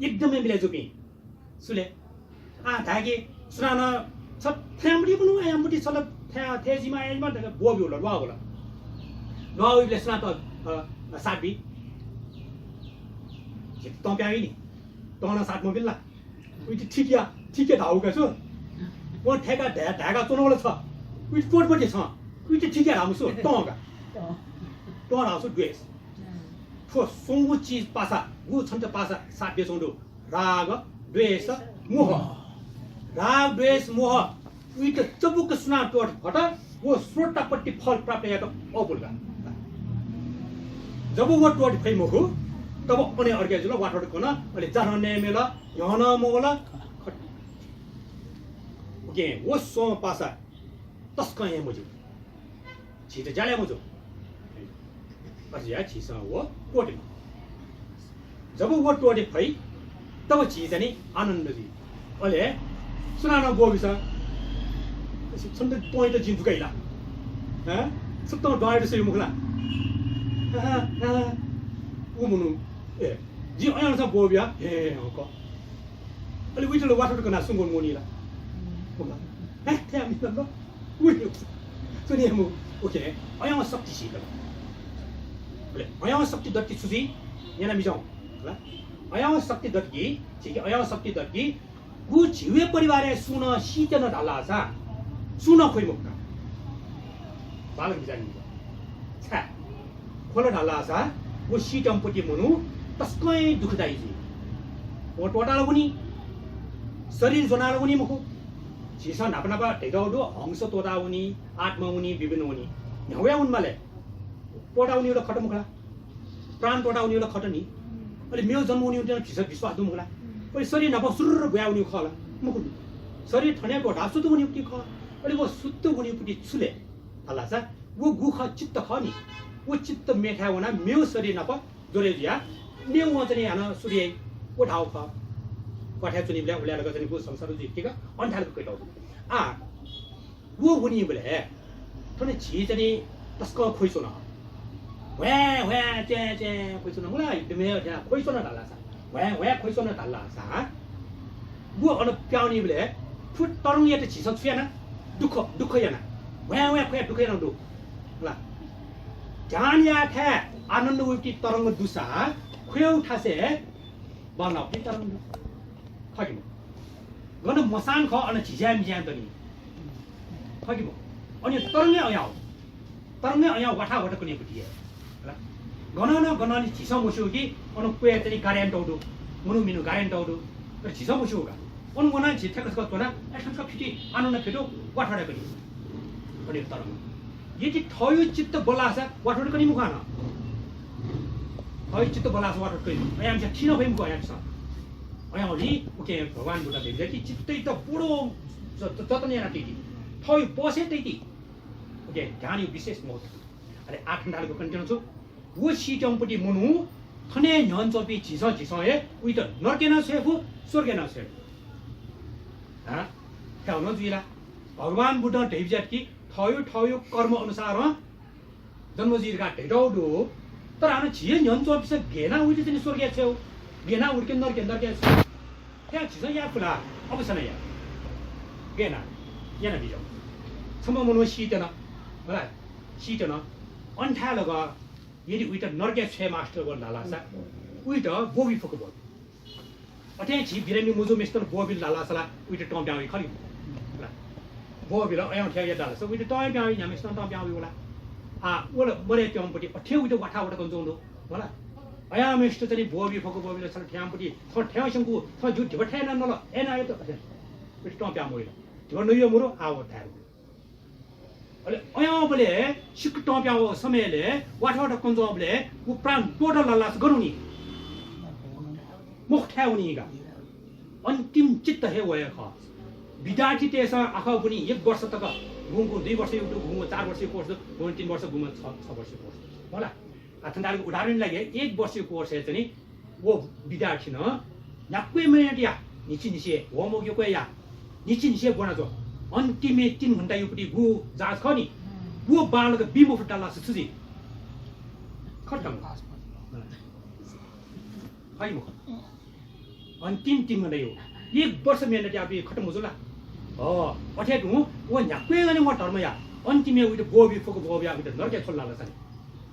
एकदमै मिलय् जूपिं। छु ले? आ, धाय्‌के सुनानं छ थ्यां मुटी मनू, आया मुटी छल थ्यां, थय् जिमा, आया जिमा धकाः ब्वःबिल, ल्वाः वल। ल्वाः वइबलय् सुनां त, अ, साथ बी? झी तं प्यां वइ नि। तं नं साथ मबिल ला? उइत ठीक या, ठीक या धाःगु का छु। वं थय्‌का धाय्-, धाय्‌का च्वनावल छ। उइत त्वःति मते छं। उइत ठीक या धाःम्ह छु, तं का। तं धाःगु छु, द्वेष। थ्व स्वंगू चिज पासा, गु छन्त पासा साथ बियाच्वंगु दु। राग, द्वेष, मोह। राग, द्वेष, मोह, उइत चबुक सुनां त्वःति फत, व स्रोतापत्ति फल प्राप्त यायेत अःपुल का। जब व त्वःति फइ मखु, तब अन हे अर्के जुल, वाथोट कन, अले जान्हं नये म्यल, न्ह्यःनं मवल। उकिं व स्वम्ह पासा तसकं हे मज्यू। झीत ज्यालय् मजू। अथे जुयाः झीसं व त्वःते मखु। जब व त्वःते फइ, तब झी चाहिँ नि आनन्द जुइ। अले सुनानं ब्वःबिसा, छन्त त्वंइत जिं दुकाइ ला? हँ? छुत्तं द्वाःइत स्वइ मखु ला? अँ, अँ, उ मनू, ए, जिं अयानसं ब्वःबिया, हे, हँ, क। अले उइत ला वाथोट कनाः सुंगु वनी ला? हँ, थ्याः मित ला? उइ, सुने मु, OK, अयां शक्ति सीत। अले अयां शक्ति दत कि छु जुइ? न्यना बिज्याहुँ, हला? अयां शक्ति दत कि, झीके अयां शक्ति दत कि, गु झीगु परिवारय् सुं नं सीत धाल धाःसा, सुं नं ख्वइ मखु का। बालं बिचाः यानाबिज्याहुँ। छाय्? ख्वल धाल धाःसा व सीत्यंपति मनू तसकं हे दुःखदायी जुइ। वं त्वःताः ला वनी, शरीर ज्वनाः ला वनी मखु। झीसं न्हापा न्हापा धयातःगु दु, हंस त्वःताः वनी, आत्मा वनी, विभिन्न वनी। न्ह्यावया वनेमालय् त्वःताः वनीगु ला खः मखु ला? प्राण त्वःताः वनीगु ला खः नि। अले मेगु जन्म वनीगु नं झीसं विश्वास दु मखु ला? अले शरीर न्हापा सुरुर ब्वया वनीगु खः ला? मखु। शरीर थन हे त्वःताः शुद्ध वनीगु खः। अले व शुद्ध वनीगु छु ले धाल धाःसा व गु खः, चित्त खः नि। व चित्त मेथाय् वनाः मेगु शरीर नाप जोडे जुयाः मेगु वं चाहिँ नि हानं सुरु याइ, व धाःगु खः। क्वाथय् च्वनीबलय् उलि लक चाहिँ नि गु संसार जुइ, ठीक, अन थाय् लक कयातःगु। आ, व वनीबलय् थन झी चाहिँ नि तसकं ख्वइ च्वन। ह्वाँय् ह्वाँय् च्याँय् च्याँय् ख्वइ च्वन, मुला एकदम हे ख्वइ च्वन धाल धाःसा। ह्वाँय् ह्वाँय् ख्वइ च्वन धाल धाःसा। व अन प्याः वनीबलय् थ्व तरंगयात झीसं छु याना? दुःख, दुःख याना। ह्वाँय् ह्वाँय् ख्वयाः दुःख याना दु। ला। ध्यान याःथाय् आनन्द वइपिं तरंग दुसा ख्वयेगु थासय् बांलाःपिं तरंग दु। खः कि मखु? गन मसान खः, अन झिज्याः मिज्याः दनि। खः कि मखु? अन तरंगय् अयाः। तरंगय् अयाः वाथावाथ कनीगु ति हे। हला? गनं नं गनं नि झीसं मस्यू कि अन क्वय् चाहिँ नि गाडे यानातःगु दु, मनू मिनु गाडे यानातःगु दु। तर झीसं मस्यू का। अन वनाः झी थ्यंक छकः च्वनाः, ए, थ्यंक फिति आनन्द फितु वाथावाथ कनी। अन तरंग। यदि थःगु चित्त बल्लाःसा वाथावाथ कनी मखु हानं। थःगु चित्त बल्लाःसा वाथावाथ कनी। अयाम्हस्यां थी नं फइ मखु अयाम्हस्यां। अयाम्ह नि, OK, भगवान बुद्धं धयादिल कि चित्तयात बडो ज-, ज-, जतन यानाः तइति। थःगु बसय् तइति। OK, ध्यानया विशेष महत्त्व। अले आः थन धाल ग कन्टेन छु, व सीत्यंपति मनू थन हे न्ह्यःने च्वंपिं झीसं झीसं हे उइत नरकय् नं छ्वये फु, स्वर्गय् नं छ्वये फु। हँ? थ्याउ नं जुइ ला? भगवान बुद्धं धयाबिज्यात कि थःगु थःगु कर्म अनुसारं जन्म जुइ धकाः धयातःगु दु। तर हानं झी हे न्ह्यःने च्वंपिसं गय् यानाः उइत चाहिँ नि स्वर्गय् छ्वये, गय् यानाः उइत नरकय्, नरकय् छ्वये। थ्यां झीसं याये फु ला? अवश्य नं याये। गय् यानाः, यानाबिज्याहुँ। छम्ह मनू सीत्यन, होला, सीत्यन। अन थाय् लक यदि उइत नरकय् छ्वये मास्टर वल धाःसा उइत ब्वःबी फुक्क ब्वःबी। अथे हे झी बिरामी मुजूम्हेसित ब्वःबिल धाःसा ला उइत तं पिहां वइ खः नि। ब्वःबिल अय्‌नं थ्याः या धाःसा उइत तं पिहां वइ, न्ह्याम्हेसित नं तं पिहां वइ वला। आ, वल मरय् त्यंपति अथे उइत वाथावत कन च्वं दु। वला। अय्‌म्हेसित चाहिँ ब्वःबी फुक्क ब्वःबिल छल थ्याम्पति थ्व थ्यां स्यंकू, थ्व जु धिबा थ्याये नं नल, अय्‌नं आयत अथे। उइत तं पिहां वइ ला। धिबा नया मुरु आ व धाये। अले अय्‌बलय् सिक्क तं पिहां वः समयलय् वाथावत कन च्वंबलय् व प्राण त्वःतल धाःसा गन वनी? मखु, थाय् वनी का। अन्तिम चित्त हे वया खः। विद्यार्थीतय्‌सं आखः ब्वनी एक वर्ष तक, गुंगु दुई वर्षया दु, गुंगु चार वर्षया course दु, गुंगु तीन वर्ष, गुंगु छ, छ वर्षया course दु। होला। आ, थन धाःगु उदाहरण लागि एक वर्षया course हे चाहिँ नि व विद्यार्थीनं न्ह्याक्व हे मेहनत या, न्हिच्छि न्हिच्छि हे homework यक्व हे या, न्हिच्छि न्हिच्छि हे ब्वनाच्वं। अन्तिमय् तीन घण्टा युपति गु जाँच खः नि, व बांलाक बी मफुत धाःसा छु जुइ? खत्तम। खइ मखु। अन्तिम तीन घण्टा यु। एक वर्ष मेहनत याःपिं खत्तम मजुल ला? अ, अथे तुं व न्ह्याक्व हे व धर्म या। अन्तिमय् उइत ब्वःबी फुक्क ब्वःबिया उइत नरकय् छ्वल धाःसा नि।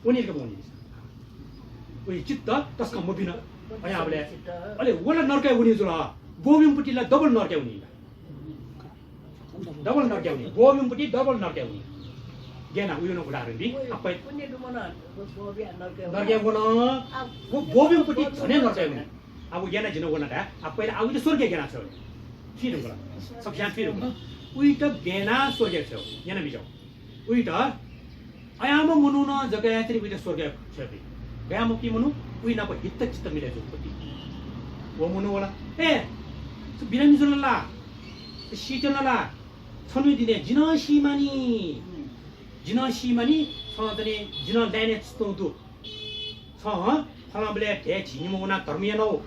वनी का मवनी? उइ चित्त तसकं मभिन। अय्‌बलय् अले व ला नरकय् वनी जुल। ब्वःबिम्ह पति ला double नरकय् वनी का। Double नरकय् वनी। ब्वःबिम्ह पति double नरकय् वनी। गय् यानाः उयो नं उदाहरण बी। आ, पै- पुण्य दुम्ह नं ब्वःबिया नरकय् वन। नरकय् वन। आ, व ब्वःबिम्ह पति झन हे नरकय् वनी। आ, व गय् यानाः जिं नं वना धाये। आ, पहिला आ उइत स्वर्गय् गय् यानाः छ्वये। थुइ धुंकल। सकसियां थुइ धुंकल। उइत गय् यानाः स्वर्गय् छ्वये। यानाबिज्याहुँ। उइत अय्‌म्ह मनूनं जक हे चाहिँ नि उइत स्वर्गय् छ्वये फइ। गय् याःम्ह मनू उइ नाप हित चित्त मिले जूम्ह पति। व मनू वल, ए, छु बिरामी जुल ला? छु सीत्यन ला? छन्हुया दिनय् जि नं सी मानि। जि नं सी मानि, छं चाहिँ नि जि नं लाइनय् च्वं दु। छं फलांबलय् धया झिंनिम्ह वनाः धर्म यानाव,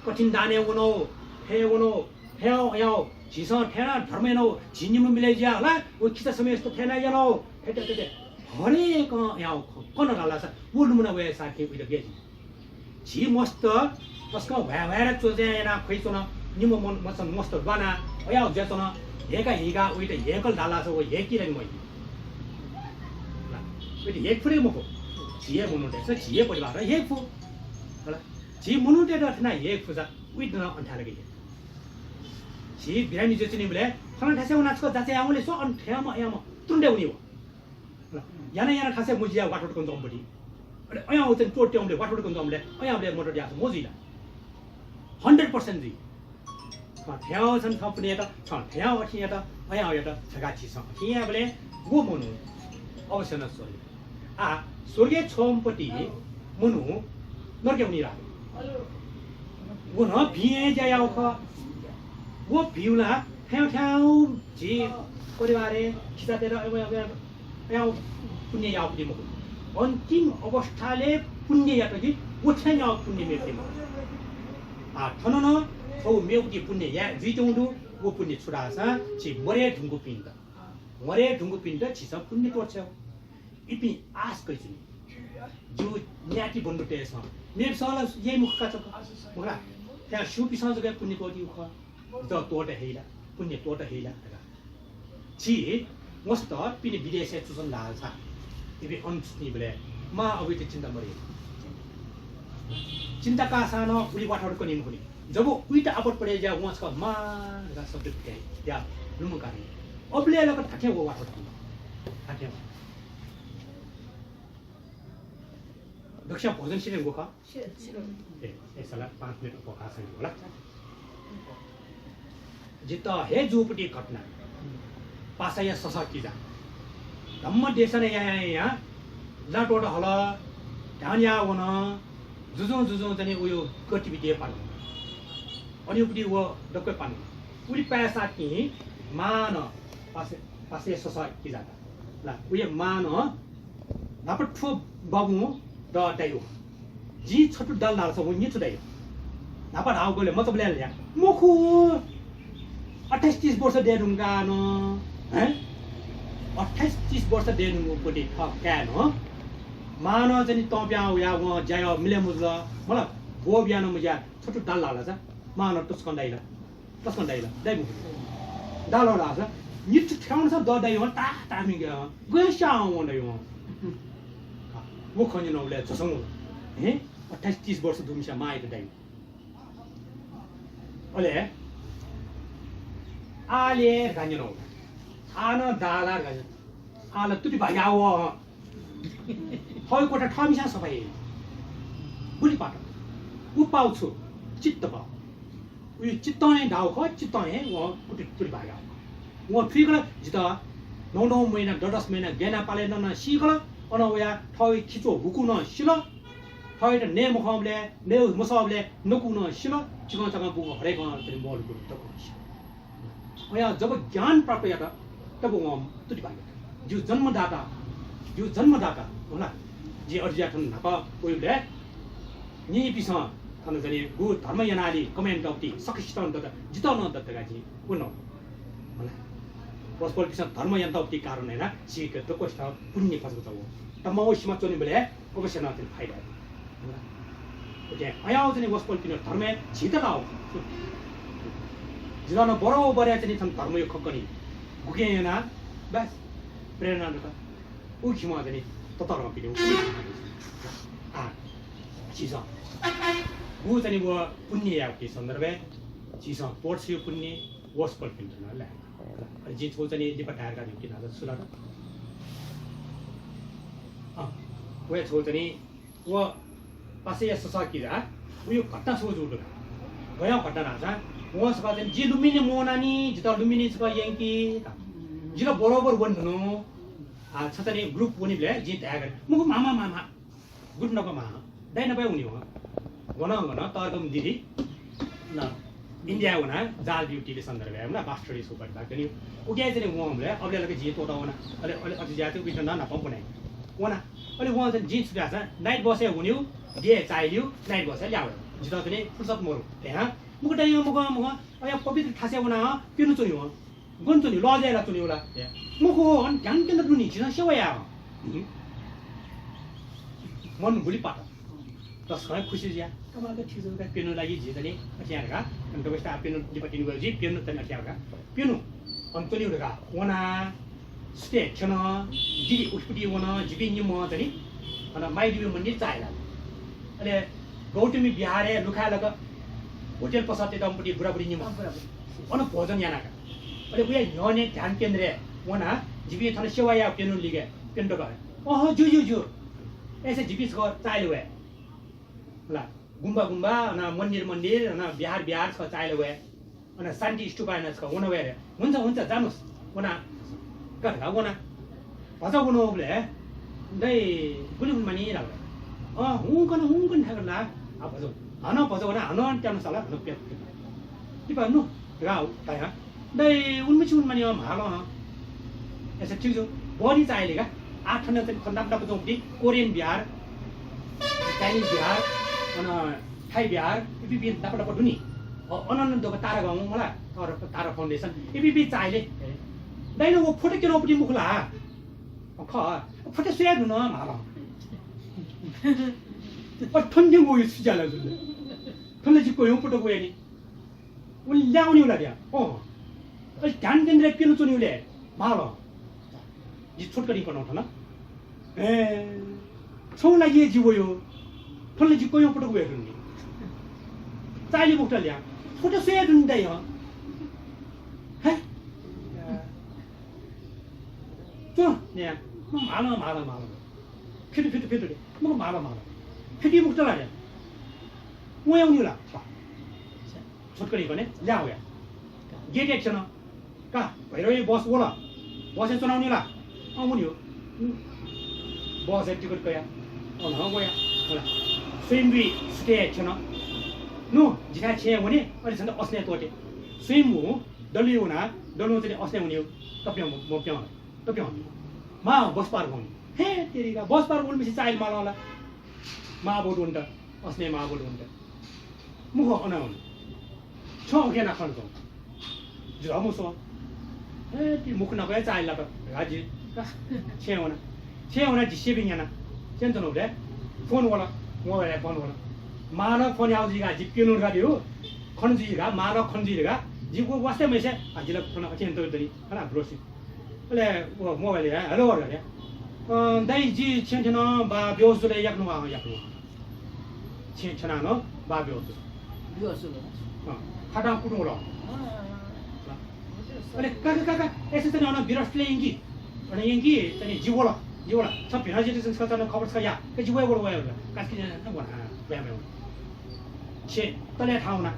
कठिन दानय् वनाव, फय् वनाव, फय् अयाव, झीसं थथे यानाः धर्म यानाव, झिंनिम्ह मिले जुया हला, व खिचा समय्‌सित थथे यानाः यानाव, थथे, थथे, थथे। हरेकं अयाव ख-, कन धाःसा व लुमना वये साथी उइत गय् जुइ? झी मस्त तसकं ह्वाय् ह्वाय् च्वज्या यानाः ख्वइच्वन, निम्ह मन-, मचा मस्त ल्वानाः अयाव जुयाच्वन, ह्येका ह्येका उइत ह्येकल धाःसा व ह्येकी ला नि मह्यू। उइत ह्येक फु रे मखु। झी हे मनूतय्‌सं, झी हे परिवारं ह्येक फु। होला। झी मनूतय्‌त थथे यानाः ह्येक फु सा उइत नं अन थाय् लक ह्येक। झी बिरामी जुयाच्वनीबलय् फलां थासय् वनाः छकः जाँच यायेवं ले स्व, अन थ्याम्ह अयाम्ह तुरुन्त वनी व। याना याना थासय् मजुया वाथावत कन च्वंपति। अले अयाव चाहिँ त्वःतेवंबलय् वाथावत कन च्वंबलय् अयावलय् मदत याःसा मजुइ ला? Hundred percent जुइ। छं थ्याव छन थं पुण्य यात, छं थ्याव अथे यात, अयाव यात, छगा झीसं अथे यायेबलय् व मनू अवश्य नं स्वर्गय्। आ, स्वर्गय् छ्वंपति मनू नरकय् वनी ला? व नं भिं हे ज्या याव खः। व भिं ला थ्याव थ्याव झी परिवारय् खिचातय्‌त अयाव पुण्य याःगु मखु। अन्तिम अवस्थालय् पुण्य यात कि व थ्यां याःगु पुण्य मेगु मखु। आ, थन नं छगू मेगु पुण्य या जुइत्यंगु दु, व पुण्य छु धाःसा झी मरय् धुंकूपिन्त, मरय् धुंकूपिन्त झीसं पुण्य त्वःते छ्वये। इपिं आश कयाच्वनी। जिगु न्याति बन्धुतय्‌सं, मेपिसं ला याइ मखु का छकः, मखु ला? थ्यां स्यूपिसं जक पुण्य त्वःतीगु खः। द त्वःते हइ ला, पुण्य त्वःते हइ ला धकाः। झी मस्त पिने विदेशय् च्वंच्वन धाःसा, इपिं अन च्वनीबलय् मां अबुइत चिन्ता मरे। चिन्ता काःसां नं उलि वाथावत कनी मखुनि। जब उइत आपत परे ज्या वं छकः मां धकाः शब्द फिते या लुमंकाः। अबलय् लक धात्थें व वाथावत कनी। धात्थें व। दक्वस्यां भोजन सिधंगु खः। ए, ए, साला पाँच मिनेट अप्वः काःसा नि होला। जितः हे जूपति घटना। पासाया ससः किजा। धम्म देशना यायां यायां लातोत हल, ध्यान याः वन, जुजुं जुजुं चाहिँ उयो गतिविधि पानु। अनिउपति व दक्व पानु। उलि पाय्‌सां तिं मां नं पासे, पासे ससः किजा। ला, उये मां नं न्हापा थ्व बाबुं द दाइ। जिं छथु दाल धाःसा व निथु दाइ। न्हापा धाःगुलय् मचाबलय् ला मखु। अट्ठाइस तीस वर्ष दयेधुंकाः नं, हैं? अट्ठाइस तीस वर्ष दयेधुंकूपति थः काय् नं मां नं चाहिँ नि तं पिहां वया वं ज्या याः मिले मजुल, मला ब्व बिया नं मज्या, छुं दाल धाःसा मां नं तसकं दाइ ला, तसकं दाइ ला, दाइ मखु। दाल धाःसा नित थ्याउनसा द दाइ हं, ता, ता मिंगे हं, गय् स्याः हं वं दाइ हं। व खँ न्यनाबलय् झसंगु हे अट्ठाइस तीस वर्ष दुम्हस्या मांयात दाइ। अले आले धकाः न्यनागु। आः नं दाला धकाः न्यनागु। आः ला तुति भाग्या वः। थःगु कोठा थःमिस्यां सफा याइ। गुलि पात। उ पाउ छु? चित्त पाउ। उइ चित्तं हे दाउ खः, चित्तं हे वं कुति तुति भाग्या वः। वं थुइकल जितः नौ नौ महिना, दस दस महिना गय् याना पाले नं सीकल, अन वया थःगु खिच्वः हुकु नं सिल। थःत नये मखंबलय्, नये मसःबलय् नकु नं सिल, चिकं चाकं बूगु हरेकं चाहिँ नि मलुकु दक्वं सिल। अय्‌नं जब ज्ञान प्राप्त यात, तब वं तुति भाग्या। जिगु जन्मदाता, जिगु जन्मदाता, होला। जिं अथे जुयाः थन न्हापा वइबलय् निइपिसं थन चाहिँ नि गु धर्म यानालि comment यानागु ति सकसितं दत, जितः नं दत धकाः जिं वन। होला। वसपोलपिसं धर्म यानागु ति कारणं यानाः झीके दक्वसितं पुण्य फसकच वः। तमा व सिमा च्वनीबलय् अवश्य नं चाहिँ नि फाइदा दु। OK, अय्‌नं चाहिँ नि वसपोलपिनिगु धर्मय् झीत लाउ। जितः नं बरोबर चाहिँ नि थन धर्मया खँ कनी। गुकिं यानाः बस प्रेरणा दत। उ खिमा चाहिँ नि ततःधंपिनिगु। आ, झीसं गु चाहिँ नि व पुण्य याःगु सन्दर्भय् झीसं पोर्ट्सया पुण्य, वसपोलपिन्त नं लाये। अले जिं छगू चाहिँ नि लिपा धाये धकाः जिगु किनाचा छु ला? अँ, व हे छगू चाहिँ नि व पासाया ससः किजा, उया घटना छगू जूगु दु का। गय् घटना धाःसा, वं छकः चाहिँ नि जि लुम्बिनी मवनानि, जितः लुम्बिनी छकः यंकि। जितः बरोबर वने धुन। आ, छ चाहिँ नि group वनीबलय् जिं धाये का, मखु मामा, मामा। गुड नक मां, दाइ नाप हे वनी वं। गनं गनं तःधंगु दिदि, न, इन्डियाय् वनाः जाल ब्युटीया सन्दर्भय्, मला, मास्टरी सुपर बात कनी। उकिं चाहिँ नि वंबलय् अबलय् लाक जिं त्वःता वना। अले, अले अथे जुयाः चाहिँ उइत नं नापं पुनाइ। वना। अले वं चाहिँ नि जिं छु धाःसा night bus-य् वनीगु, द्यः चाःहिलीगु, night bus-य् ल्याः वया। जितः चाहिँ नि फुर्सद मरु। हे हां, मखु दाइ, मखु, मखु, अय् पवित्र थासय् वनाः प्यन्हु च्वनी वं। गन च्वनी, lodge-य् ला च्वनी वला। मखु, अन ध्यान केन्द्र दुनि, झीसं सेवा याः। हं। मन गुलि पात। तसकं खुसी जुया। कमाल त ठीक जुल का, प्यन्हु लागि झी चाहिँ नि अथे याः धकाः। अन दक्वसित प्यन्हु लिपा तिनि गयो, झी प्यन्हु चाहिँ नि अथे याः धकाः। प्यन्हु, अन च्वनीगु धकाः। वना, stay थ्यन, दिदि उखुपट्टि वन, जिपिं निम्ह चाहिँ नि, अन माइदेवी मन्दिर चाःहिला। अले गौतमी विहारय् लुखाय् लाक होटल पसः तयेत वंपट्टि बुराबुरी निम्ह। अँ, बुराबुरी। अन भोजन याना का। अले उया न्ह्यःने ध्यान केन्द्रय् वनाः जिपिं थन सेवा याः प्यन्हु लिगे, प्यन्हु तक। अहँ, ज्यू, ज्यू, ज्यू। अय्‌सा जिपिं छकः चाःहिले वये। होला, गुम्बा, गुम्बा, अन मन्दिर, मन्दिर, अन विहार, विहार छकः चाःहिले वये। अन शान्ति स्तूपय् नं छकः वन वये रे। हुन्छ, हुन्छ, जानुस्। वना। का धकाः वना। भचा वनाबलय् दाइ गुलि हुन मानि धाल। अँ, हुंकन, हुंकन थाय्‌कन ला। आ, भचा। हानं भचा वना, हानं त्यानु साला, हानं प्यात। लिपा नु, धकाः धाया। दाइ उनमछि हुन मानि, अँ, म्हाल, अँ। अय्‌सा ठीक जू। बहनी चाःहिले का। आ थन चाहिँ नि खँ नाप नाप च्वंपट्टि कोरियन विहार, चाइनिज विहार, अन थाई विहार, इपिं इपिं नाप नाप दुनि। अ, अन अन दक्व तारा गाउँ मला, तारा, तारा foundation, इपिं इपिं चाःहिले। दाइनं व फोटो क्यनापट्टि मखु ला? अ, खः। फोटो स्वया धुन म्हाल। अ, थन थें वइ छु ज्या ला जुल? थन ला जि कय्‌गु फोटो वया नि। उ ल्याः वनीगु ला ल्या। अँ। अले ध्यान केन्द्रय् प्यन्हु च्वनीगु ले म्हाल। जि छोटकरी कनाउ थन। ए, छौ लागि हे जि वयो। थन ला जि कय्‌गु फोटो वया धुन नि। चाःहिले मखुत ल्या। फोटो स्वया धुन दाइ हँ। हे? च्वँ, न्या। म्हाल, म्हाल, म्हाल। फितु, फितु, फितु रे। मखु, म्हाल, म्हाल। फितु मखुत ला रे। वया वनीगु ला। छोटकरी कने, ल्याः वया। गेटय् थ्यन। का, भैरवया बस वल। बसय् च्वना वनीगु ला। अँ, वनीगु। बसय् टिकट कया। अन वया। होला। स्वयम्भुइ सुथय् थ्यन। नु, जिथाय् छेँय् वने, अले छन्त असनय् त्वःते। स्वयम्भु दलुइ वना, दलुं चाहिँ नि असनय् वनीगु। तप्यं, म प्यं। तप्यं। मां बस पार वनी। हे तेरिका, बस पार वनीम्हसिं चाःहिले माल ला। मां बौ दुन्त, असनय् मां बौ दुन्त। मखु अन वनी। छं उखे नाखन च्वं। जि धमु स्व। हे ति मखु नाप हे चाःहिले लात। राजि। छेँ वना। छेँ वना जि सेविङ याना। छेँ च्वनागु दे। फोन वल, मोबाइलय् फोन वल। मां नं फोन याउ जुइगा, जि प्यन्हु धकाः दिउ, खन जुइगा, मां नं खन जुइगा, जिगु वास्ता मयासें, आ, जिला फोन अथें तयातनी, हला, ब्रोसि। अले व मोबाइलय्, हेलो धकाः। अँ, दाइ, जि छेँ थ्यन, बा बेहोस जुल, याकनं वा, याकनं वा। छेँ थ्यनाः नं बा बेहोस जुल। बेहोस जुल। अँ, खाटां कुतुं वल। अँ, अँ, अँ। अले काका, काका, यसो चाहिँ अन बिराटले यंकी। अन यंकी, चाहिँ जि वल, जि वल। छ भिराजित संस्कार चाहिँ खबर छ या। के जि वये वल, वये वल। कास्की जाने थां वना, वया वया वना। छेँ तले थां वना।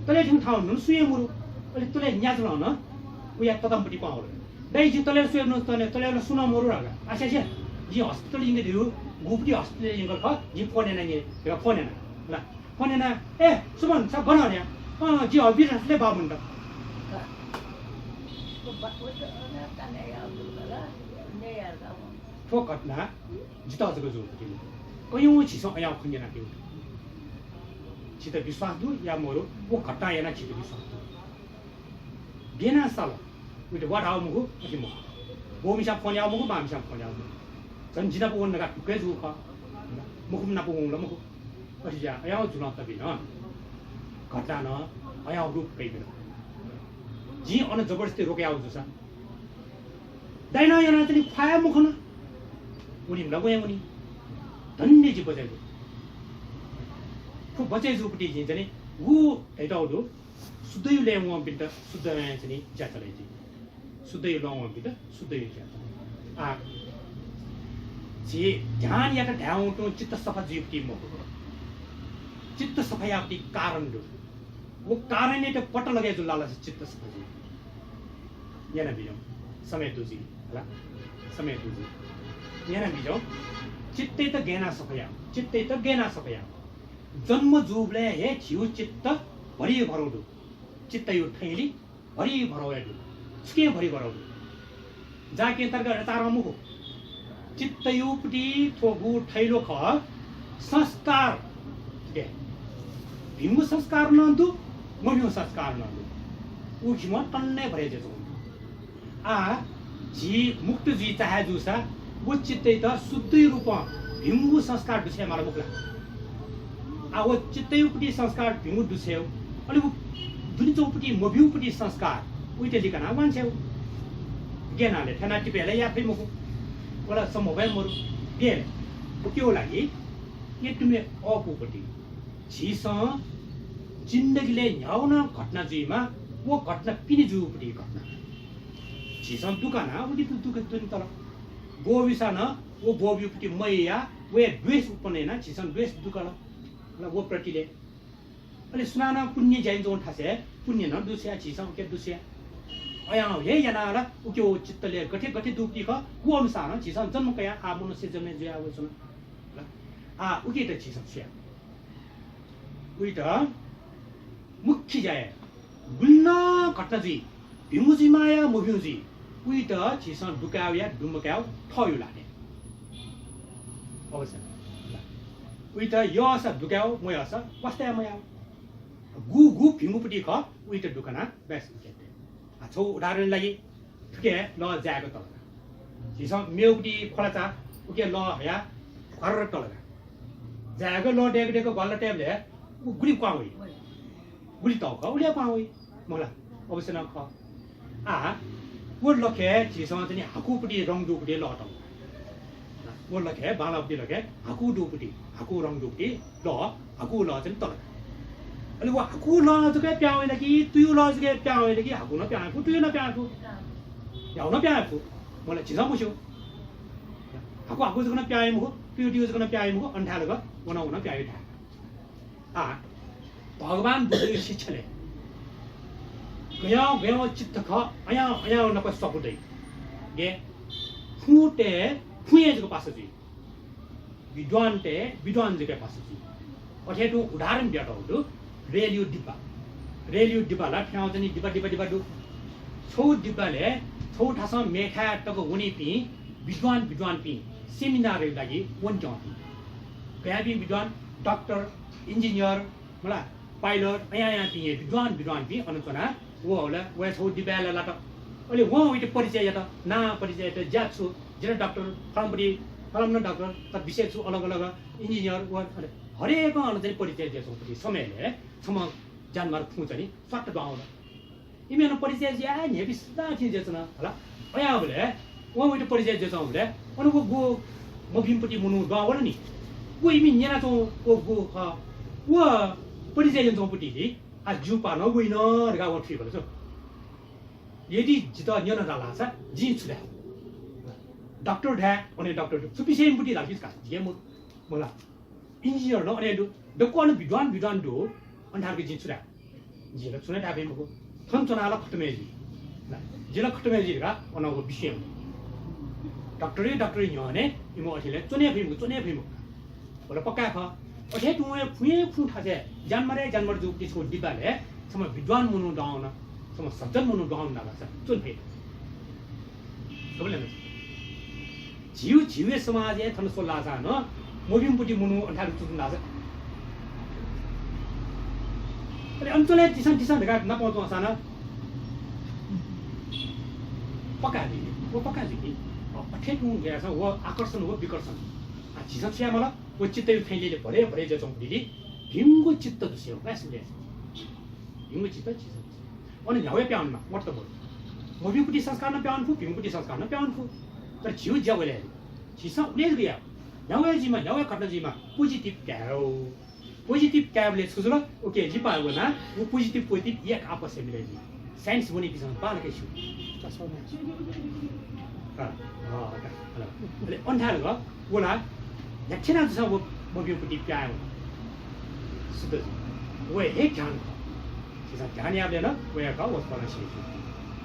तले थां वना, सुये मुरु। अले तले न्याजुल अन। उया ततम्पति पावल। दाइ, जि तले सुये नु, तले, तले सुनं मरु रगा। आसे, आसे। जि हस्पिटल यंके दिउ, गुपति हस्पिटल यंकल ख, जि फोन याना नि, फोन याना। ला। फोन याना, "ए, सुमन, छ गन रे?" "अँ, जि हबी रासले बाबुन्त।" थ्व घटना जितः जक जूगु खः। कयौं झीसं अयाव खँ न्यनापिं। झीत विश्वास दु या मरु, व घटना याना झीत विश्वास दु। गेना साल। उइत वा धाव मखु, अथे मखु। बौमिसां फोन याव मखु, मामिसां फोन याव मखु। झन् जि नाप वन धकाः ढुक्कै जूगु खः। मखुपिं नाप वंगु ला मखु। अथे जुयाः अयाव जुलं तबिन। घटना नं अयाव रूप कइबिन। जिं अन जबरजस्ती रोके याव जूसा। दाइनं यानातनी ख्वाये मखन। उलि मला वये वनी। धन्य जि बचय् जू। थ्व बचय् जूपति जिं चाहिँ उ धयातःगु दु। शुद्धयु लँय् वंपिन्त शुद्धयु चाहिँ ज्या चले जुइ। शुद्धयु लँय् वंपिन्त शुद्धयु ज्या चले। आ, झी ध्यान यात धायेवं तुं चित्त सफा जुइपति मखु। चित्त सफा यापति कारण दु। व कारणयात पत्ता लगे जुल धाःसा चित्त सफा जुइ। न्यना बिज्याहुँ। समय दु जि, हला? समय दु जि। न्यना बिज्याहुँ। चित्तयात गेना सफा याउ। चित्तयात गेना सफा याउ। जन्म जूबलय् हे झीउ चित्त भरिभरौ दु। चित्तयु थैली भरिभरौ हे दु। छुकिं भरिभरौ दु। जाकिं तर्क रचारं मखु। चित्तयुपति थ्वगु थैलो खः संस्कार। दे। भिंगु संस्कार नं दु, मभिंगु संस्कार नं दु। उ झिम्ह तन्ने भरे जुइ। आ, झी मुक्त जुइ चाहे जूसा, व चित्तयात शुद्धयु रूपं भिंगु संस्कार दुछ्वये माल मखु ला? आ, व चित्तयुपति संस्कार भिंगु दुछ्वये, अले व दुने च्वंपति मभिंगुपति संस्कार उइत लिकना वांछ्वये। गेनाले थ्यना टिपे ला याये फइ मखु। वला सम्भव हे मरु। गेले उकियु लागि यतुमे अःपुपति। झीसं जिन्दगीले न्ह्याउन घटना जुइमा, व घटना पिने जूपति घटना। झीसं दुकाना उलि दुःख दुने तल। ब्वःबिसा नं व ब्वःबिउपति मयया, वया द्वेष उत्पन्न याना झीसं द्वेष दुकल। व प्रतिले अले सुनानं पुण्य ज्या याना च्वं थासय् पुण्य नं दुछ्वया, झीसं उके दुछ्वया। अयां हे यानाः ला उके व चित्तले गथे गथे दुपति खः, व अनुसारं झीसं जन्म कयाः आः मनुष्य जन्म जुया वइच्वना। आ, उकेत झीसं छुया। उइत मुख्य ज्या याये। गुलि नं घटना जुइ, भिंगु जुइमाया मभिंगु जुइ, उइत झीसं दुकायेया दुमकायेया थःयु ला दे। अवश्य। उइत यःसा दुकायेया, मयःसा वास्ता याये मयाः। गु गु भिंगुपति खः, उइत दुकाना बय्‌सी उकेत दे। आ, छौ उदाहरण लागि थुके लः जायेक तल का। झीसं मेगुपति ख्वलाचा उके लः हया घर्र तल का। जायेक लः दय्‌क दय्‌क ग्वाल्ला तयेबलय् उ गुलि क्वां वइ। गुलि तःक उलि क्वां वइ। मला, अवश्य नं खः। आ, व लखय् झीसं चाहिँ हाकुपति रंग दुपति लः तल। व लखय्, बांलापति लखय् हाकु दुपति, हाकु रंग दुपति लः, हाकु लः चाहिँ तल। अले व हाकु लः जक प्यां वइ ला कि, तुयु लः जक प्यां वइ ला कि, हाकु नं प्यां वइ फु, तुयु नं प्यां वइ फु, ह्याउ नं प्यां वइ फु। मला झीसं मस्यू। हाकु हाकु जक नं प्यां वइ मखु, तुयु तुयु जक नं प्यां वइ मखु, अन थाय् लक व नं व नं प्यां वइ थाय्। आ, भगवान बुद्धया शिक्षालय् गय् गय् चित्त खः, अयां अयां नाप स्वापू दइ। गय् फुं तये फुं हे जक पासा जुइ। विद्वान तये विद्वान जक पासा जुइ। अथे तुं उदाहरण बियातःगु दु, रेलयु डिब्बा। रेलयु डिब्बा ला फ्यां चाहिँ डिब्बा, डिब्बा, डिब्बा दु। छौ डिब्बालय् छौ थासं मेथाय् तक वनीपिं विद्वान विद्वानपिं seminar लागि वनेत्यंपिं। गयापिं विद्वान doctor, engineer, मला, pilot, अयां अयां पिं हे विद्वान विद्वान पिं अन च्वना। व होला, वया छौ डिब्बाय् लात। अले वं वइत परिचय यात, नां परिचय यात, ज्या छु, जि नं doctor फलांपति फलाम्न डाक्टर, तर विषय छु अलग अलग, इन्जिनियर, व हरेकं अन चाहिँ परिचय जुयाच्वंगु समयलय् छम्ह ज्यानमार फुं चाहिँ नि स्वात्त दुहां वल। इमिसं परिचय जुयाः न्ह्यइपुसे थें जुयाच्वन हला। अय्‌बलय् वं वयात परिचय जुयाच्वंबलय् अन व गु मभिंपट्टि मनू दुहां वल नि। व इमि न्यनाच्वंगु व गु खः, व परिचय यानाच्वंपट्टि आ ज्यू पाः नं वइन धकाः वं थुइकल छु। यदि जितः न्यन धाःसा जिं छु धाये? डाक्टर धाये, अन डाक्टर दु। छु विषयपट्टि धाःसा जिके मु-, मला। इन्जिनियर नं अन दु। दक्व अन विद्वान विद्वान दु। अन धाःसा जिं छु धाये? जिं ला छुं नं धाये फइ मखु। थन च्वनाः ला खतम हे जुइ। जिं ला खतम हे जुइ धकाः अन व बिस्युं वल। डाक्टरया डाक्टरया न्ह्यःने इमिगु अथेलय् च्वने फइ मखु, च्वने फइ मखु। व ला पक्का खः। अथे तुं हे फुं हे फुं थासय् ज्यानमार हे ज्यानमार जूगु छगू डिब्बालय् छम्ह विद्वान मनू दुहां वन, छम्ह सज्जन मनू दुहां वनाः धाःसा च्वने फइ। खः ला? झीगु, झीगु हे समाजय् थन स्वल धाःसा नं मभिंपट्टि मनू अन थाय् च्वंच्वन धाःसा। अले अन च्वने तिसं तिसं धकाः नापं च्वंसा नं पक्का जुइ नि, व पक्का जुइ नि। अ, अथे तुं गय्‌सा व आकर्षण, व विकर्षण। आ, झीसं छु याये माल? व चित्तया थैलीलय् भरे भरे जुयाच्वंगु भिंगु चित्त दुसे, भिंगु चित्त झीसं। अन न्ह्यावय् प्याहां वनेमाः, मत मदु। मभिंपट्टि संस्कार नं प्याहां वने फु, भिंपट्टि संस्कार नं प्याहां वने फु। तर झीगु ज्या व हे झीसं उलि जक याये। न्ह्यावय् जुइमाः, न्ह्यावय् घटना जुइमाः, positive काये। Positive कायेबलय् छु जुल? OK, लिपा वनाः व positive, positive एक आपसय् मिले जुइ। Science वनीपिन्सं बांलाक स्यू। अ, अ, अ, अ। अले अन थाय् ला व ला न्ह्याथें याना जूसां व मभिंपट्टि प्याहां वन। शुद्ध जुइ। व हे ध्यान खः। झीसं ध्यान यायेबलय् नं व हे खः, वसपोलं स्यू।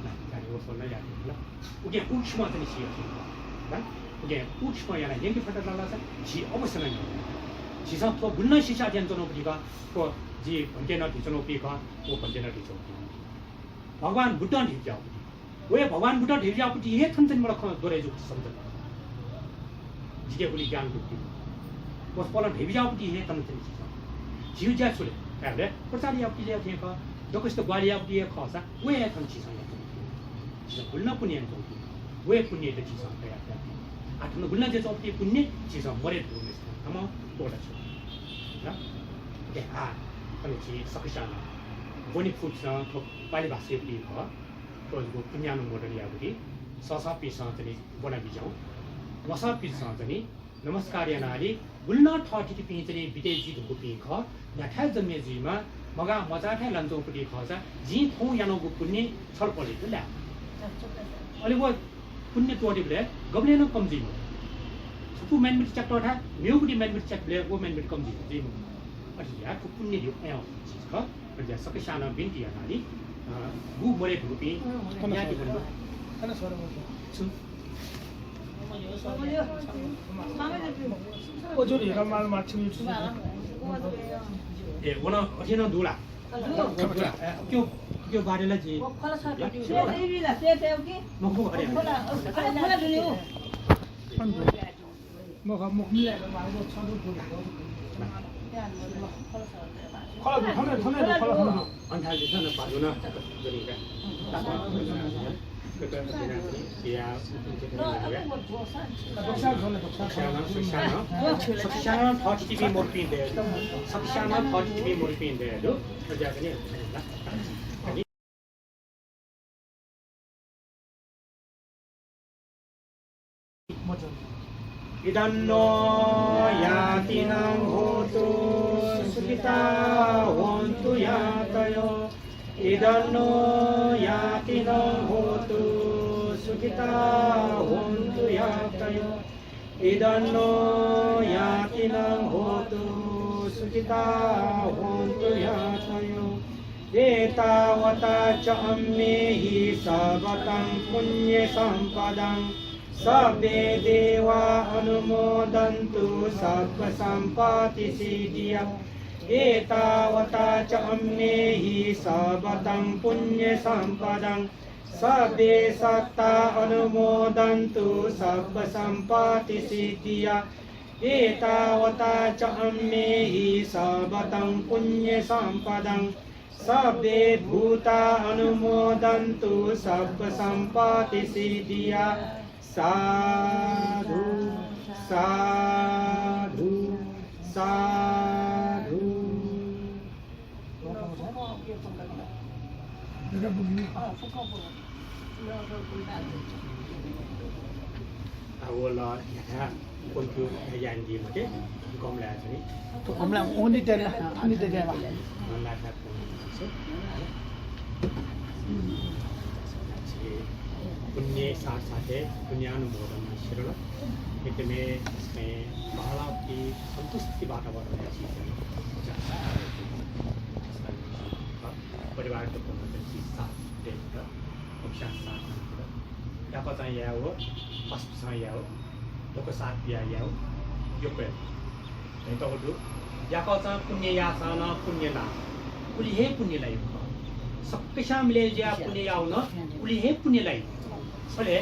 ला, ध्यान वसपोलं याये। उकिं उक्ष्म चाहिँ नि सिया। ला? उकिं उक्ष्म यानाः न्यंके फत धाःसा झी अवश्य नं न्यं। झीसं थ्व गुलिं नं शिक्षा अध्ययन यानाच्वनागु खः, थ्व जि भन्ते नं धयाच्वनागु खः, व भन्ते नं धयाच्वनागु खः। भगवान बुद्धं धयाबिज्याःगु। व हे भगवान बुद्धं धयाबिज्याःगु हे थन चाहिँ नि मला खँ दोहोरे जूगु सम्झना। जिके गुलि ज्ञान बुद्धि। वसपोलं धयाबिज्याःगु हे थन चाहिँ नि। झीगु ज्या छु ले? धायेबलय् प्रचार यायेगु हे खः, दक्वसित ग्वाहालि यायेगु हे खःसा व हे थन झीसं याये। झीसं गुलिं नं पुण्य यानाच्वंगु। व हे पुण्ययात झीसं तयार तयार। आः थन गुलिं नं जुयाच्वंगु पुण्य झीसं मरे धुंकूम्हस्यां थन तःधं छु। ल? OK, आः थन झी सकसिनं ब्वने फुगु चाहिँ थ्व पालि भाषाया खः। थ्व जक पुण्यानुमोदन यायेगु। सःसःपिन्सं चाहिँ नि ब्वनाबिज्याहुँ। मसःपिन्सं चाहिँ नि नमस्कार यानाः ला गुलिं नं थःथितिपिं चाहिँ नि बिते जुइ धुंकूपिं खः, न्ह्याथाय् जन्मे जुइमाः, मगाः मचाःथाय् लानाच्वंगु खःसा जिं थौं यानागु पुण्य छलपोल हे दु ला। अले व पुण्य त्वःतेबलय् गबलें नं कम जुइ मखु। छुपु माइनमित च्याकत धाः, मेगुति माइनमित च्याकबलय् व माइनमित कम जुइ, जुइ मखु। अथे जुयाः थ्व पुण्य ध्यबा अय् वःगु चिज खः। अथे जुयाः सकसिनं बिन्ति यानाः ला, अ, गु मरे धुंकूपिं ज्ञाति बन्धु। छु? ए, व नं अथे नं दु ला? क्यु, क्यु बारे ला जि। मखु, अरे। अन्थाय् जुयाः न बाजु न। सकसिनं थःथितिपिं मरुपिं दय्। सकसिनं थःथितिपिं मरुपिं दय्। सकसिनं थःथितिपिं मरुपिं दय्। इदं नो ञातीनां होतु सुखिता होन्तु ञातयो। इदं नो ञातीनां होतु सुखिता होन्तु ञातयो। इदं नो ञातीनां होतु सुखिता होन्तु ञातयो। एतावता च अम्मेहि सब्बतं पुण्यसम्पदं सब्बे देवा अनुमोदन्तु सब्बसम्पत्तिसिद्धिया। एतावता च अम्मेहि सब्बतं पुण्यसम्पदं सब्बे सत्ता अनुमोदन्तु सब्बसम्पत्तिसिद्धिया। एतावता च अम्मेहि सब्बतं पुण्यसम्पदं सब्बे भूता अनुमोदन्तु सब्बसम्पत्तिसिद्धिया। साधु, साधु, साधु। अब ल, न्ह्याथाय् क्वंक्यू यानादी मते, गमलाय् चाहिँ। थ्व गमलाय् ओन्ली तेल, ओन्ली तेल। गमलाय् चाहिँ पुण्य साथ साथै पुण्यानुमोदन सिरल। एकदमै बांलाःगु सन्तुष्टि वातावरण परिवारके साथ देत, वंशां साथ देत। याकःचां यायेगु, फसफसं यायेगु, दक्व साथ बियाः यायेगु, यक्व धयातःगु दु। याकःचां पुण्य याःसां नं पुण्य लाः। उलि हे पुण्य लाइ। सकसियां मिले जुयाः पुण्य याःगु नं उलि हे पुण्य लाइ। अले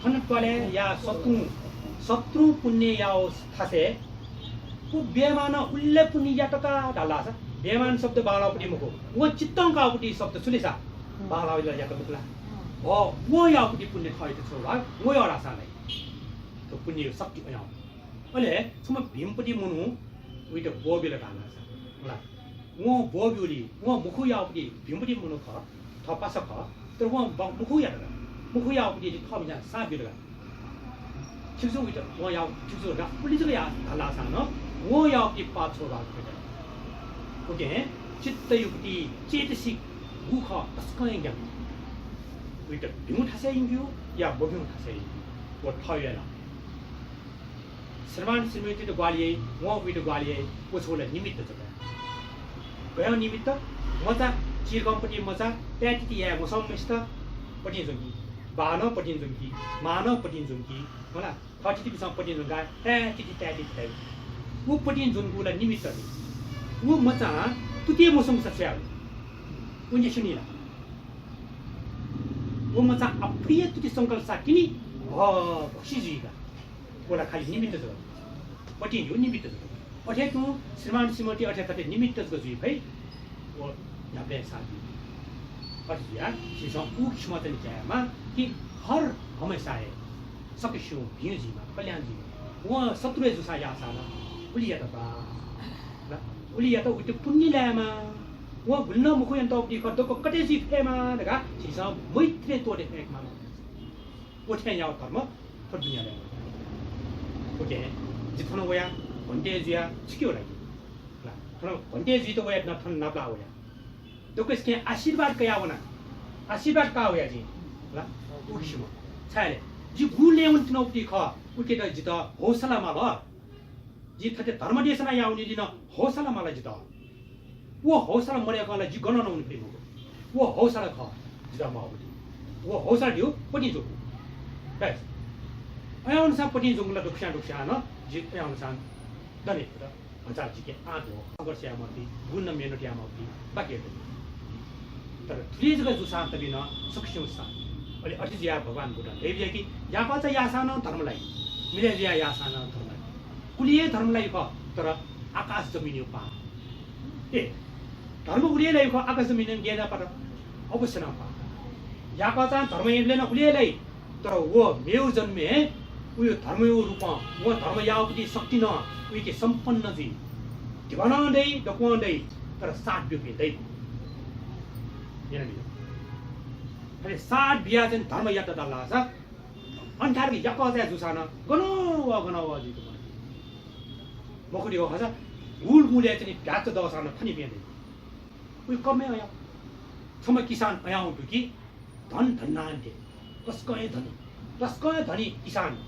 थन त्वालय् या शत्रुं, शत्रुं पुण्य याःगु थासय् व बेमानं उलि हे पुण्य यात का धाल धाःसा, बेमान शब्द बांलाःगु मखु। व चित्तं काःगु शब्द छु ले सा? बांलाःगु यात मखु ला? अ, व याःगु पुण्य थःत छगू भाग, व याः धाःसां लाइ। थ्व पुण्यया शक्ति अय्। अले छम्ह भिंपति मनू वइत ब्वः बिल धाल धाःसा, होला। वं ब्वः ब्यूगुलिं वं मखु याःगु भिंपति मनू खः, थः पासा खः, तर वं ब-, मखु यात का। मखु याःगु थःम्हस्यां साप बिल का। ठीक छु वइत वं याःगु ठीक छु का, उलि जक याः धाल धाःसां नं वं याःगु पाप छगू भाग खः। उकिं चित्तया चेतसिक गु खः तसकं हे ग्यानाः। वइत भिंगु थासय् यंकेगु या मभिंगु थासय् यंकेगु, व थः हे ला। श्रीमान श्रीमतीत ग्वाहालि याइ, वं वइत ग्वाहालि याइ, व छगू ला निमित्त जक। गय् निमित्त? मचा, चिरकंपति मचा, ताय्‌तिति याये मसःम्हसित पतिं ज्वंकी, बाः नं पतिं ज्वंकी, मां नं पतिं ज्वंकी, होला, थःथितिपिन्सं पतिं ज्वंकाः ताय्‌तिति ताय्‌तिति धाइ। व पतिं ज्वंगु ला निमित्त दु। व मचां तुति मसंसा छु याये? व न्यासि नि ला? व मचां आफुया तुति संकल्प सा तिनि, ह, खुसी जुइका। व ला खालि निमित्त जक। पतिं धइगु निमित्त जक। अथे तुं श्रीमान श्रीमती अथे थथे निमित्त जक जुइ फइ। व न्ह्याबलें साथ बी। अथे जुयाः झीसं उ किसिमं चाहिँ ज्या यायेमाः कि हर हमेसा हे सकसिगु भिं जुइमा, कल्याण जुइमा। वं शत्रु हे जूसां याःसां नं उलि यात का। उलि यात, वइत पुण्य लायेमाः। वं गुलि नं मखु यानातःगु खः, दक्व कतय् जुइ फयेमाः धकाः झीसं मैत्रीया तोडे फयेकेमाः। व थें याःगु धर्म थ्व दुनियाँय् मदु। उकिं जि थन वया घन्टे जुया छुकियो लागि। ला, थन घन्टे जुइत वया, थन नापलाः वया। दक्वसिके आशीर्वाद कया वना। आशीर्वाद का वया जिं। ला, उ किसिम। छाय्‌ले जि गु लँय् वनेत्यनागु खः, उकियात जितः हौसला माल। जिं थथे धर्म देशना यावनीलिं हौसला माल जितः। व हौसला मदय्‌कं ला जि गनं नं वने फइ मखु। व हौसला खः जितः माःगु। व हौसला धइगु पतिं ज्वंगु। बस। अय् अनुसार पतिं ज्वंगु ला दक्वस्यां दक्वस्यां नं जि अय् अनुसार दने फुत। भचा जिके आँट हो। संघर्ष याये माःगु, गुलि नं मेहनत याये माःगु बाकी हे दनि। तर थुलि जक जूसां तबि नं सकसिगु साथ। अले अथे जुयाः भगवान बुद्धं धयाबिल कि याकःचा याःसां नं धर्म लाइ, मिले जुयाः याःसां नं धर्म लाइ। उलि हे धर्म लाइ खः, तर आकाश जमिनया पार। ए, धर्म उलि हे लाइ खः, आकाश जमिनया गेना पार। अवश्य नं पार। याकःचां धर्म याइबलय् नं उलि हे लाइ, तर व मेगु जन्मय् उयो धर्मया रूपं, व धर्म याःगुपति शक्ति नं उइके सम्पन्न जुइ। धिबा नं दइ, दक्वं दइ, तर साथ ब्यूपिं दइ। न्यनादिसँ। अले साथ बियाः चाहिँ धर्म यात धाल धाःसा, अन्ठारक याकःचा जूसां नं गनं वः, गनं वः जुइ। मखु धइगु खःसा, गुलि गुलि चाहिँ भ्याच्च दःसां नं थनिपिं दइ। उइ कर्मय् अय्। छम्ह किसान अय् दु कि धन धन्नान्ते, तसकं हे धनी, तसकं हे धनी किसान।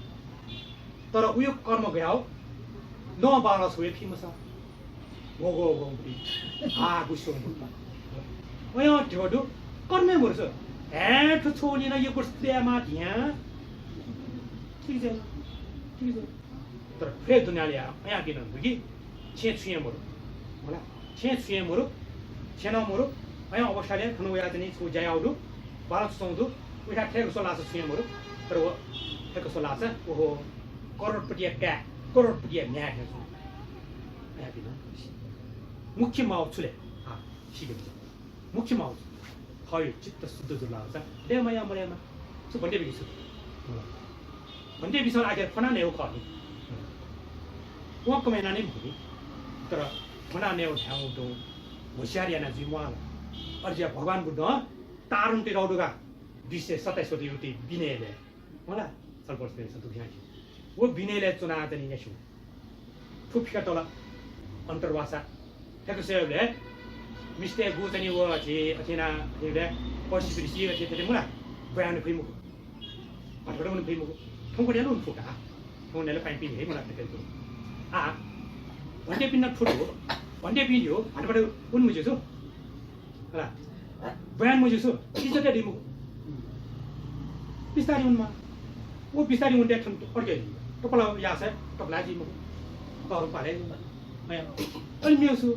तर उयो कर्म गयाव नं बांलाः छगू हे फी मसा। वगो वगो फी। हा गुस्यं मता। अय् धिबा दु, कर्मय् मरुस। हे थ्व छगू निं नं यक्व स्त्री यायेमाः धियां। ठीक जुइ, ठीक जुइ। तर थ्व दुनियाँलय् अय् पिनं दु कि छेँ छुं हे मरु। होला, छेँ छुं हे मरु, छेँ नं मरु। अय् अवस्थालय् थन वयाः चाहिँ छगू ज्या याउ दु, बांलाः च्वंगु दु, उइथाय् थ्यंक स्वलाःसा छुं हे मरु। तर व थ्यंक स्वलाःसा, ओहो, करोडपतिया काय्, करोडपतिया म्ह्याय् थें च्वं। अय् पिनं मुख्य माउ छु ले? हां, सीके बिज्यात। मुख्य माउ छु? थःगु चित्त शुद्ध जुल धाःसा, दयेमाया मदयेमा, छु भन्ते बिकि छु? भन्ते बिसं आखिर फ्वना नयेगु खः नि। वं कम याना नै मखु नि। तर फ्वना नयेगु न्ह्यागु तुं होशियार याना जुइ म्वाल। अले जुयाः भगवान बुद्धं तारुण्य तयातःगु दुई सय सत्ताइस वटा युवती विनयलय्, होला, सल्पल सत्ताइस दुग्यां व विनयलय् च्वनाः तनि यास्यु। थ्व फिका तल अन्तर्वासा। ठ्याक्क स्वयेबलय् मिस्तय् गु चाहिँ व झी अथेना अथेबलय् पर्सि बिर्सि अथे थथे मुला। ब्वाँय् वने फइ मखु। भटभट वने फइ मखु। थौंकन्हय् नं वने फु का। थौंकन्हय् ला पाइपिं हे मुला थथे दु। आ, भन्तेपिं नं थुलि हो। भन्तेपिं हो, भटभट वने मज्यू छु। होला। ब्वाँय् वने मज्यू छु। इज्जत दइ मखु। बिस्तारै वनेमाः। व बिस्तारै वने थन अड्के जुइ। तपला याःसा तपला जुइ मखु। तःधंगु पालय् जुइ मखु। अले मेगु छु।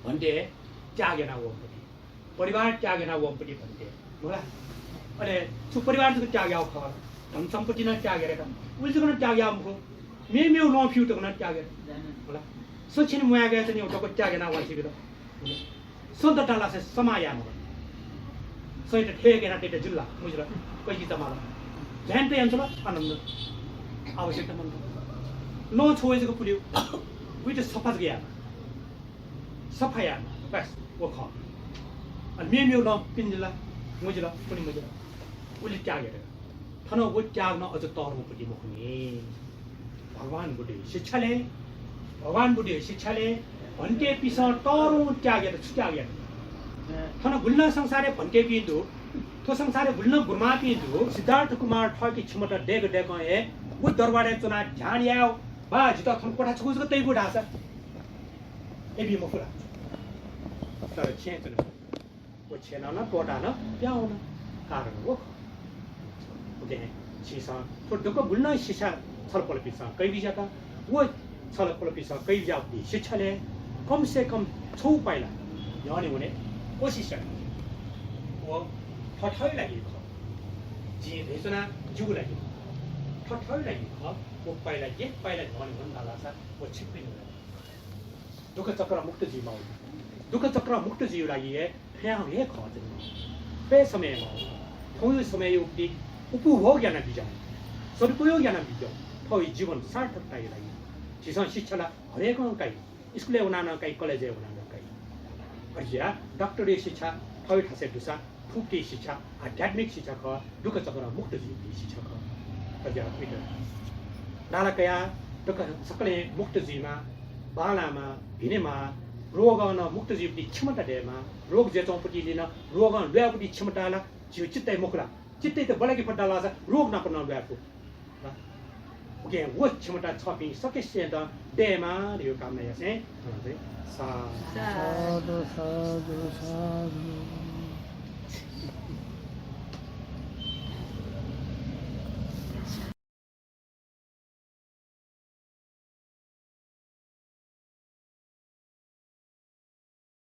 भन्ते त्याग याना वःम्ह परिवार त्याग याना वःम्ह भन्ते, होला। अले छु परिवार जक त्याग याःगु खः, धन सम्पत्ति नं त्याग यात का, उलि जक नं त्याग याः मखु, मेमेगु लं फिउ तक नं त्याग यात, होला। सँ छेँ म्वायेगु चाहिँ दक्व त्याग याना वंसिबेल। सँ दतालासे समाः याये मखु। सहित ठेक याना तयेत जुल ला, मजिल, कैगि जमाल। ध्यान तयां च्वन, आनन्द। आवश्यकता मन्त। लं छ्वय् जक पुल्यू। उइत सफा जक याये। सफा याये, बस, व खः। अले मेमेगु लं पिने जुल ला, मजिल, पुने मजिल। उलि त्याग यात। थन व त्याग नं अझ तःधंगु पति मखु नि। भगवान बुद्धया शिक्षालय्, भगवान बुद्धया शिक्षालय् भन्तेपिसं तःधंगु त्याग यात, छु त्याग यात? थन गुलि नं संसारय् भन्तेपिं दु, थ्व संसारय् गुलि नं गुरुमांपिं दु। सिद्धार्थ कुमार थःके क्षमता दय्क दय्कं हे व दरबारय् च्वनाः ध्यान याये, वा जितः थन क्वथा छगू जक तइगु धाःसा अय् बी मखु ला? तर छेँय् च्वने मखु। व छेँनं नं त्वःताः नं पिहां वन। कारण व खः। उकिं झीसं थ्व दक्व गुलि नं शिक्षा छलपोलपिसं कयाबिज्यात। व छलपोलपिसं कयाबिज्याःगु शिक्षालय् कम से कम छगू पाइला न्ह्यःने वने कोसिस यात। व थःथःया लागि खः। जिं धयाच्वना जिगु लागि खः। थःथःया लागि खः। व पाइला एक पाइला न्ह्यःने वन धाःसा व छिकपिनि लागि। दुःख चक्रं मुक्त जुइमाः। दुःख चक्रं मुक्त जुइगु लागि हे थ्यां हे खः जुइ। थ्व समयमा थौंया समयया उपति उपभोग याना बिज्याहुँ, सदुपयोग याना बिज्याहुँ। थौंया जीवन सार्थकताया लागि झीसं शिक्षा ला हरेकं काइ, स्कुलय् वनाः नं काइ, कलेजय् वनाः नं काइ। अथे जुयाः डाक्टरया शिक्षा थौंया थासय् दुसा थुपिं शिक्षा आध्यात्मिक शिक्षा खः, दुःख चक्रं मुक्त जुइपिं शिक्षा खः। अज्याःपिं नाला कयाः दुःख सकलें मुक्त जुइमा, बांलामा, भिनेमा, रोगं नं मुक्त जुइपिं क्षमता दयेमा, रोग जुयाच्वंपिं नं रोगं ल्वायेपिं क्षमता ला झीगु चित्तय् मखु ला? चित्तय् त बल्लाके फत धाःसा रोग नाप नं ल्वाये फु। उकिं व क्षमता छपिं सकसितं दयेमा धइगु कामना यासें साधु। साधु, साधु, साधु।